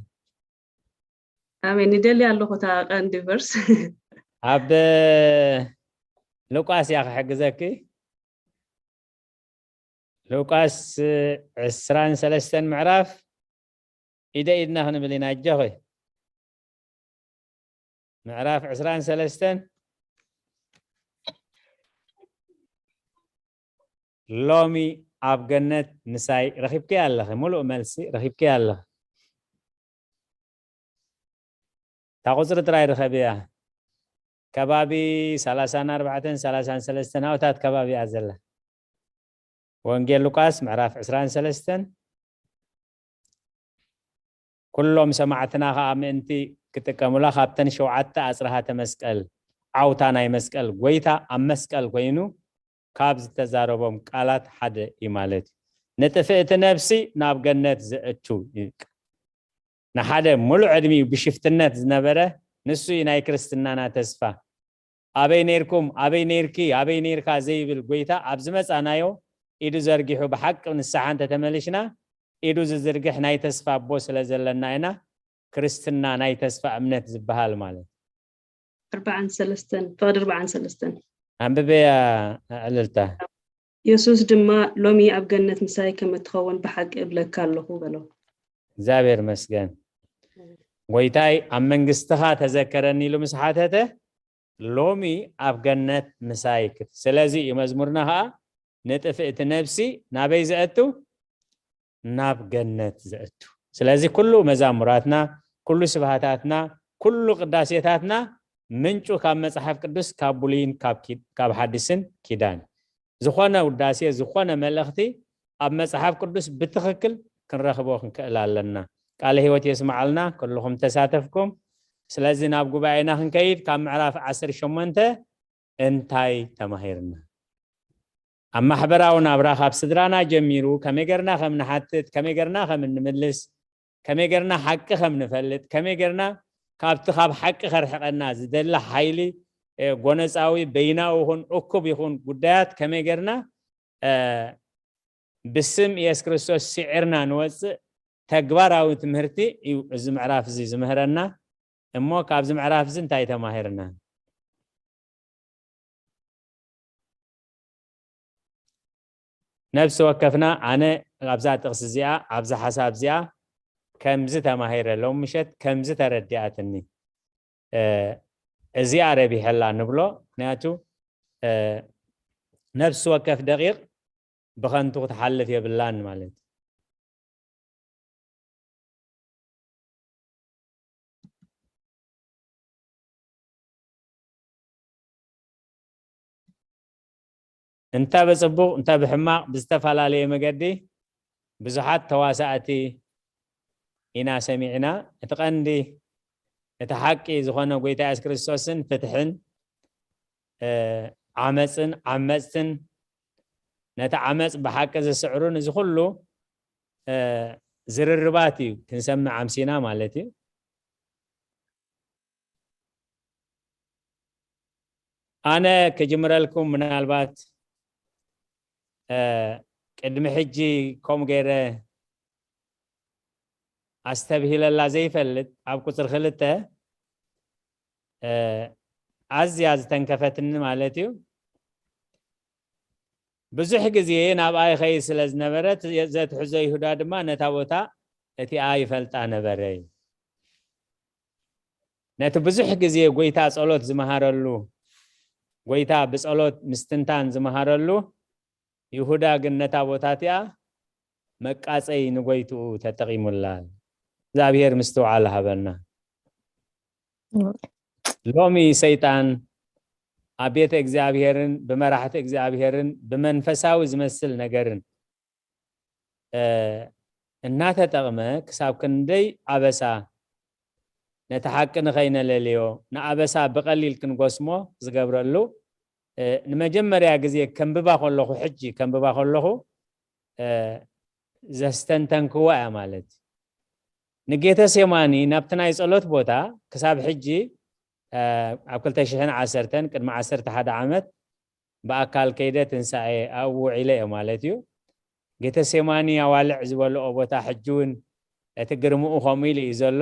ኣሜን። ይደልያ ኣለኹ እታ ቀንዲ ቨርስ። ኣብ ሉቃስ እያ ክሕግዘኪ። ሉቃስ ዕስራን ሰለስተን ምዕራፍ ኢደ ኢድና ክንብል ኢና። ኣጆኺ። ምዕራፍ ዕስራን ሰለስተን ሎሚ ኣብ ገነት ምሳይ ረኺብኪ ኣለኺ። ሙሉእ መልሲ ረኺብኪ ኣለኺ። እታ ቁፅሪ ጥራይ ርኸብያ። ከባቢ ሰላሳን ኣርባዕተን ሰላሳን ሰለስተን ኣብታት ከባቢ እያ ዘላ። ወንጌል ሉቃስ ምዕራፍ ዕስራን ሰለስተን። ኩሎም ሰማዕትና ኸዓ ምእንቲ ክጥቀሙላ ካብተን ሸውዓተ ኣፅርሃተ መስቀል ዓውታ ናይ መስቀል ጎይታ ኣብ መስቀል ኮይኑ ካብ ዝተዛረቦም ቃላት ሓደ እዩ ማለት እዩ። ንጥፍእቲ ነብሲ ናብ ገነት ዘእቱ እዩ። ንሓደ ሙሉእ ዕድሚኡ ብሽፍትነት ዝነበረ ንሱ እዩ ናይ ክርስትናና ተስፋ። ኣበይ ነይርኩም፣ ኣበይ ነይርኪ፣ ኣበይ ነይርካ ዘይብል ጎይታ ኣብ ዝመጻናዮ ኢዱ ዘርጊሑ ብሓቂ ንስሓ እንተተመሊሽና ኢዱ ዝዝርግሕ ናይ ተስፋ ኣቦ ስለ ዘለና ኢና ክርስትና ናይ ተስፋ እምነት ዝበሃል ማለት። ኣርባዓን ሰለስተን ፍቕዲ ኣርባዓን ሰለስተን ኣንብበያ ዕልልታ። የሱስ ድማ ሎሚ ኣብ ገነት ምሳይ ከም እትኸውን ብሓቂ እብለካ ኣለኹ በሎ። እግዚኣብሔር መስገን። ጎይታይ ኣብ መንግስትኻ ተዘከረኒ ኢሉ ምስ ሓተተ ሎሚ ኣብ ገነት ምሳይ ክት ስለዚ እዩ መዝሙርና ከዓ ንጥፍእቲ ነብሲ ናበይ ዘእቱ ናብ ገነት ዘእቱ። ስለዚ ኩሉ መዛሙራትና፣ ኩሉ ስብሃታትና፣ ኩሉ ቅዳሴታትና ምንጩ ካብ መጽሓፍ ቅዱስ ካብ ብሉይን ካብ ኪ- ካብ ሓዲስን ኪዳን። ዝኾነ ውዳሴ፣ ዝኾነ መልእኽቲ ኣብ መጽሓፍ ቅዱስ ብትኽክል ክንረኽቦ ክንክእል ኣለና። ቃለ ህይወት የስምዓልና ኩልኹም ተሳተፍኩም። ስለዚ ናብ ጉባኤና ክንከይድ ካብ ምዕራፍ ዓሰርተ ሸሞንተ እንታይ ተማሂርና? ኣብ ማሕበራዊ ናብራ ካብ ስድራና ጀሚሩ ከመይ ገርና ከም ንሓትት፣ ከመይ ገርና ከም እንምልስ፣ ከመይ ገርና ሓቂ ከም ንፈልጥ፣ ከመይ ገርና ካብቲ ካብ ሓቂ ከርሕቀና ዝደሊ ሓይሊ ጎነፃዊ በይናዊ ይኹን እኩብ ይኹን ጉዳያት ከመይ ገርና ብስም የሱስ ክርስቶስ ስዒርና ንወፅእ ተግባራዊ ትምህርቲ እዩ እዚ ምዕራፍ እዚ ዝምህረና። እሞ ካብዚ ምዕራፍ እዚ እንታይ ተማሂርና? ነብሲ ወከፍና ኣነ ኣብዛ ጥቕሲ እዚኣ ኣብዛ ሓሳብ እዚኣ ከምዚ ተማሂረ ሎም ምሸት ከምዚ ተረዲኣትኒ እዚኣ ረቢሐላ ንብሎ። ምክንያቱ ነብሲ ወከፍ ደቂቕ ብኸንቱ ክትሓልፍ የብላን ማለት እዩ። እንተ ብፅቡቕ እንተ ብሕማቕ ብዝተፈላለየ መገዲ ብዙሓት ተዋሳእቲ ኢና ሰሚዕና። እቲ ቀንዲ እቲ ሓቂ ዝኾነ ጎይታ የሱስ ክርስቶስን ፍትሕን ዓመፅን ዓመፅትን ነቲ ዓመፅ ብሓቂ ዝስዕሩን እዚ ኩሉ ዝርርባት እዩ ክንሰምዕ ኣምሲና ማለት እዩ። ኣነ ክጅምረልኩም ምናልባት ቅድሚ ሕጂ ከምኡ ገይረ ኣስተብሂለላ ዘይፈልጥ ኣብ ቁፅሪ ክልተ ኣዝያ ዝተንከፈትኒ ማለት እዩ። ብዙሕ ግዜ ናብኣ ይኸይድ ስለ ዝነበረ፣ ዘትሕዞ ይሁዳ ድማ ነታ ቦታ እቲኣ ይፈልጣ ነበረ። ነቲ ብዙሕ ግዜ ጎይታ ጸሎት ዝመሃረሉ፣ ጎይታ ብጸሎት ምስትንታን ዝመሃረሉ፣ ይሁዳ ግን ነታ ቦታ እቲኣ መቃጸይ ንጎይትኡ ተጠቒሙላ። እግዚኣብሔር ምስትውዓል ሃበና። ሎሚ ሰይጣን ኣብ ቤተ እግዚኣብሔርን ብመራሕቲ እግዚኣብሔርን ብመንፈሳዊ ዝመስል ነገርን እናተጠቕመ ክሳብ ክንደይ ኣበሳ፣ ነቲ ሓቂ ንኸይነለልዮ፣ ንኣበሳ ብቐሊል ክንጎስሞ ዝገብረሉ፣ ንመጀመርያ ግዜ ከንብባ ከለኹ፣ ሕጂ ከንብባ ከለኹ ዘስተንተንክዋ እያ ማለት እዩ። ንጌተሴማኒ ናብቲ ናይ ጸሎት ቦታ ክሳብ ሕጂ ኣብ ክልተ ሽሕን ዓሰርተን ቅድሚ ዓሰርተ ሓደ ዓመት ብኣካል ከይደ ትንሳኤ ኣብኡ ውዒለ እየ ማለት እዩ። ጌተሴማኒ ኣዋልዕ ዝበልኦ ቦታ ሕጂ እውን እቲ ግርምኡ ከምኡ ኢሉ እዩ ዘሎ።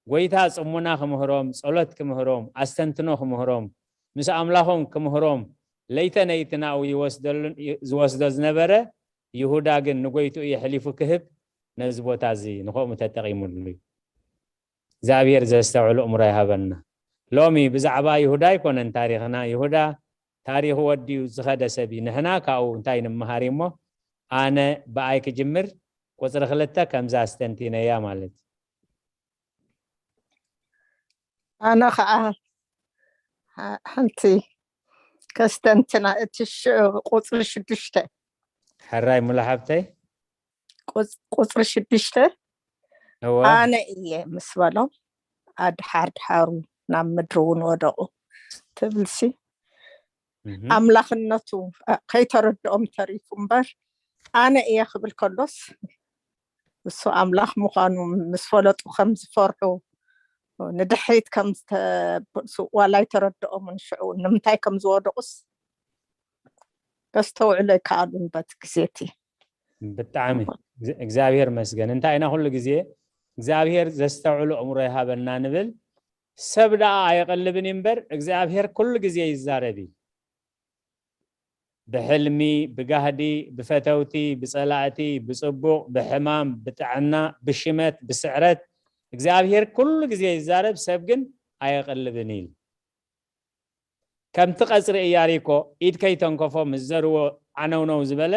ጎይታ ጽሙና ክምህሮም፣ ጸሎት ክምህሮም፣ ኣስተንትኖ ክምህሮም፣ ምስ ኣምላኾም ክምህሮም ለይተ ነይቲ ናብኡ ይወስደሉን ዝወስዶ ዝነበረ፣ ይሁዳ ግን ንጎይትኡ የሕሊፉ ክህብ ነዚ ቦታ እዚ ንኸምኡ ተጠቒሙሉ እዩ። እግዚኣብሔር ዘስተውዕል እምሮ ይሃበና። ሎሚ ብዛዕባ ይሁዳ ኣይኮነን ታሪኽና። ይሁዳ ታሪኹ ወዲኡ ዝኸደ ሰብ እዩ። ንሕና ካብኡ እንታይ ንምሃር እሞ ኣነ ብኣይ ክጅምር ቁፅሪ ክልተ ከምዛ ኣስተንቲነያ ማለት እዩ። ኣነ ከዓ ሓንቲ ከስተንትና እቲ ቁፅሪ ሽዱሽተ ሕራይ ሙሉ ሓብተይ ቁፅሪ ሽዱሽተ ኣነ እየ ምስ በሎም ኣድሓር ድሓሩ ናብ ምድሪ እውን ወደቑ ትብልሲ ኣምላኽነቱ ከይተረድኦም ተሪፉ እምበር ኣነ እየ ክብል ከሎስ እሱ ኣምላኽ ምዃኑ ምስ ፈለጡ ከም ዝፈርሑ ንድሕሪት ከም ዋላ ኣይተረድኦምን ሽዑ ንምንታይ ከም ዝወደቑስ ከስተውዕሎ ኣይከኣሉን በቲ ግዜ እቲ ብጣዕሚ እግዚኣብሔር መስገን እንታይ ኢና ኩሉ ግዜ እግዚኣብሔር ዘስተውዕሎ እምሮ ይሃበና ንብል ሰብ ደኣ ኣየቐልብን እምበር እግዚኣብሔር ኩሉ ግዜ ይዛረብ እዩ ብሕልሚ ብጋህዲ ብፈተውቲ ብጸላእቲ ብጽቡቕ ብሕማም ብጥዕና ብሽመት ብስዕረት እግዚኣብሔር ኩሉ ግዜ ይዛረብ ሰብ ግን ኣየቐልብን ኢል ከምቲ ቀጽሪ እያሪኮ ኢድ ከይተንከፎ ምስ ዘርዎ ዓነውነው ዝበለ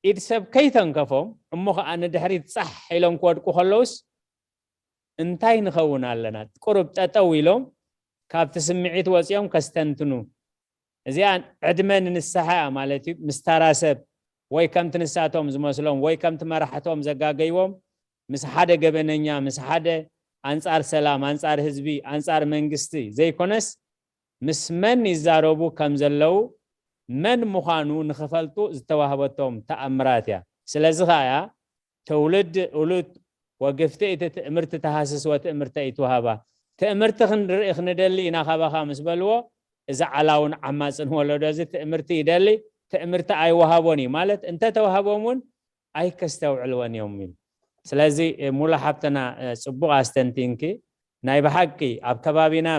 ኢድ ሰብ ከይተንከፎም እሞ ኸዓ ንድሕሪት ጻሕ ኢሎም ክወድቁ ከለውስ እንታይ ንኸውን ኣለና ቁሩብ ጠጠው ኢሎም ካብቲ ስምዒት ወፂኦም ከስተንትኑ እዚኣ ዕድመ ንንስሓ እያ ማለት እዩ ምስታራ ሰብ ወይ ከምቲ ንሳቶም ዝመስሎም ወይ ከምቲ መራሕቶም ዘጋገይዎም ምስ ሓደ ገበነኛ ምስ ሓደ ኣንፃር ሰላም ኣንፃር ህዝቢ ኣንፃር መንግስቲ ዘይኮነስ ምስ መን ይዛረቡ ከም ዘለዉ መን ምዃኑ ንኽፈልጡ ዝተዋህበቶም ተኣምራት እያ ስለዚ ኸዓ ትውልድ ኡሉት ወግፍቲ እቲ ትእምርቲ ተሃስስ ወትእምርተ ኢትውሃባ ትእምርቲ ክንርኢ ክንደሊ ኢና ካባኻ ምስ በልዎ እዚ ዓላውን ዓማፅን ወለዶ እዚ ትእምርቲ ይደሊ ትእምርቲ ኣይወሃቦን እዩ ማለት እንተተዋህቦም እውን ኣይከስተውዕልወን እዮም ኢሉ ስለዚ ሙሉ ሓብትና ፅቡቅ ኣስተንቲንኪ ናይ ብሓቂ ኣብ ከባቢና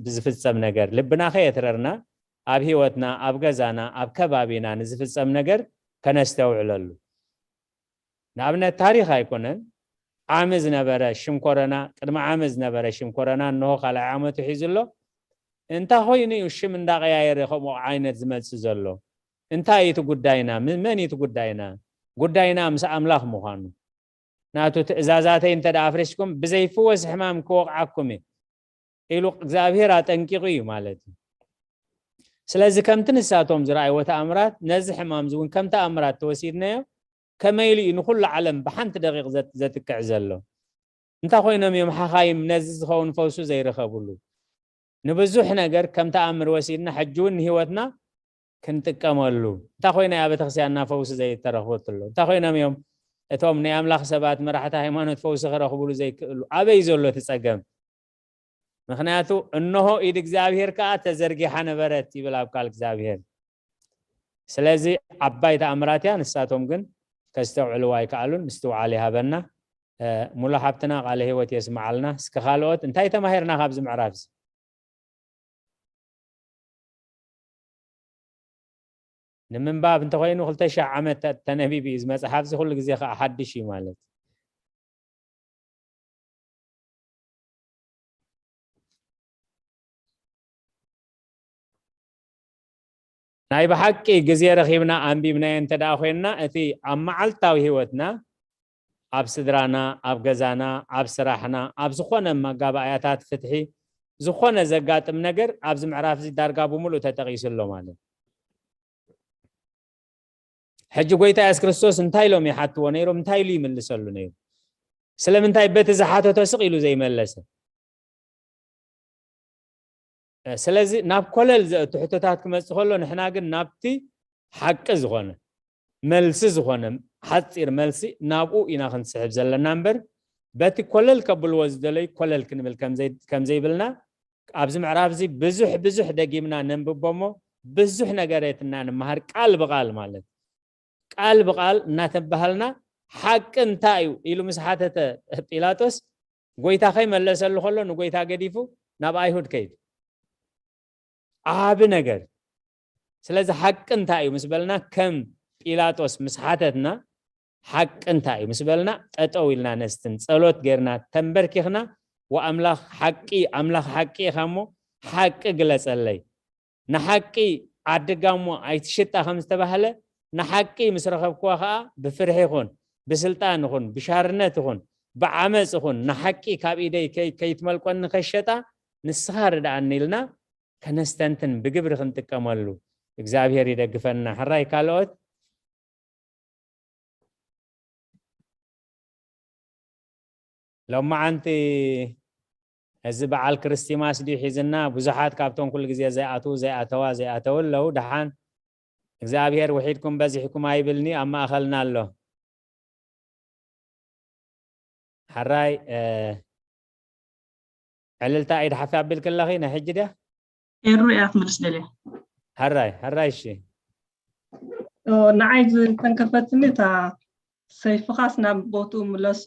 ብዝፍፀም ነገር ልብና ከየትረርና ኣብ ህይወትና ኣብ ገዛና ኣብ ከባቢና ንዝፍፀም ነገር ከነስተውዕለሉ ንኣብነት ታሪኽ ኣይኮነን ዓሚ ዝነበረ ሽም ኮረና ቅድሚ ዓሚ ዝነበረ ሽም ኮረና እንሆ ካልኣይ ዓመቱ ሒዙ ኣሎ እንታይ ኮይኑ እዩ ሽም እንዳቀያየረ ከምኡ ዓይነት ዝመፅእ ዘሎ እንታይ እዩ እቲ ጉዳይና መን እዩ እቲ ጉዳይና ጉዳይና ምስ ኣምላኽ ምዃኑ ናቱ ትእዛዛተይ እንተ ኣፍሪስኩም ብዘይፍወስ ሕማም ክወቕዓኩም እዩ ኢሉ እግዚኣብሔር ኣጠንቂቑ እዩ ማለት እዩ ስለዚ ከምቲ ንሳቶም ዝረኣይዎ ተኣምራት ነዚ ሕማም እውን ከም ተኣምራት ተወሲድናዮ ከመይ ኢሉ እዩ ንኩሉ ዓለም ብሓንቲ ደቂቕ ዘጥቅዕ ዘሎ እንታይ ኮይኖም እዮም ሓኻይም ነዚ ዝኸውን ፈውሱ ዘይረኸብሉ ንብዙሕ ነገር ከም ተኣምር ወሲድና ሕጂ እውን ንህይወትና ክንጥቀመሉ እንታይ ኮይና እያ ቤተክርስትያንና ፈውሲ ዘይተረኽበትሉ እንታይ ኮይኖም እዮም እቶም ናይ ኣምላኽ ሰባት መራሕቲ ሃይማኖት ፈውሲ ክረኽብሉ ዘይክእሉ ኣበይ ዘሎ እቲ ጸገም ምኽንያቱ እነሆ ኢድ እግዚኣብሔር ከዓ ተዘርጊሓ ነበረት ይብል ኣብ ቃል እግዚኣብሔር ስለዚ ዓባይ ተኣምራት እያ ንሳቶም ግን ከስተውዕልዋ ኣይከኣሉን ምስትውዓል ይሃበና ሙሉ ሓብትና ቃለ ህይወት የስምዓልና እስከ ካልኦት እንታይ ተማሂርና ካብዚ ምዕራፍ እዚ ንምንባብ እንተኮይኑ ክልተ ሺሕ ዓመት ተ- ተነቢቡ እዩ። እዚ መፅሓፍ እዚ ኩሉ ግዜ ከዓ ሓድሽ እዩ ማለት። ናይ ብሓቂ ግዜ ረኺብና ኣንቢብናዮ እንተ ደኣ ኮይንና፣ እቲ ኣብ መዓልታዊ ህይወትና፣ ኣብ ስድራና፣ ኣብ ገዛና፣ ኣብ ስራሕና፣ ኣብ ዝኾነ መጋባእያታት ፍትሒ፣ ዝኾነ ዘጋጥም ነገር ኣብዚ ምዕራፍ እዚ ዳርጋ ብምሉእ ተጠቒሱ ኣሎ ማለት እዩ። ሕጂ ጎይታ የሱስ ክርስቶስ እንታይ ኢሎም ይሓትዎ ነይሮም? እንታይ ኢሉ ይምልሰሉ ነይሩ? ስለምንታይ በቲ ዝሓተቶ ስቕ ኢሉ ዘይመለሰ? ስለዚ ናብ ኮለል ዘእቱ ሕቶታት ክመጽእ ከሎ፣ ንሕና ግን ናብቲ ሓቂ ዝኾነ፣ መልሲ ዝኾነ፣ ሓጺር መልሲ ናብኡ ኢና ክንስሕብ ዘለና እምበር፣ በቲ ኮለል ከብልዎ ዝደለዩ ኮለል ክንብል ከም ዘይ- ከም ዘይብልና ኣብዚ ምዕራፍ እዚ ብዙሕ ብዙሕ ደጊምና ነንብቦ እሞ፣ ብዙሕ ነገር የትና ንምሃር፣ ቃል ብቃል ማለት። ቃል ብቃል እናተባሃልና፣ ሓቂ እንታይ እዩ ኢሉ ምስ ሓተተ ጲላጦስ፣ ጎይታ ከይመለሰሉ ከሎ ንጎይታ ገዲፉ ናብ ኣይሁድ ከይዱ። ዓቢ ነገር። ስለዚ ሓቂ እንታይ እዩ ምስ በልና፣ ከም ጲላጦስ ምስ ሓተትና፣ ሓቂ እንታይ እዩ ምስ በልና፣ ጠጠው ኢልና ነስትን፣ ጸሎት ጌርና፣ ተንበርኪኽና፣ ወኣምላኽ ሓቂ፣ ኣምላኽ ሓቂ ኢኻ እሞ፣ ሓቂ ግለጸለይ። ንሓቂ ዓዲ ጋሞ ኣይትሽጣ ከም ዝተባህለ፣ ንሓቂ ምስ ረኸብክዋ ኸኣ፣ ብፍርሒ ይኹን፣ ብስልጣን ይኹን፣ ብሻርነት ይኹን፣ ብዓመጽ ይኹን፣ ንሓቂ ካብ ኢደይ ከይ- ከይትመልቆኒ ከይሸጣ፣ ንስኻ ርድኣኒ ኢልና ከነስተንትን ብግብሪ ክንጥቀመሉ እግዚኣብሔር ይደግፈና። ሕራይ ካልኦት። ሎማዓንቲ እዚ በዓል ክርስቲማስ ድዩ ሒዝና? ብዙሓት ካብቶም ኩሉ ግዜ ዘይኣትዉ፣ ዘይኣተዋ፣ ዘይኣተዉ ኣለዉ። ደሓን እግዚኣብሔር ውሒድኩም በዚሕኩም ኣይብልኒ፣ ኣብ ማእኸልና ኣሎ። ሕራይ፣ እ፣ ዕልልታ ኢድ ሓፍ ኣቢልኪ ኣለኺ፣ ናይ ሕጂ ድያ? ኤሩ እያ ክትምልስ ደልያ። ሕራይ፣ ሕራይ፣ እሺ። ኦ፣ ንዓይ ዝተንከፈትኒ እታ ሰይፍኻስ ናብ ቦትኡ ምለሶ፣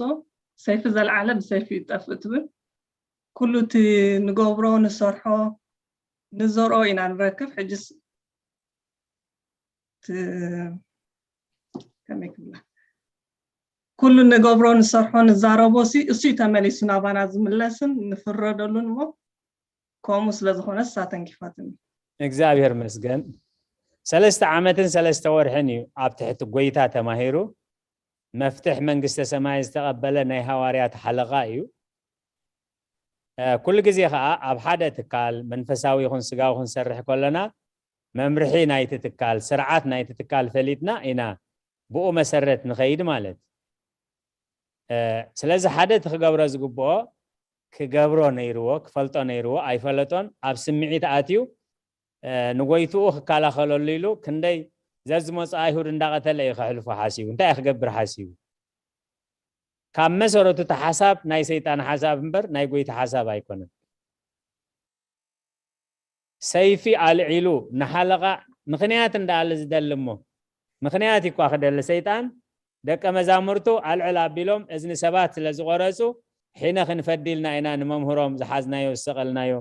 ሰይፊ ዘልዓለ ብሰይፊ ይጠፍእ ትብል። ኩሉ እቲ ንገብሮ፣ ንሰርሖ፣ ንዘርኦ ኢና ንረክብ። ሕጅስ ት- ከመይ ክብላ፣ ኩሉ ንገብሮ፣ ንሰርሖ፣ ንዛረቦ ሲ እሱ እዩ ተመሊሱ ናባና ዝምለስን ንፍረደሉን እሞ፣ ከምኡ ስለ ዝኾነ እሳ ተንኪፋትኒ። እግዚኣብሔር ምስገን። ሰለስተ ዓመትን ሰለስተ ወርሕን እዩ ኣብ ትሕቲ ጎይታ ተማሂሩ። መፍትሕ መንግስተ ሰማይ ዝተቐበለ ናይ ሃዋርያት ሓለቓ እዩ። እ፣ ኩሉ ግዜ ኸዓ ኣብ ሓደ ትካል መንፈሳዊ ይኹን ስጋዊ ክንሰርሕ ከለና፣ መምርሒ ናይቲ ትካል፣ ስርዓት ናይቲ ትካል ፈሊጥና ኢና ብኡ መሰረት ንኸይድ ማለት። እ፣ ስለዚ ሓደ እቲ ክገብሮ ዝግብኦ ክገብሮ ነይርዎ፣ ክፈልጦ ነይርዎ፣ ኣይፈለጦን። ኣብ ስምዒት ኣትዩ፣ እ፣ ንጎይትኡ ክከላኸለሉ ኢሉ ክንደይ ዘዝመፁ ኣይሁድ እንዳቐተለ እዩ ከሕልፎ ሓሲቡ። እንታይ እዩ ክገብር ሓሲቡ? ካብ መሰረቱ እቲ ሓሳብ ናይ ሰይጣን ሓሳብ እምበር ናይ ጎይታ ሓሳብ ኣይኮነን። ሰይፊ ኣልዒሉ ንሓለቓ ምኽንያት እንዳኣለ ዝደሊ እሞ፣ ምኽንያት እኳ ክደሊ ሰይጣን፣ ደቀ መዛሙርቱ ኣልዕል ኣቢሎም እዝኒ ሰባት ስለ ዝቖረጹ፣ ሒነ ክንፈዲ ኢልና ኢና ንመምህሮም ዝሓዝናዮ ዝሰቐልናዮ።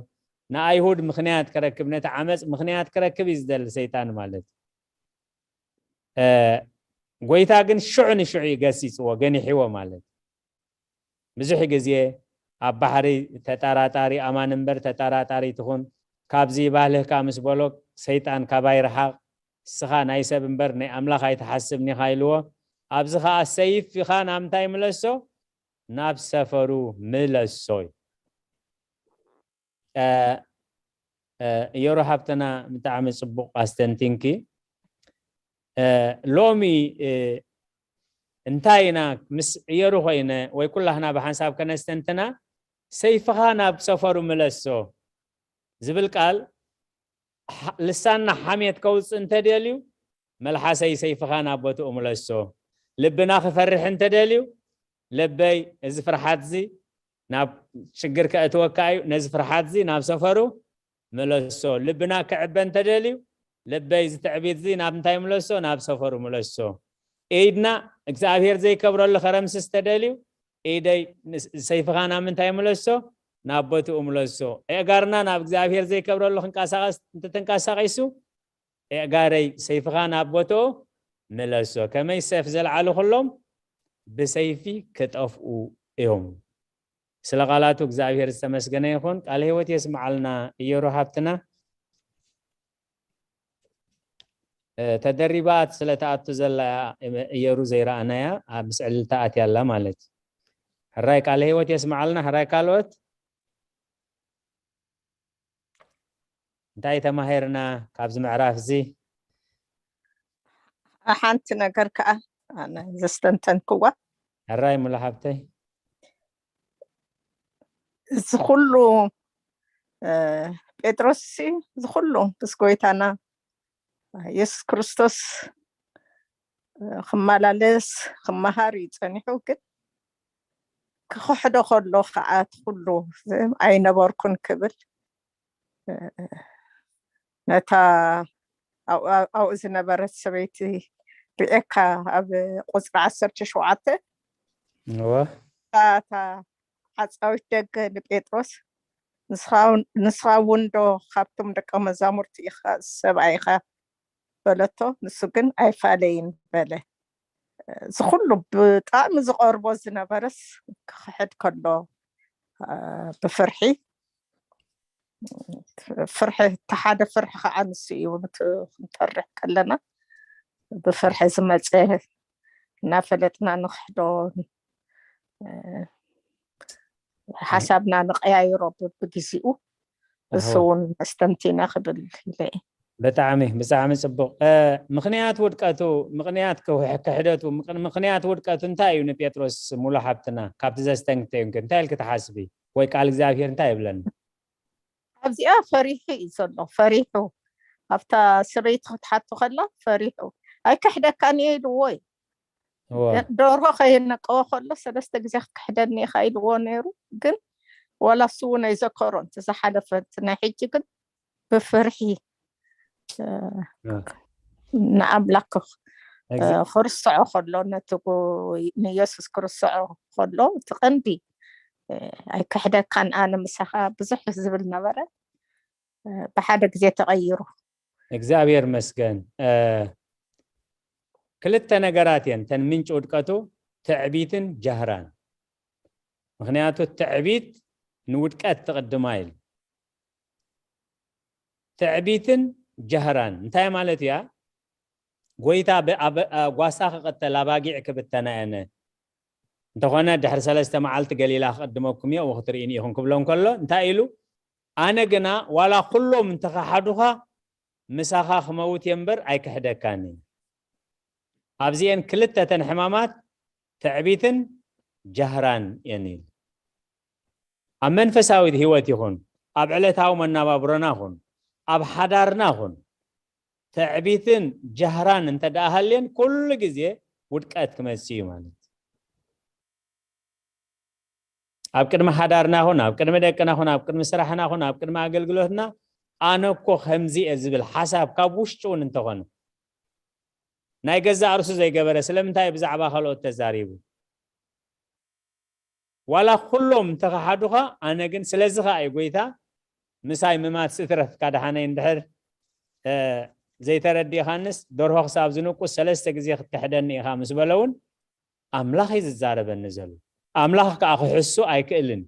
ንኣይሁድ ምኽንያት ክረክብ፣ ነቲ ዓመፅ ምኽንያት ክረክብ እዩ ዝደሊ ሰይጣን ማለት። እ፣ ጎይታ ግን ሽዑ ንሽዑ እዩ ገሲጽዎ፣ ገኒሕዎ ማለት። ብዙሕ ግዜ ኣብ ባሕሪ ተጠራጣሪ ኣማን እምበር ተጠራጣሪ ትኹን፣ ካብዚ ባህልህካ ምስ በሎ፣ ሰይጣን ካባይ ርሓቕ፣ ንስኻ ናይ ሰብ እምበር ናይ ኣምላኽ ኣይትሓስብን ኢኻ ኢልዎ። ኣብዚ ኸኣ ሰይፍኻ ናብ ምንታይ ምለሶ? ናብ ሰፈሩ ምለሶ እዩ። እ፣ እ፣ እየሩ ሃብተና ብጣዕሚ ጽቡቕ ኣስተንቲንኪ። እ፣ ሎሚ፣ እ፣ እንታይ ኢና ምስ እየሩ ኮይነ ወይ ኩላህና ብሓንሳብ ከነስተንትና፣ ሰይፍኻ ናብ ሰፈሩ ምለሶ ዝብል ቃል፣ ሓ-፣ ልሳንና ሓሜት ከውጽእ እንተደልዩ፣ መልሓሰይ ሰይፍኻ ናብ ቦትኡ ምለሶ። ልብና ክፈርሕ እንተደልዩ፣ ልበይ፣ እዚ ፍርሓትዚ ናብ ሽግር ከእትወካ እዩ፣ ነዚ ፍርሓትዚ ናብ ሰፈሩ ምለሶ። ልብና ክዕበ እንተደልዩ፣ ልበይ፣ እዚ ትዕቢትዚ ናብ እንታይ ምለሶ? ናብ ሰፈሩ ምለሶ። ኢድና እግዚኣብሔር ዘይከብረሉ ከረምስስ ተደልዩ፣ ኢደይ፣ ንስ-፣ ሰይፍኻ ናብ ምንታይ ምለሶ? ናብ ቦትኡ ምለሶ። ኣእጋርና ናብ እግዚኣብሔር ዘይከብረሉ ክንቀሳቐስ እንተተንቀሳቒሱ፣ ኤእጋረይ ሰይፍኻ ናብ ቦትኡ ምለሶ። ከመይ ሰፍ ዘልዓሉ ኩሎም ብሰይፊ ክጠፍኡ እዮም። ስለ ቃላቱ እግዚኣብሔር ዝተመስገነ ይኹን። ቃለ ህይወት የስምዓልና እየሩ ሃብትና። እ፣ ተደሪባ ስለ ትኣቱ ዘላ እየሩ ዘይረኣናያ፣ ኣብ ምስዕልልታ ኣትያ ኣላ ማለት እዩ። ሕራይ ቃለ ህይወት የስምዓልና። ሕራይ ካልኦት እንታይ ተማሂርና ካብዚ ምዕራፍ እዚ? ሓንቲ ነገር ከዓ ኣነ ዘስተንተንክዋ፣ ሕራይ ሙሉ ሓብተይ። እዚ ኩሉ፣ እ፣ ጴጥሮስ ሲ እዚ ኩሉ ምስ ጎይታና የሱስ ክርስቶስ፣ እ፣ ክመላለስ ክመሃር እዩ ጸኒሑ። ግን ክኽሕዶ ከሎ ከዓ እቲ ኩሉ፣ "እዚ ኣይነበርኩን" ክብል፣ እ፣ ነታ ኣብኡ፣ ኣብኡ ዝነበረት ሰበይቲ ርኤካ፣ ኣብ ቁጽሪ ዓሰርተ ሸውዓተ እወ። እታ፣ እታ ሓጻዊት ደገ ንጴጥሮስ፣ "ንስኻ፣ ንስኻ እውን ዶ ካብቶም ደቀ መዛሙርቲ ኢኻ፣ ሰብኣይ ኢኻ?" በለቶ። ንሱ ግን "ኣይፋለይን" በለ። እዚ ኩሉ ብጣዕሚ ዝቐርቦ ዝነበረስ ክኽሕድ ከሎ፣ እ፣ ብፍርሒ፣ ፍርሒ፣ እቲ ሓደ ፍርሒ ከዓ ንሱ እዩ፣ እቲ ክንጠርሕ ከለና ብፍርሒ ዝመፀ እናፈለጥና ንኽሕዶ፣ እ፣ ሓሳብና ንቀያይሮ ብብግዚኡ፣ እሱ እውን መስተንቲና ክብል ኢለ እየ። ብጣዕሚ፣ ብጣዕሚ ጽቡቕ። እ፣ ምኽንያት ውድቀቱ፣ ምኽንያት ክውሕ-፣ ክሕደቱ፣ ምኽ-፣ ምኽንያት ውድቀቱ እንታይ እዩ ንጴጥሮስ ሙሉ ሓብትና? ካብቲ ዘስተንክተ እዩ፣ እንታይ ኢልኪ ትሓስቢ? ወይ ቃል እግዚኣብሔር እንታይ ይብለና? ኣብዚኣ ፈሪሑ እዩ ዘሎ፣ ፈሪሑ። ኣብታ ሰበይቲ ክትሓቱ ከላ ፈሪሑ። "ኣይክሕደካን እየ" ኢልዎ እዩ። እወ። ደርሆ ከየነቀወ ከሎ ሰለስተ ግዜ ክትክሕደኒ ኢኻ ኢልዎ ነይሩ። ግን ዋላ እሱ እውን ኣይዘከሮን እቲ ዝሓለፈ፣ እቲ ናይ ሕጂ ግን ብፍርሒ፣ እ፣ እ። ንኣምላክ፣ እ፣ እግዚ-፣ ክርስዖ ከሎ፣ ነቲ ጎ-፣ ንየሱስ ክርስዖ ከሎ፣ እቲ ቀንዲ፣ እ፣ "ኣይክሕደካን፣ ኣነ ምሳኻ" ብዙሕ ዝብል ነበረ። እ፣ ብሓደ ግዜ ተቐይሩ። እግዚኣብሔር መስገን። እ፣ ክልተ ነገራት እየን እተን ምንጪ ውድቀቱ፣ ትዕቢትን ጃህራን። ምኽንያቱ ትዕቢት ንውድቀት ትቕድማ ኢሉ። ትዕቢትን ጃህራን እንታይ ማለት እያ? ጎይታ ብ-፣ ኣብ-፣ እ፣ ጓሳ ክቕተል፣ ኣባጊዕ ክብተና እየን። እንተኾነ ድሕሪ ሰለስተ መዓልቲ ገሊላ ክቕድመኩም እየ፣ እው ክትርእይኒ ኢኹም ክብሎም ከሎ እንታይ ኢሉ? "ኣነ ግና ዋላ ኩሎም እንተኸሓዱኻ ምሳኻ ክመውት እየ እምበር ኣይክሕደካን እየ።" ኣብዚኤን ክልተ እተን ሕማማት ትዕቢትን ጃህራን እየን ኢሉ። ኣብ መንፈሳዊ ህይወት ይኹን፣ ኣብ ዕለታዊ መናባብሮና ይኹን፣ ኣብ ሓዳርና ይኹን፣ ትዕቢትን ጃህራን እንተ ደኣ ሃልየን ኩሉ ግዜ ውድቀት ክመጽእ እዩ ማለት እዩ። ኣብ ቅድሚ ሓዳርና ይኹን፣ ኣብ ቅድሚ ደቅና ይኹን፣ ኣብ ቅድሚ ስራሕና ይኹን፣ ኣብ ቅድሚ ኣገልግሎትና ኣነ እኮ ከምዚ እየ ዝብል ሓሳብ ካብ ውሽጡ እውን እንተኾነ፣ ናይ ገዛእ ርእሱ ዘይገበረ ስለምንታይ ብዛዕባ ካልኦት ተዛሪቡ? ዋላ ኩሎም እንተኸሓዱኻ፣ ኣነ ግን ስለዚ ኸኣ እዩ ጎይታ ምሳይ ምማት ስትረፍካ ደሓነይ እንድሕር፣ እ፣ ዘይተረዲእኻንስ ደርሆ ክሳብ ዝንቁስ ሰለስተ ግዜ ክትክሕደኒ ኢኻ ምስ በለ እውን ኣምላኽ እዩ ዝዛረበኒ ዘሎ። ኣምላኽ ከኣ ክሕሱ ኣይክእልን።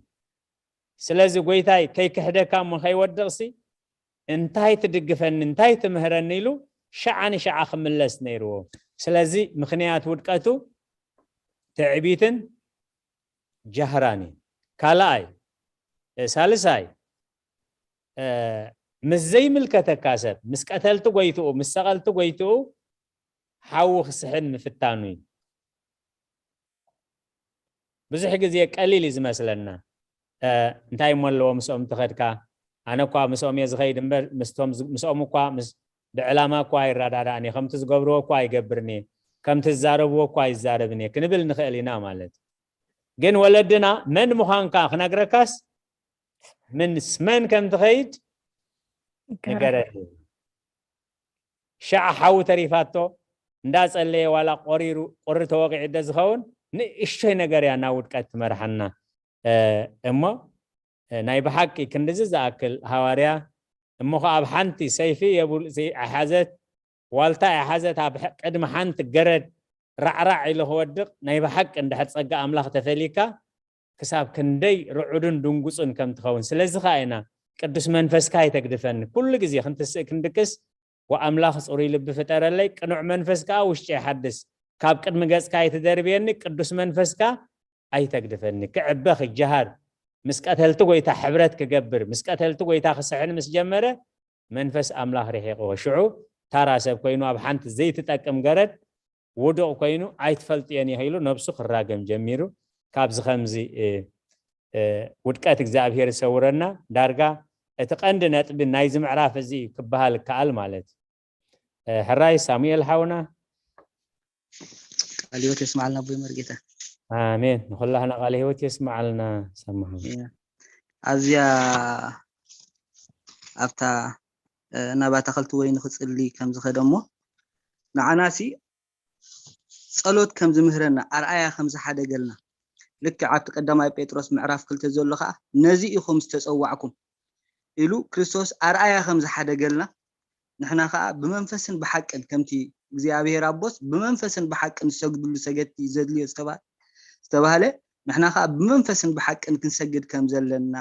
ስለዚ ጎይታይ ከይክሕደካ እሞ ከይወድቕሲ እንታይ ትድግፈኒ፣ እንታይ ትምህረኒ ኢሉ ሸዓ ንሸዓ ክምለስ ነይርዎ። ስለዚ ምኽንያት ውድቀቱ ትዕቢትን ጃህራን እዩ። ካልኣይ፣ እ፣ ሳልሳይ፣ እ፣ ምስ ዘይምልከተካ ሰብ፣ ምስ ቀተልቲ ጎይትኡ፣ ምስ ሰቐልቲ ጎይትኡ ሓዊ ክስሕን ምፍታኑ እዩ። ብዙሕ ግዜ ቀሊል እዩ ዝመስለና። እ፣ እንታይ እሞ ኣለዎ ምስኦም እንተኸድካ? ኣነ እኳ ምስኦም እየ ዝኸይድ እምበር፣ ምስቶም ዝ-፣ ምስኦም እኳ ምስ-፣ ብዕላማ እኳ ኣይረዳዳእን እየ፣ ከምቲ ዝገብርዎ እኳ ኣይገብርን እየ፣ ከምቲ ዝዛረብዎ እኳ ኣይዛረብን እየ ክንብል ንኽእል ኢና ማለት። ግን ወለድና መን ምዃንካ ክነግረካስ፣ ምስ መን ከም ትኸይድ ንገረኒ። ሸዓ ሓዊ ተሪፋቶ እንዳጸለየ ዋላ ቆሪሩ ቁሪ ተወቂዑ እንደ ዝኸውን ንእሽቶይ ነገር እያ ናብ ውድቀት ትመርሓና። እ፣ እሞ፣ እ፣ ናይ ብሓቂ ክንድዚ ዝኣክል ሃዋርያ እሞ ኸዓ ኣብ ሓንቲ ሰይፊ የቡል-፣ ዘይ-፣ ኣይሓዘት፣ ዋልታ የሓዘት ኣብ ቅድሚ ሓንቲ ገረድ ራዕራዕ ኢሉ ክወድቕ ናይ ብሓቂ እንድሕር ጸጋ ኣምላኽ ተፈሊካ ክሳብ ክንደይ ርዑድን ድንጉጹን ከም ትኸውን። ስለዚ ኸዓ ኢና ቅዱስ መንፈስካ ኣይተግድፈኒ፣ ኩሉ ግዜ ክንትስእ ክንድቅስ ወኣምላኽ ጽሩይ ልቢ ፍጠረለይ፣ ቅኑዕ መንፈስ ከኣ ውሽጢ ይሓድስ፣ ካብ ቅድሚ ገጽካ ኣይትደርብየኒ፣ ቅዱስ መንፈስካ ኣይተግድፈኒ፣ ክዕበ ክጀሃር፣ ምስ ቀተልቲ ጎይታ ሕብረት ክገብር፣ ምስ ቀተልቲ ጎይታ ክስሕን ምስ ጀመረ መንፈስ ኣምላኽ ርሒቕዎ። ሽዑ ታራ ሰብ ኮይኑ ኣብ ሓንቲ ዘይትጠቅም ገረድ ውዱቕ ኮይኑ ኣይትፈልጥዮን ኢኺ ኢሉ ነብሱ ክራገም ጀሚሩ። ካብዚ ከምዚ ውድቀት እግዚኣብሔር ይሰውረና። ዳርጋ እቲ ቀንዲ ነጥቢ ናይዚ ምዕራፍ እዚ ክበሃል ይከኣል ማለት እዩ። ሕራይ ሳሙኤል ሓውና። ቃል ህይወት የስማዓልና ኣቦይ መርጌታ። ኣሜን። ንኩላህና ቃል ህይወት የስማዓልና። ሰማዕ ኣዝያ ኣብታ ናብ ኣታኸልቲ ወይኒ ክጽሊ ከም ዝኸደ እሞ ንዓናሲ ጸሎት ከም ዝምህረና ኣርኣያ ከም ዝሓደገልና ልክዕ ኣብቲ ቀዳማይ ጴጥሮስ ምዕራፍ ክልተ ዘሎ ከዓ ነዚ ኢኹም ዝተጸዋዕኩም ኢሉ ክርስቶስ ኣርኣያ ከም ዝሓደገልና ንሕና ከዓ ብመንፈስን ብሓቅን ከምቲ እግዚኣብሔር ኣቦስ ብመንፈስን ብሓቅን ዝሰግድሉ ሰገድቲ ዘድልዮ ዝተባህለ ንሕና ከዓ ብመንፈስን ብሓቅን ክንሰግድ ከም ዘለና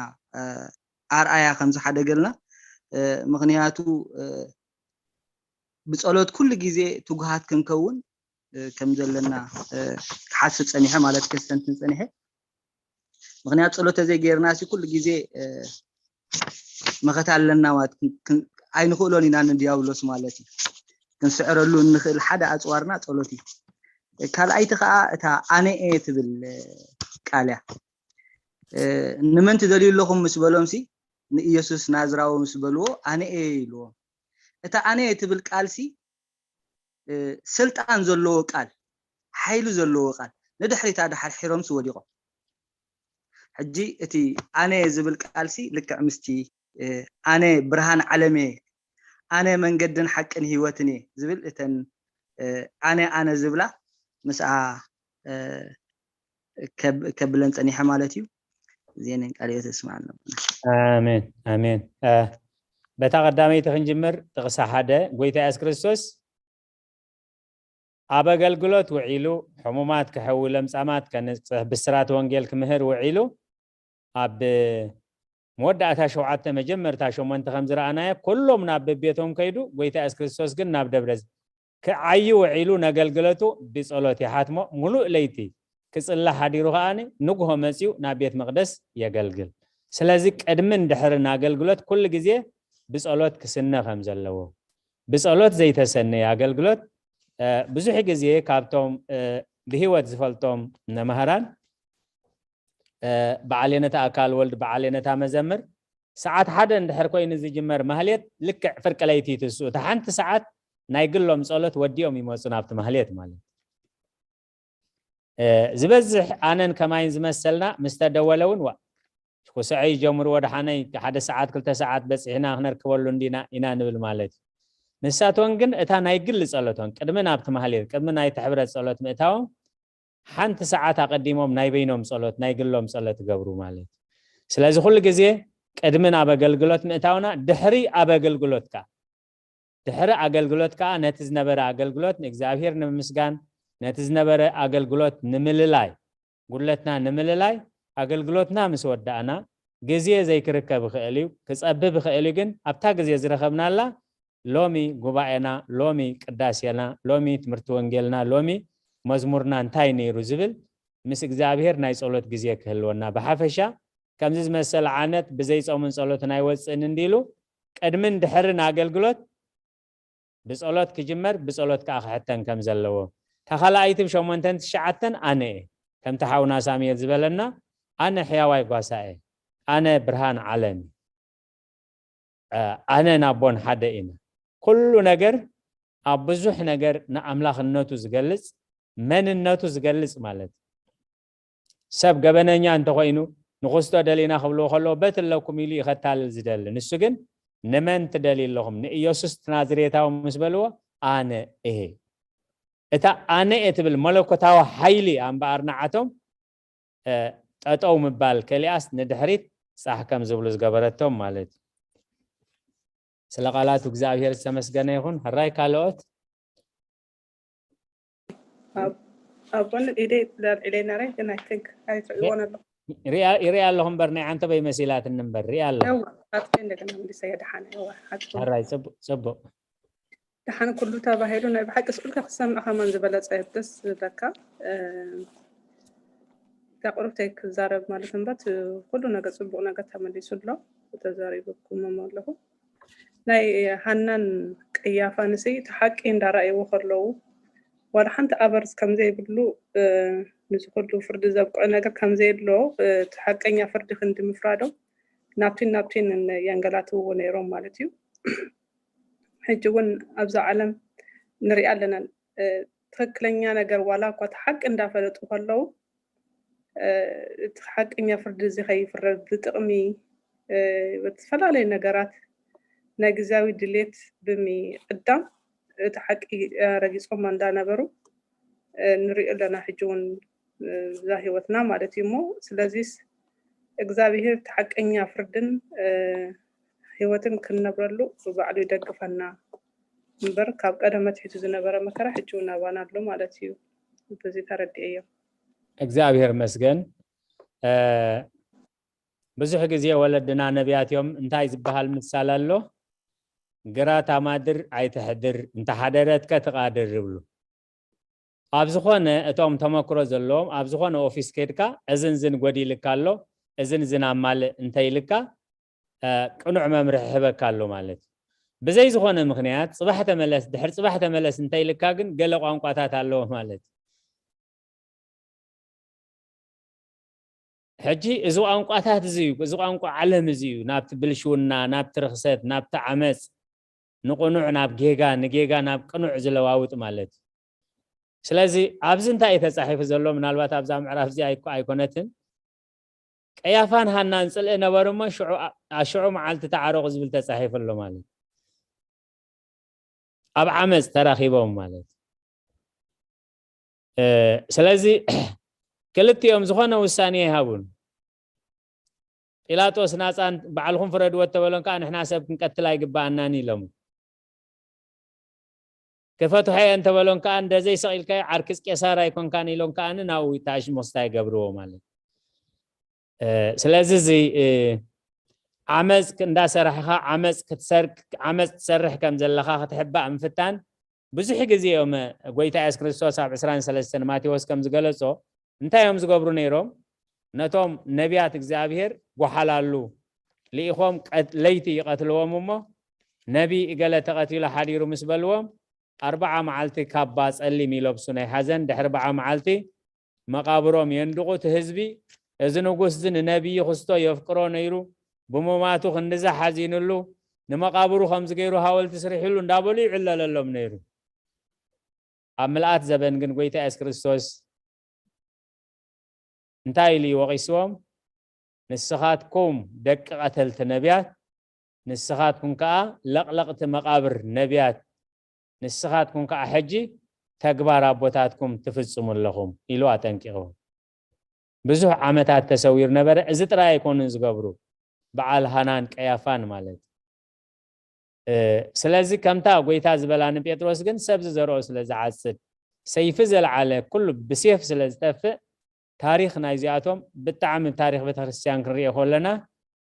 ኣርኣያ ከም ዝሓደገልና ምክንያቱ ብጸሎት ኩሉ ግዜ ትጉሃት ክንከውን ከም ዘለና ክሓስብ ጸኒሐ ማለት ከስተንትን ጸኒሐ ምክንያቱ ጸሎት ተዘይጌርና ሲ ኩሉ ግዜ መኸታ ኣለና ማለት ኣይንኽእሎን ኢና ንዲያብሎስ ማለት እዩ። ክንስዕረሉ እንኽእል ሓደ ኣፅዋርና ጸሎት እዩ። ካልኣይቲ ከዓ እታ ኣነ እየ ትብል ቃል እያ። ንመን ትደልዩ ኣለኹም ምስ በሎም ሲ ንኢየሱስ ናዝራዊ ምስ በልዎ ኣነ እየ ኢልዎም። እታ ኣነ እየ ትብል ቃል ሲ ስልጣን ዘለዎ ቃል ሓይሊ ዘለዎ ቃል ንድሕሪታ ድሓርሒሮም ሲ ወዲቖም። ሕጂ እቲ ኣነ ዝብል ቃል ሲ ልክዕ ምስቲ ኣነ ብርሃን ዓለም እየ ኣነ መንገድን ሓቅን ህይወትን እየ ዝብል እተን ኣነ ኣነ ዝብላ ምስኣ ከብለን ፀኒሐ ማለት እዩ። እዚአንን ቃል ህይወት ስማዕ ኣለና። ኣሜን ኣሜን። በታ ቀዳመይቲ ክንጅምር ጥቕሳ ሓደ ጎይታ የሱስ ክርስቶስ ኣብ ኣገልግሎት ውዒሉ ሕሙማት ክሕዊ ለምጻማት ከንጽሕ ብስራት ወንጌል ክምህር ውዒሉ ኣብ መወዳእታ ሸውዓተ መጀመርታ ሸሞንተ ከም ዝረኣናዮ ኩሎም ናብ በቤቶም ከይዱ ጎይታ የሱስ ክርስቶስ ግን ናብ ደብረ ክዓዩ ውዒሉ ነገልግለቱ ብጸሎት ይሓትሞ። ሙሉእ ለይቲ ክጽሊ ሓዲሩ ከኣ ንግሆ መጺኡ ናብ ቤት መቕደስ የገልግል። ስለዚ ቅድምን ድሕርን ኣገልግሎት ኩሉ ግዜ ብጸሎት ክስነ ከም ዘለዎ፣ ብጸሎት ዘይተሰነየ ኣገልግሎት ብዙሕ ግዜ ካብቶም ብህይወት ዝፈልጦም መምህራን በዓል የነታ ኣካል ወልድ በዓል የነታ መዘምር ሰዓት ሓደ እንድሕር ኮይኑ ዝጅመር ማህሌት ልክዕ ፍርቂ ለይቲ ይትስኡ። እታ ሓንቲ ሰዓት ናይ ግሎም ጸሎት ወዲኦም ይመፁ ናብቲ ማህሌት ማለት። ዝበዝሕ ኣነን ከማይን ዝመሰልና ምስ ተደወለ እውን ዋ ክስዐ ይጀምሩ። ወደ ሓነይ ሓደ ሰዓት ክልተ ሰዓት በፂሕና ክነርክበሉ እንዲና ኢና ንብል ማለት እዩ። ንሳቶም ግን እታ ናይ ግሊ ጸሎቶም ቅድሚ ናብቲ ማህሌት ቅድሚ ናይቲ ሕብረት ጸሎት ምእታዎም ሓንቲ ሰዓት ኣቐዲሞም ናይ በይኖም ጸሎት ናይ ግሎም ጸሎት ይገብሩ ማለት እዩ። ስለዚ ኩሉ ግዜ ቅድሚ ናብ ኣገልግሎት ምእታውና ድሕሪ ኣብ ኣገልግሎት ከኣ ድሕሪ ኣገልግሎት ከኣ ነቲ ዝነበረ ኣገልግሎት ንእግዚኣብሔር ንምምስጋን ነቲ ዝነበረ ኣገልግሎት ንምልላይ ጉድለትና ንምልላይ ኣገልግሎትና ምስ ወዳእና ግዜ ዘይክርከብ ይኽእል እዩ ክጸብብ ይኽእል እዩ ግን ኣብታ ግዜ ዝረኸብናላ ሎሚ ጉባኤና ሎሚ ቅዳሴና ሎሚ ትምህርቲ ወንጌልና ሎሚ መዝሙርና እንታይ ነይሩ ዝብል ምስ እግዚኣብሔር ናይ ጸሎት ግዜ ክህልወና ብሓፈሻ ከምዚ ዝመሰለ ዓነት ብዘይ ጾምን ጸሎትን ኣይወፅእን እንዲሉ ቅድምን ድሕርን ኣገልግሎት ብጸሎት ክጅመር ብጸሎት ከዓ ክሕተን ከም ዘለዎ ተኻላኣይቲ ብሸሞንተን ትሽዓተን ኣነ እየ ከምቲ ሓውና ሳሙኤል ዝበለና ኣነ ሕያዋይ ጓሳ እየ ኣነ ብርሃን ዓለም ኣነ ናቦን ሓደ ኢና ኩሉ ነገር ኣብ ብዙሕ ነገር ንኣምላኽነቱ ዝገልጽ መንነቱ ዝገልጽ ማለት ሰብ ገበነኛ እንተኮይኑ ንክስቶ ደሊና ክብልዎ ከለዎ በትለኩም ኢሉ ይኸታልል ዝደሊ ንሱ ግን ንመን ትደልዩ ኣለኹም ንኢየሱስ ናዝሬታዊ ምስ በልዎ ኣነ እሄ እታ ኣነ እየ ትብል መለኮታዊ ሓይሊ ኣምበኣር ንዓቶም ጠጠው ምባል ከሊኣስ ንድሕሪት ፃሕ ከም ዝብሉ ዝገበረቶም ማለት እዩ። ስለ ቃላቱ እግዚኣብሔር ዝተመስገነ ይኹን። ሕራይ ካልኦት ኣብ ጎኒ ኢደይ ኣልዒለይ ነረ፣ ግን I think ኣይትርእይዎን ኣለኹ። ይሪኣ ኣለኹ እምበር ናይ ዓንተበይ መሲላትኒ እምበር ሪኣ ኣለኹ። እዋ፣ ኣጥፊ እንደገና ምልሰ የድሓነ። እዋ፣ ሓቂ። ሕራይ፣ ጽቡቅ፣ ጽቡቅ። ደሓን ኩሉ ተባሂሉ ናይ ብሓቂ ስእልካ ክሰምዕ ከማን ዝበለጸ ደስ ዝብለካ። እታ ቁርብተይ ክዛረብ ማለት እምበር እቲ ኩሉ ነገር ጽቡቅ ነገር ተመሊሱ ኣሎ። ተዛሪብኩም ኣለኹ። ናይ ሃናን ቀያፋን ሲ እቲ ሓቂ እንዳረኣይዎ ከለዉ ዋላ ሓንቲ ኣበርስ ከምዘይብሉ፣ እ፣ ንዚ ኩሉ ፍርዲ ዘብቅዑ ነገር ከምዘየሎ፣ እ፣ እቲ ሓቀኛ ፍርዲ ክንዲ ምፍራዶም ናብቲን ናብቲን የንገላትውዎ ነይሮም ማለት እዩ። ሕጂ እውን ኣብዛ ዓለም ንሪኣ ኣለና። እ፣ ትኽክለኛ ነገር ዋላ እኳ እቲ ሓቂ እንዳፈለጡ ከለዉ፣ እ፣ እቲ ሓቀኛ ፍርዲ እዚ ከይፍረድ ብጥቕሚ፣ እ፣ ብዝተፈላለዩ ነገራት ናይ ግዝያዊ ድሌት ብምቕዳም እቲ ሓቂ፣ እ፣ ረጊጾም እንዳነበሩ፣ እ፣ ንሪኦ ኣለና። ሕጂ እውን፣ እ፣ እዛ ህይወትና ማለት እዩ እሞ፣ ስለዚስ እግዚኣብሄር እቲ ሓቀኛ ፍርድን፣ እ፣ ህይወትን ክንነብረሉ ብባዕሉ ይደግፈና እምበር ካብ ቀደም ኣትሒዙ ዝነበረ መከራ ሕጂ እውን ኣባና ኣሎ ማለት እዩ። በዚ ተረዲኤዮ። እግዚኣብሄር መስገን። እ፣ ብዙሕ ግዜ ወለድና ነቢያት እዮም። እንታይ ዝበሃል ምሳል ኣሎ? ግራ ታማድር ኣይትሕድር፣ እንተሓደረትከ ትቓድር ይብሉ። ኣብ ዝኾነ እቶም ተመክሮ ዘለዎም ኣብ ዝኾነ ኦፊስ ከድካ እዝን ዝን ጎዲልካ ኣሎ፣ እዝን ዝን ኣማልእ እንተይልካ፣ እ፣ ቅኑዕ መምርሒ ይህበካ ኣሎ ማለት እዩ። ብዘይ ዝኾነ ምኽንያት ጽባሕ ተመለስ፣ ድሕሪ ጽባሕ ተመለስ እንተይልካ ግን ገለ ቋንቋታት ኣለዎ ማለት እዩ። ሕጂ እዚ ቋንቋታት እዚ እዩ፣ እዚ ቋንቋ ዓለም እዚ እዩ ናብቲ ብልሽውና፣ ናብቲ ርኽሰት፣ ናብቲ ዓመፅ፣ ንቕኑዕ ናብ ጌጋ፣ ንጌጋ ናብ ቅኑዕ ዝለዋውጥ ማለት እዩ። ስለዚ ኣብዚ እንታይ እዩ ተፃሒፉ ዘሎ? ምናልባት ኣብዛ ምዕራፍ እዚ ኣይኮ-፣ ኣይኮነትን። ቀያፋን ሃናን ፅልኢ ነበሩ እሞ ሽዑ ኣ-፣ ኣ-፣ ሽዑ መዓልቲ ተዓረቑ ዝብል ተፃሒፉ ኣሎ ማለት እዩ። ኣብ ዓመፅ ተራኺቦም ማለት እዩ። እ፣ ስለዚ ክልቲኦም ዝኾነ ውሳኔ ኣይሃቡን። ጲላጦስ ናፃ ባዕልኹም ፍረድዎ እተበሎም ከዓ ንሕና ሰብ ክንቀትል ኣይግበኣናን ኢሎም። ክፈትሖ እየ እንተበሎም ከዓ እንደዘይ ሰቒልካዮ ዓርኪ ቄሳር ኣይኮንካን ኢሎም ከዓ ናብኡ ታሽሞስታ ይገብርዎ ማለት እዩ። እ፣ ስለዚ እዚ፣ እ፣ ዓመፅ እንዳሰራሕኻ ዓመፅ ክትሰርቅ ዓመፅ ትሰርሕ ከም ዘለኻ ክትሕባእ ምፍታን ብዙሕ ግዜ እዮም። ጎይታ የሱስ ክርስቶስ ኣብ ዕስራን ሰለስተን ማቴዎስ ከም ዝገለጾ እንታይ እዮም ዝገብሩ ነይሮም? ነቶም ነቢያት እግዚኣብሔር ጓሓላሉ ልኢኾም ቀት-፣ ለይቲ ይቐትልዎም እሞ ነቢ እገለ ተቐቲሉ ሓዲሩ ምስ በልዎም ኣርባዓ መዓልቲ ካባ ጸሊም ይለብሱ ናይ ሓዘን፣ ድሕሪ ኣርባዓ መዓልቲ መቓብሮም የንድቑ። እቲ ህዝቢ እዚ ንጉስ እዚ ንነቢይ ክስቶ የፍቅሮ ነይሩ፣ ብሙማቱ ክንድዚ ሓዚንሉ፣ ንመቓብሩ ከምዚ ገይሩ ሃወልቲ ስሪሕሉ እንዳበሉ ይዕለለሎም ነይሩ። ኣብ ምልኣት ዘበን ግን ጎይታ የሱስ ክርስቶስ እንታይ ኢሉ እዩ ወቒስዎም? ንስኻትኩም ደቂ ቀተልቲ ነቢያት፣ ንስኻትኩም ከኣ ለቕለቕቲ መቓብር ነቢያት፣ ንስኻትኩም ከኣ ሕጂ ተግባር ኣቦታትኩም ትፍጽሙ ኣለኹም ኢሉ ኣጠንቂቕዎም። ብዙሕ ዓመታት ተሰዊሩ ነበረ። እዚ ጥራይ ኣይኮኑን ዝገብሩ፣ በዓል ሃናን ቀያፋን ማለት። እ፣ ስለዚ ከምታ ጎይታ ዝበላ ንጴጥሮስ ግን ሰብ ዝዘርኦ ስለ ዝዓጽድ፣ ሰይፊ ዘልዓለ ኩሉ ብሴፍ ስለ ዝጠፍእ፣ ታሪኽ ናይዚኣቶም ብጣዕሚ ታሪኽ ቤተክርስትያን ክንሪኦ ከለና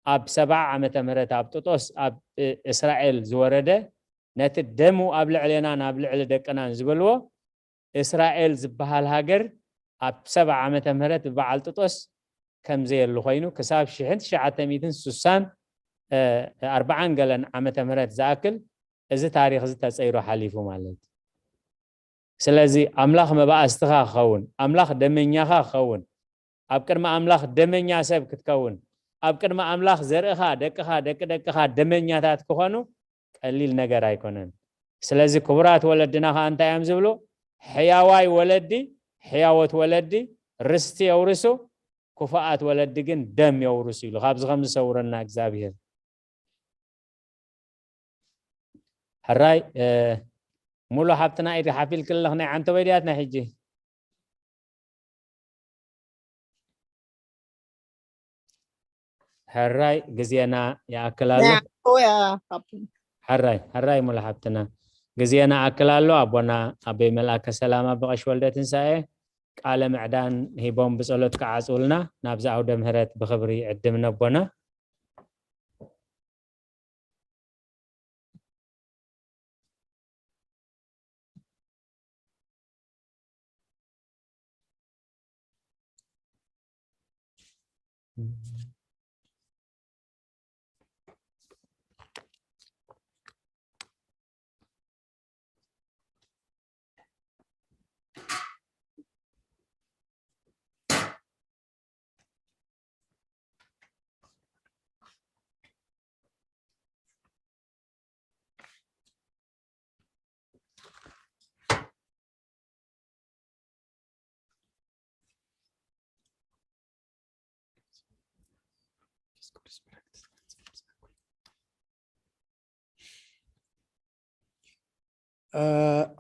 ኣብ ሰብዓ ዓመተ ምህረት ኣብ ጥጦስ ኣብ፣ እ፣ እስራኤል ዝወረደ ነቲ ደሙ ኣብ ልዕሌናን ኣብ ልዕሊ ደቅናን ዝበልዎ እስራኤል ዝበሃል ሃገር ኣብ ሰብዓ ዓመተ ምህረት ብበዓል ጥጦስ ከም ዘየሉ ኮይኑ ክሳብ ሽሕን ትሽዓተ ሚእትን ስሳን፣ እ፣ ኣርባዓን ገለን ዓመተ ምህረት ዝኣክል እዚ ታሪኽ እዚ ተጸይሩ ሓሊፉ ማለት እዩ። ስለዚ ኣምላኽ መባእስትኻ ክኸውን፣ ኣምላኽ ደመኛኻ ክኸውን፣ ኣብ ቅድሚ ኣምላኽ ደመኛ ሰብ ክትከውን፣ ኣብ ቅድሚ ኣምላኽ ዘርእኻ፣ ደቅኻ፣ ደቂ ደቅኻ ደመኛታት ክኾኑ ቀሊል ነገር ኣይኮነን። ስለዚ ክቡራት ወለድና ኸኣ እንታይ እዮም ዝብሉ? ሕያዋይ ወለዲ፣ ሕያዎት ወለዲ ርስቲ የውርሱ፣ ክፉኣት ወለዲ ግን ደም የውርሱ ኢሉ። ካብዚ ከም ዝሰውረና እግዚኣብሔር። ሕራይ፣ እ፣ ሙሉ ሓብትና ኢድ ሓፊልክለኽ ናይ ዓንተበይ ድያት ናይ ሕጂ? ሕራይ ግዜና ይኣክል ኣሎ። ናይ ዓንተበይ፣ ኣ፣ ሓብትና። ሕራይ፣ ሕራይ ሙሉ ሓብትና። ግዜና ኣክል ኣሎ። ኣቦና ኣበይ መልኣከ ሰላም ኣቦ ቀሺ ወልደ ትንሳኤ ቃለ ምዕዳን ሂቦም ብጸሎት ክዓጽውልና ናብዚ ኣውደ ምህረት ብኽብሪ ዕድም ነቦና።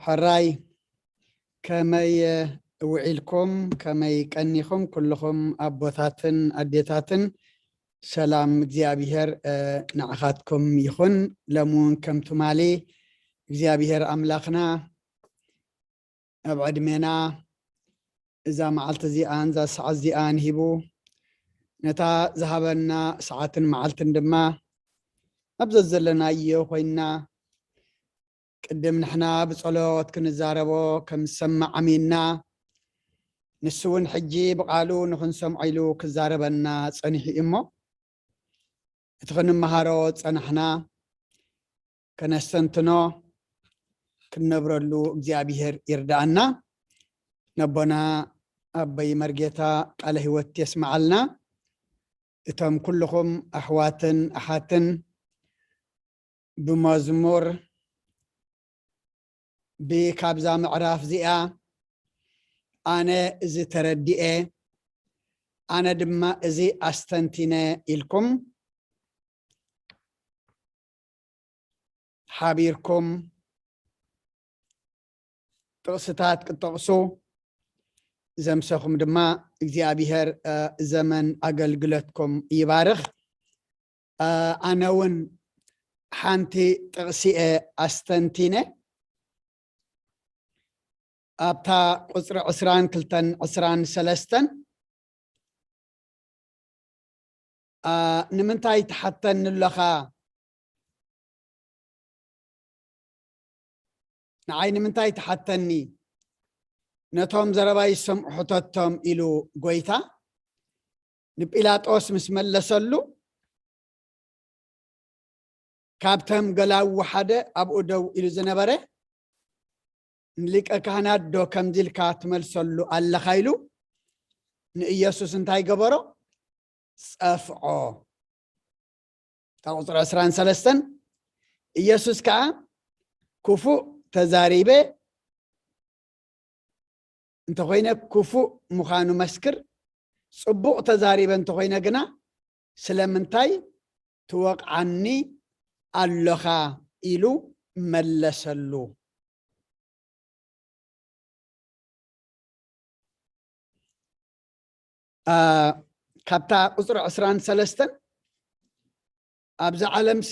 ሕራይ፣ ከመይ ውዒልኩም? ከመይ ቀኒኹም? ኩልኹም ኣቦታትን ኣዴታትን ሰላም እግዚኣብሔር ንዓኻትኩም ይኹን። ሎሚ እውን ከም ትማሊ እግዚኣብሔር ኣምላኽና ኣብ ዕድሜና እዛ መዓልቲ እዚኣን እዛ ሰዓት እዚኣን ሂቡ፣ ነታ ዝሃበና ሰዓትን መዓልትን ድማ ኣብ ዘዘለናዮ ኮይንና ቅድም ንሕና ብጸሎት ክንዛረቦ ከም ዝሰማዕ ኣሚንና፣ ንሱ እውን ሕጂ ብቓሉ ንኽንሰምዖ ኢሉ ክዛረበና ጸኒሑ እዩ እሞ፣ እቲ ክንመሃሮ ጸናሕና ከነስተንትኖ ክንነብረሉ እግዚኣብሔር ይርዳኣና። ነቦና ኣቦይ መርጌታ ቃለ ህይወት የስመዓልና። እቶም ኩልኹም ኣሕዋትን ኣሓትን ብመዝሙር ብካብዛ ምዕራፍ እዚኣ ኣነ እዚ ተረዲኤ፣ ኣነ ድማ እዚ ኣስተንቲነ ኢልኩም ሓቢርኩም ጥቕስታት ክትጠቕሱ ዘምሰኹም ድማ እግዚኣብሔር ዘመን ኣገልግሎትኩም ይባርኽ። ኣነ እውን ሓንቲ ጥቕሲ እየ ኣስተንቲነ ኣብታ ቁፅሪ ዕስራን ክልተን ዕስራን ሰለስተን። ንምንታይ ትሓተኒ ኣለኻ? ንዓይ ንምንታይ ትሓተኒ? ነቶም ዘረባይ ዝሰምዑ ሕተቶም ኢሉ ጎይታ ንጲላጦስ ምስ መለሰሉ፣ ካብቶም ገላዉ ሓደ ኣብኡ ደው ኢሉ ዝነበረ፣ ንሊቀ ካህናት ዶ ከምዚ ኢልካ ትመልሰሉ ኣለኻ ኢሉ ንኢየሱስ እንታይ ገበሮ? ጸፍዖ። እታ ቁፅሪ ዕስራን ሰለስተን፣ ኢየሱስ ከዓ ክፉእ ተዛሪበ እንተኾይነ ክፉእ ምዃኑ መስክር፣ ጽቡቕ ተዛሪበ እንተኾይነ ግና ስለምንታይ ትወቕዓኒ ኣሎኻ ኢሉ መለሰሉ። ካብታ ቁፅሪ ዕስራን ሰለስተን ኣብዚ ዓለምሲ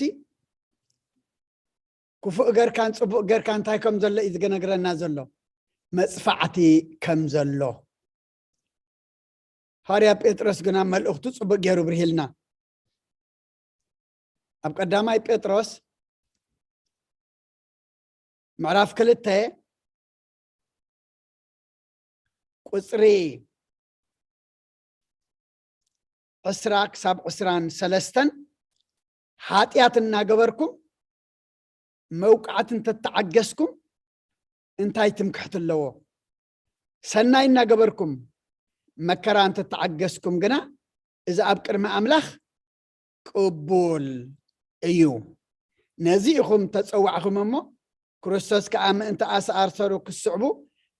ክፉእ ገርካን ፅቡቅ ገርካን እንታይ ከም ዘሎ እዩ ዝነግረና ዘሎ? መፅፋዕቲ ከም ዘሎ። ሃዋርያ ጴጥሮስ ግና መልእኽቱ ፅቡቅ ገይሩ ብርሂልና። ኣብ ቀዳማይ ጴጥሮስ ምዕራፍ ክልተ ቁፅሪ ዕስራ ክሳብ ዕስራን ሰለስተን፣ ሓጢኣት እናገበርኩም መውቃዕቲ እንተተዓገስኩም እንታይ ትምክሕቲ ኣለዎ? ሰናይ እናገበርኩም መከራ እንተተዓገስኩም ግና እዚ ኣብ ቅድሚ ኣምላኽ ቅቡል እዩ። ነዚ ኢኹም ተጸዋዕኹም እሞ፣ ክርስቶስ ከኣ ምእንቲ ኣስኣርሰሩ ክስዕቡ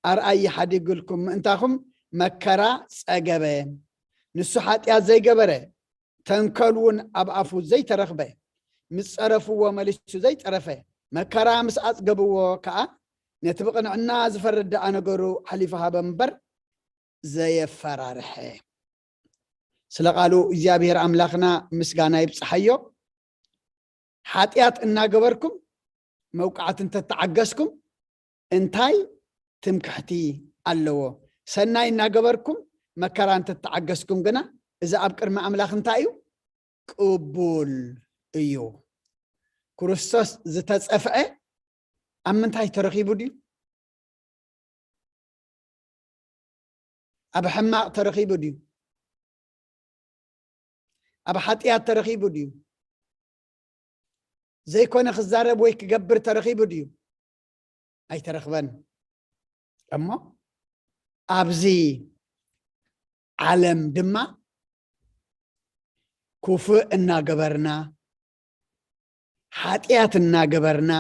ኣርኣይ ሓዲግልኩም ምእንታኹም መከራ ጸገበ። ንሱ ሓጢኣት ዘይገበረ፣ ተንከል እውን ኣብ ኣፉ ዘይተረኽበ፣ ምስ ጸረፍዎ መሊሱ ዘይጸረፈ፣ መከራ ምስ ኣጽገብዎ ከኣ ነቲ ብቕንዕና ዝፈርድ ደኣ ነገሩ ሓሊፉ ሃበ እምበር ዘየፈራርሐ። ስለ ቃሉ እግዚኣብሔር ኣምላኽና ምስጋና ይብጽሓዮ። ሓጢኣት እናገበርኩም መውቃዕቲ እንተተዓገስኩም እንታይ ትምክሕቲ ኣለዎ? ሰናይ እናገበርኩም መከራ እንተተዓገስኩም ግና፣ እዚ ኣብ ቅድሚ ኣምላኽ እንታይ እዩ? ቅቡል እዩ። ክርስቶስ ዝተጸፍዐ ኣብ ምንታይ ተረኺቡ ድዩ? ኣብ ሕማቕ ተረኺቡ ድዩ? ኣብ ሓጢኣት ተረኺቡ ድዩ? ዘይኮነ ክዛረብ ወይ ክገብር ተረኺቡ ድዩ? ኣይተረኽበን። እሞ ኣብዚ ዓለም ድማ ክፉእ እናገበርና፣ ሓጢኣት እናገበርና፣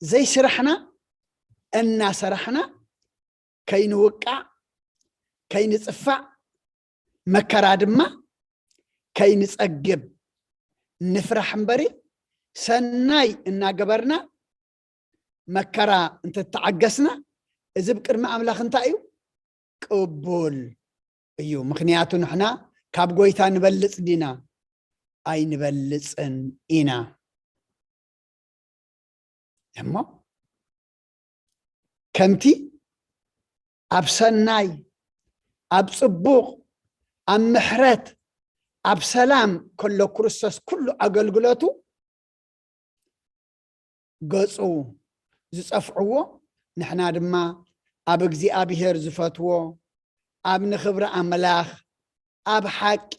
ዘይስራሕና እናሰራሕና፣ ከይንውቃዕ፣ ከይንጽፋዕ፣ መከራ ድማ ከይንጸግብ ንፍራሕ እምበሪ፣ ሰናይ እናገበርና መከራ እንተተዓገስና፣ እዚ ብቅድሚ ኣምላኽ እንታይ እዩ? ቅቡል እዩ። ምኽንያቱ ንሕና ካብ ጎይታ ንበልጽ ዲና? ኣይንበልጽን ኢና። እሞ ከምቲ ኣብ ሰናይ፣ ኣብ ጽቡቕ፣ ኣብ ምሕረት፣ ኣብ ሰላም ከሎ ክርስቶስ ኩሉ ኣገልግሎቱ ገጹ ዝጸፍዕዎ፣ ንሕና ድማ ኣብ እግዚኣብሔር ዝፈትዎ፣ ኣብ ንኽብሪ ኣምላኽ፣ ኣብ ሓቂ፣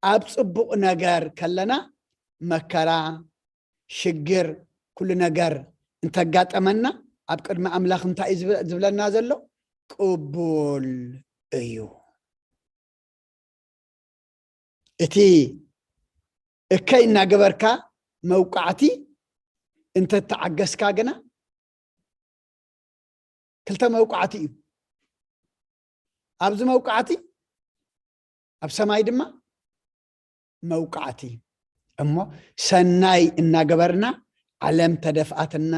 ኣብ ጽቡቕ ነገር ከለና፣ መከራ፣ ሽግር፣ ኩሉ ነገር እንተጋጠመና፣ ኣብ ቅድሚ ኣምላኽ እንታይ እዩ ዝብ-፣ ዝብለና ዘሎ? ቅቡል እዩ። እቲ እከይ እናገበርካ መውቃዕቲ እንተተዓገስካ ግና፣ ክልተ መውቃዕቲ እዩ። ኣብዚ መውቃዕቲ፣ ኣብ ሰማይ ድማ መውቃዕቲ። እሞ ሰናይ እናገበርና፣ ዓለም ተደፍኣትና፣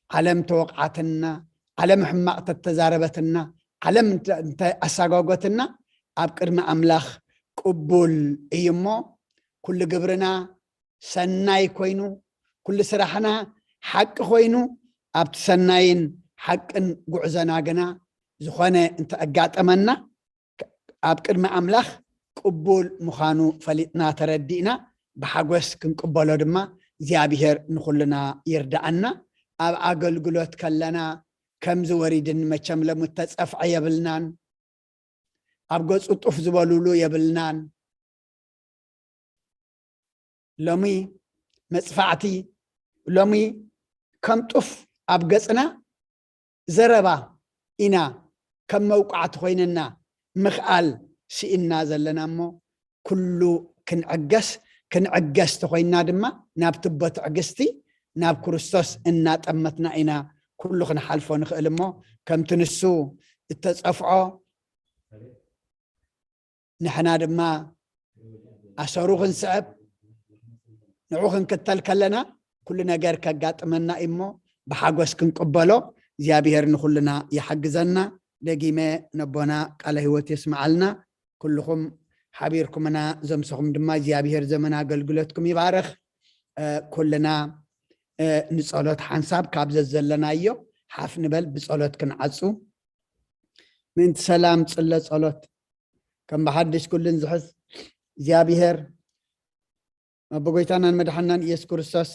ዓለም ተወቕዓትና፣ ዓለም ሕማቕ ተተዛረበትና፣ ዓለም እንተ-፣ እንተ ኣሳጓጎትና፣ ኣብ ቅድሚ ኣምላኽ ቅቡል እዩ እሞ፣ ኩሉ ግብርና ሰናይ ኮይኑ፣ ኩሉ ስራሕና ሓቂ ኮይኑ፣ ኣብቲ ሰናይን ሓቅን ጉዕዞና ግና ዝኾነ እንተ ኣጋጠመና፣ ኣብ ቅድሚ ኣምላኽ ቅቡል ምዃኑ ፈሊጥና ተረዲእና፣ ብሓጎስ ክንቅበሎ ድማ እግዚኣብሔር ንኹልና ይርድኣና። ኣብ ኣገልግሎት ከለና ከምዚ ወሪድን መቸም ሎሚ ተጸፍዐ የብልናን፣ ኣብ ገጹ ጡፍ ዝበሉሉ የብልናን። ሎሚ መጽፋዕቲ፣ ሎሚ ከም ጡፍ ኣብ ገጽና ዘረባ ኢና ከም መውቃዕቲ ኮይንና ምኽኣል ስኢንና ዘለና እሞ፣ ኩሉ ክንዕገስ፣ ክንዕገስ ተኾይንና ድማ ናብ ትቦ ትዕግስቲ፣ ናብ ክርስቶስ እናጠመትና ኢና ኩሉ ክንሓልፎ ንኽእል እሞ፣ ከምቲ ንሱ እተጸፍዖ ንሕና ድማ ኣሰሩ ክንስዕብ፣ ንዑ ክንክተል ከለና፣ ኩሉ ነገር ከጋጥመና እዩ እሞ፣ ብሓጎስ ክንቅበሎ እግዚኣብሔር ንኹልና ይሓግዘና። ደጊመ ነቦና ቃለ ህይወት የስምዓልና። ኩልኹም ሓቢርኩምና ዘምሰኹም ድማ እግዚኣብሔር ዘመን ኣገልግሎትኩም ይባርኽ። እ፣ ኩልና፣ እ፣ ንጸሎት ሓንሳብ ካብ ዘዘለናዮ ሓፍ ንበል፣ ብጸሎት ክንዓጹ። ምእንቲ ሰላም ጽለ ጸሎት። ከም ብሓድሽ ኩልን ዝሕዝ እግዚኣብሔር፣ ኣቦ ጎይታናን መድሓናን ኢየሱስ ክርስቶስ፣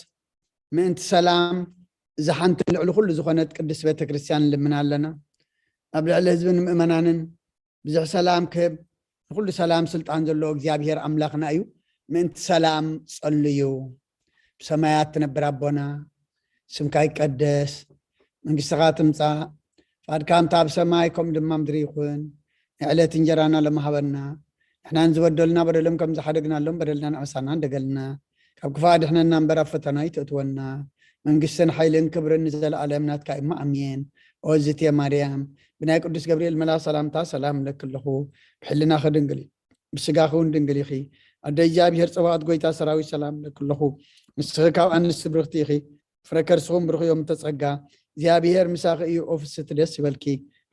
ምእንቲ ሰላም እዛ ሓንቲ ልዕሊ ኩሉ ዝኾነት ቅድስት ቤተ ክርስቲያን ንልምና ኣለና። ኣብ ልዕሊ ህዝብን ምእመናንን ብዙሕ ሰላም ክህብ፣ ንኹሉ ሰላም ስልጣን ዘለዎ እግዚኣብሔር ኣምላኽና እዩ። ምእንቲ ሰላም ጸልዩ። ብሰማያት ትነብር ኣቦና፣ ስምካ ይቀደስ፣ መንግስትኻ ትምጻእ፣ ፍቓድካ ከምታ ኣብ ሰማይ ከምኡ ድማ ምድሪ ይኹን። ንዕለት እንጀራና ሎሚ ሃበና። ንሕና ንዝበደሉና በደሎም ከም ዝሓደግናሎም በደልና ንዕሳና እንደገልና። ካብ ክፉእ ኣድሕነና እምበር ኣብ ፈተና ኣይተእትወና። መንግስትን ሓይልን ክብርን ንዘለኣለም ናትካ እሞ ኣሜን። ኦ ዝትየ ማርያም፣ ብናይ ቅዱስ ገብርኤል መልኣኽ ሰላምታ ሰላም እብለኪ ኣለኹ። ብሕልናኺ ድንግል፣ ብስጋኺ እውን ድንግል ኢኺ። ኣደ እግዚኣብሔር ጸባኦት ጎይታ ሰራዊት ሰላም እብለኪ ኣለኹ። ንስኺ ካብ ኣንስቲ ብርኽቲ ኢኺ። ፍረ ከርስኹም ብሩኽ እዮም እተጸጋ፣ እግዚኣብሔር ምሳኺ እዩ። ኦ ፍስሕቲ ደስ ይበልኪ፣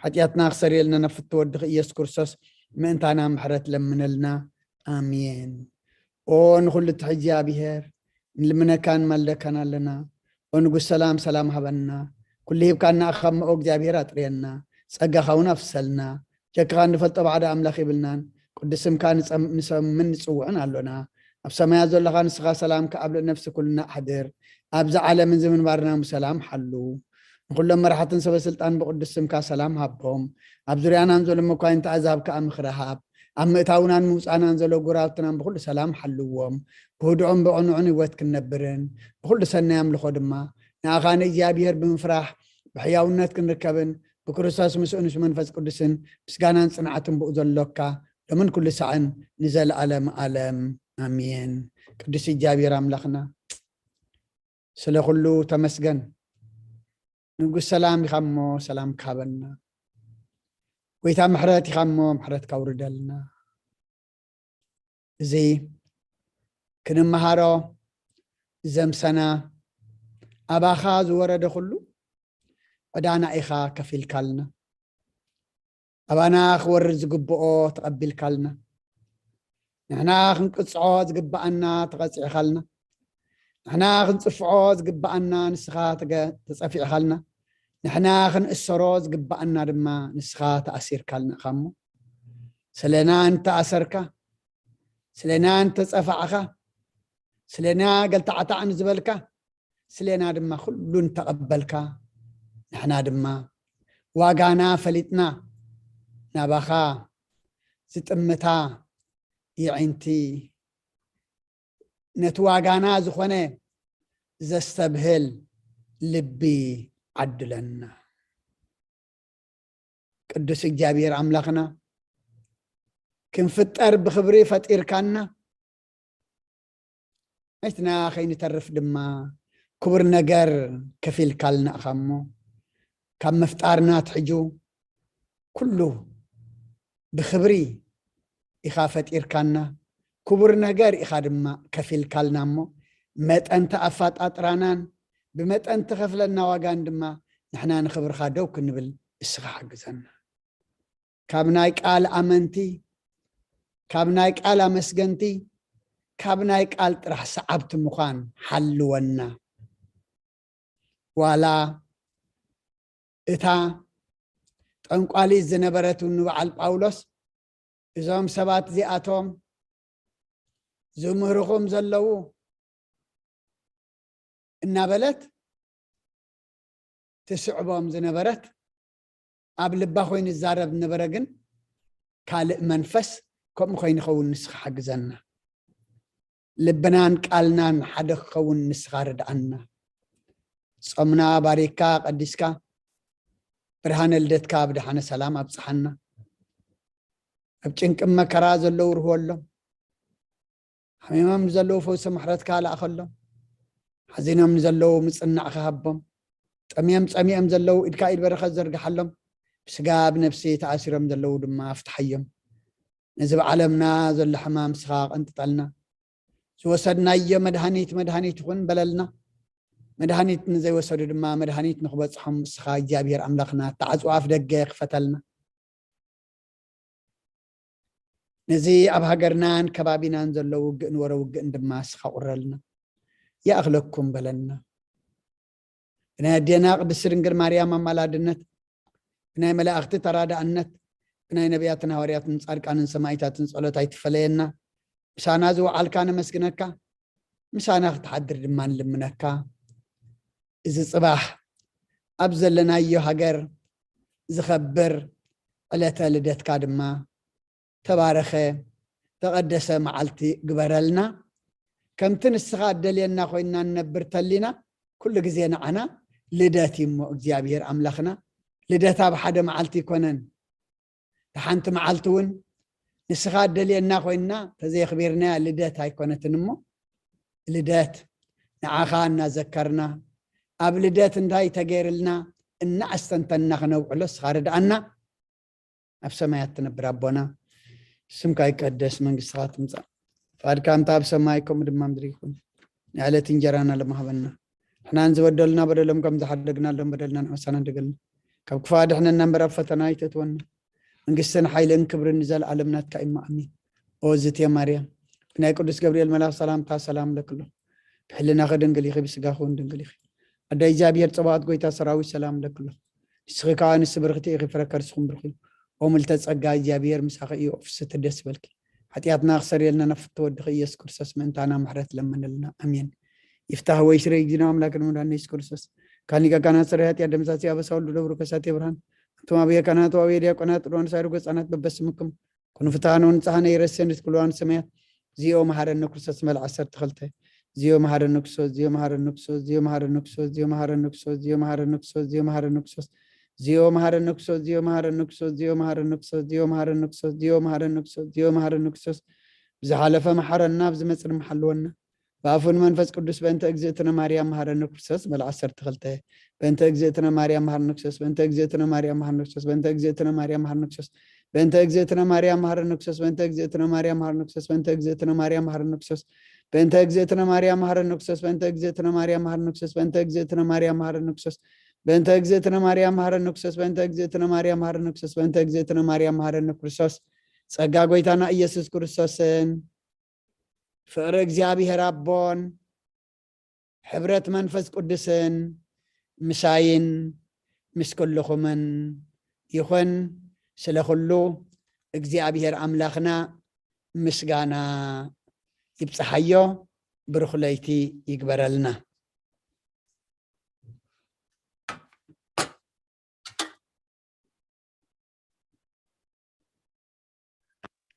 ሓጢኣትና ክሰርየልና ናብ ፍትወድኺ ኢየሱስ ክርስቶስ ምእንታና ምሕረት ለምነልና። ኣሜን። ኦ ንኹሉ እትሕዝ እግዚኣብሔር፣ ንልምነካን ማልደካን ኣለና። ኦ ንጉስ ሰላም፣ ሰላም ሃበና። ኩሉ ሂብካና ኣኻሞ ኦ እግዚኣብሔር ኣጥርየና። ጸጋኻ እውን ኣፍሰልና። ጀካኻ እንፈልጦ ባዕዳ ኣምላኽ ይብልናን። ቅዱስ ስምካ ንጸም-፣ ንሰምን ንጽውዕን ኣሎና። ኣብ ሰማያት ዘለኻ ንስኻ ሰላም ከኣብ ልእነፍሲ ኩልና ኣሕድር። ኣብዚ ዓለምን እዚ ምንባርና ብሰላም ሓሉ። ንኹሎም መራሕትን ሰበ ስልጣን ብቅዱስ ስምካ ሰላም ሃቦም። ኣብ ዙርያናን ዘሎ መኳይንቲ ኣዛብ ከኣ ምኽሪ ሃብ። ኣብ ምእታውናን ምውጻእናን ዘሎ ጉራብትናን ብኹሉ ሰላም ሓልዎም። ብህዱዕን ብቕኑዕን ህይወት ክንነብርን ብኹሉ ሰናይ ኣምልኾ ድማ ንኣኻ ንእግዚኣብሔር ብምፍራሕ ብሕያውነት ክንርከብን ብክርስቶስ ምስኡ ምስ መንፈስ ቅዱስን ምስጋናን ጽንዓትን ብኡ ዘሎካ ሎምን ኩሉ ሳዕን ንዘለኣለም ዓለም ኣሜን። ቅዱስ እግዚኣብሔር ኣምላኽና ስለ ኩሉ ተመስገን። ንጉስ ሰላም ኢኻ እሞ ሰላም ካበና። ጎይታ ምሕረት ኢኻ እሞ ምሕረት ካውርደልና። እዚ ክንመሃሮ ዘምሰና ኣባኻ ዝወረደ ኩሉ ዕዳና ኢኻ ከፊልካልና። ኣባና ክወርድ ዝግብኦ ተቐቢልካልና። ንሕና ክንቅጽዖ ዝግብኣና ተቐጺዕኻልና። ንሕና ክንጽፍዖ ዝግብኣና ንስኻ ተገ-፣ ተጸፊዕኻልና። ንሕና ክንእሰሮ ዝግብኣና ድማ ንስኻ ተኣሲርካልና ኢኻ እሞ፣ ስለና እንተኣሰርካ፣ ስለና እንተጸፋዕኻ፣ ስለና ገልታዕታዕ ንዝበልካ፣ ስለና ድማ ኩሉ እንተቐበልካ፣ ንሕና ድማ ዋጋና ፈሊጥና ናባኻ ዝጥምታ የዒንቲ ነቲ ዋጋና ዝኾነ ዘስተብህል ልቢ ዓድለና። ቅዱስ እግዚኣብሔር ኣምላኽና፣ ክንፍጠር ብኽብሪ ፈጢርካና፣ ናይትና ከይንተርፍ ድማ ክቡር ነገር ከፊልካልና ኢኻ እሞ፣ ካብ ምፍጣርና ኣትሒዙ ኩሉ ብኽብሪ ኢኻ ፈጢርካና። ክቡር ነገር ኢኻ ድማ ከፊልካልና እሞ፣ መጠን እቲ ኣፈጣጥራናን ብመጠን ትኸፍለና ዋጋን ድማ ንሕና ንኽብርኻ ደው ክንብል እስኻ ሓግዘና። ካብ ናይ ቃል ኣመንቲ፣ ካብ ናይ ቃል ኣመስገንቲ፣ ካብ ናይ ቃል ጥራሕ ሰዓብቲ ምዃን ሓልወና። ዋላ እታ ጠንቋሊት ዝነበረት ንበዓል ጳውሎስ፣ እዞም ሰባት እዚኣቶም ዝምህርኹም ዘለዉ እናበለት ትስዕቦም ዝነበረት፣ ኣብ ልባ ኮይኑ ዝዛረብ ዝነበረ ግን ካልእ መንፈስ ከምኡ ከይንኸውን ንስኻ ሓግዘና። ልብናን ቃልናን ሓደ ክኸውን ንስኻ ርድኣና። ጾምና ባሪካ ቀዲስካ፣ ብርሃነ ልደትካ ብደሓነ ሰላም ኣብጽሓና። ኣብ ጭንቂ መከራ ዘለዉ ርህወሎም። ሓሚሞም ንዘለዉ ፈውሲ ምሕረትካ ለኣኸሎም። ሓዚኖም ንዘለዉ ምጽናዕካ ሃቦም። ጠምዮም ጸሚኦም ዘለዉ ኢድካ ኢድ በረኸት ዘርግሓሎም። ብስጋ ብነፍሲ ተኣሲሮም ዘለዉ ድማ ኣፍትሓዮም። ነዚ ብዓለምና ዘሎ ሕማም ንስኻ ቀንጥጠልና። ዝወሰድናዮ መድሃኒት መድሃኒት ይኹን በለልና። መድሃኒት ንዘይወሰዱ ድማ መድሃኒት ንኽበጽሖም ንስኻ እግዚኣብሔር ኣምላኽና ተዓጽዋ ኣፍ ደገ ክፈተልና። ነዚ ኣብ ሃገርናን ከባቢናን ዘሎ ውግእን ወረ ውግእን ድማ ንስኻ ቁረልና። ይኣኽለኩም በለልና። ብናይ ኣዴና ቅድስቲ ድንግል ማርያም ኣማላድነት፣ ብናይ መላእኽቲ ተራዳእነት፣ ብናይ ነቢያትን ሃዋርያትን ጻድቃንን ሰማዕታትን ጸሎት ኣይትፈለየና። ምሳና ዝወዓልካ ነመስግነካ፣ ምሳና ክትሓድር ድማ ንልምነካ። እዚ ጽባሕ ኣብ ዘለናዮ ሃገር ዝኸብር ዕለተ ልደትካ ድማ ተባረኸ፣ ተቐደሰ መዓልቲ ግበረልና። ከምቲ ንስኻ እደልየና ኮይንና ንነብር ተሊና፣ ኩሉ ግዜ ንዓና ልደት እዩ እሞ እግዚኣብሔር ኣምላኽና። ልደት ኣብ ሓደ መዓልቲ ኣይኮነን። እታ ሓንቲ መዓልቲ እውን ንስኻ እደልየና ኮይንና ተዘየኽቢርናያ ልደት ኣይኮነትን እሞ፣ ልደት ንዓኻ እናዘከርና፣ ኣብ ልደት እንታይ ተገይርልና እናኣስተንተንና ክነውዕሎ ንስኻ ርድኣና። ኣብ ሰማያት ትነብር ኣቦና፣ ስምካ ይቀደስ፣ መንግስትኻ ትምጻእ፣ ፍቃድካ እንተ ኣብ ሰማይ ከምኡ ድማ ምድሪ ይኹን። ንዕለት እንጀራና ሎሚ ሃበና። ንሕናን ዝበደሉና በደሎም ከም ዝሓደግናሎም በደልና ንሕወሳና እንደገልና። ካብ ክፉእ ኣድሕነና እምበር ኣብ ፈተና ኣይተእትወና። መንግስትን ሓይልን ክብርን ንዘለኣለም ናትካ እዩ። ኣሜን። ኦ ዝቴ ማርያም፣ ብናይ ቅዱስ ገብርኤል መልኣኽ ሰላምታ ሰላም ለክሎ። ብሕልናኺ ድንግል ኢኺ፣ ብስጋኺ እውን ድንግል ኢኺ። ኣደ እግዚኣብሔር ጸባኦት ጎይታ ሰራዊት ሰላም እለኪ ኣለኹ። ንስኺ ከኣ ኣንስቲ ብርኽቲ ኢኺ፣ ፍረ ከርስኹም ብሩኽ እዩ። ኦ ምልተ ጸጋ እግዚኣብሔር ምሳኺ እዩ፣ ኦ ፍስሕቲ ደስ ይበልኪ። ሓጢኣትና ክሰርየልና ናብ ፍትወ ወድኺ ኢየሱስ ክርስቶስ ምእንታና ምሕረት ለምነልና። ኣሜን። ይፍታህ ወይ ስረይ እግዚእነ ኣምላክነ መድኃኒነ ኢየሱስ ክርስቶስ። ካን ሊቀ ካህናት ሠራይ ኃጢአት ደምሳሲ ኣበሳ ወልዱ ደብሩ ከሳቴ ብርሃን። ኣንቱም አብየ ካህናት ወአብየ ዲያቆናት ጥሎን ሳይሩ ገጻናት በበስምክም ኩኑ ፍትሐነ ወንጽሐነ ይረሴን ዲስኩልዋን ሰማያት። ዚኦ መሐረነ ክርስቶስ መል ዓሰርተ ክልተ። ዚኦ መሐረነ ክርስቶስ፣ ዚኦ መሐረነ ክርስቶስ፣ ዚኦ መሐረነ ክርስቶስ፣ ዚኦ መሐረነ ክርስቶስ፣ ዚኦ መሐረነ ክርስቶስ፣ ዚኦ መሐረነ ክርስቶስ፣ ዚኦ መሐረነ ክርስቶስ፣ ዚኦ መሐረነ ክርስቶስ፣ ዚኦ መሐረነ ክርስቶስ፣ ዚኦ መሐረነ ክርስቶስ፣ ዚኦ መሐረነ ክርስቶስ፣ ዚኦ መሐረነ ክርስቶስ። ብዝሓለፈ መሓረና፣ ብዝመጽእ ድማ ሓልወና። ብኣፉን መንፈስ ቅዱስ በእንተ እግዝእትነ ማርያም መሐረነ ክርስቶስ መል ዓሰርተ ክልተ። በእንተ እግዝእትነ ማርያም መሐረነ ክርስቶስ፣ በእንተ እግዝእትነ ማርያም መሐረነ ክርስቶስ፣ በእንተ እግዝእትነ ማርያም መሐረነ ክርስቶስ፣ በእንተ እግዝእትነ ማርያም መሐረነ ክርስቶስ፣ በእንተ እግዝእትነ ማርያም መሐረነ ክርስቶስ፣ በእንተ እግዝእትነ ማርያም መሐረነ ክርስቶስ፣ በእንተ እግዝእትነ ማርያም መሐረነ ክርስቶስ፣ በእንተ እግዝእትነ ማርያም መሐረነ ክርስቶስ፣ በእንተ እግዝእትነ ማርያም መሐረነ ክርስቶስ፣ በእንተ እግዝእትነ ማርያም መሐረነ ክርስቶስ፣ በእንተ እግዝእትነ ማርያም መሐረነ ክርስቶስ፣ በእንተ እግዝእትነ ማርያም መሐረነ ክርስቶስ። ጸጋ ጎይታና ኢየሱስ ክርስቶስን ፍቕሪ እግዚኣብሔር ኣቦን ሕብረት መንፈስ ቅዱስን ምሳይን ምስ ኩልኹምን ይኹን። ስለ ኩሉ እግዚኣብሔር ኣምላኽና ምስጋና ይብጽሓዮ። ብሩኽ ለይቲ ይግበረልና።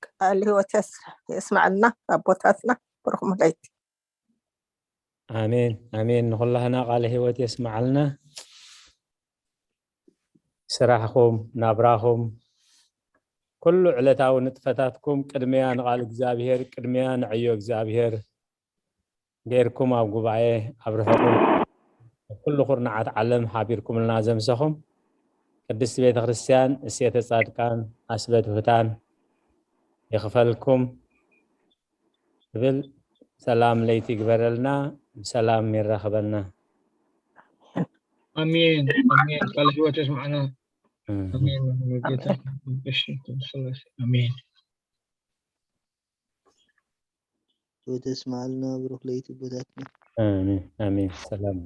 ቃል ህይወት የስ- የስማዕልና ኣቦታትና። ብሩኽ ለይቲ። ኣሜን ኣሜን። ንኹላህና ቃለ ህይወት የስማዓልና። ስራሕኹም፣ ናብራኹም፣ ኩሉ ዕለታዊ ንጥፈታትኩም ቅድሚያ ንቃል እግዚኣብሔር፣ ቅድሚያ ንዕዮ እግዚኣብሔር ጌርኩም ኣብ ጉባኤ ኣብ ርሑቕን ኣብ ኩሉ ኩርናዓት ዓለም ሓቢርኩምልና ዘምሰኹም ቅድስቲ ቤተ ክርስቲያን እሴተ ጻድቃን ኣስበ ትሑታን ይኽፈልኩም እብል። ሰላም ለይቲ ይግበረልና፣ ብሰላም የራኽበና። ኣሜን ኣሜን። ቃለ ህይወት የስማዕና። ኣሜን። ጌታ እሺ፣ ስላሴ ኣሜን። ህይወት የስማዕልና። ብሩኽ ለይቲ ኣቦታትና። ኣሜን ኣሜን። ሰላም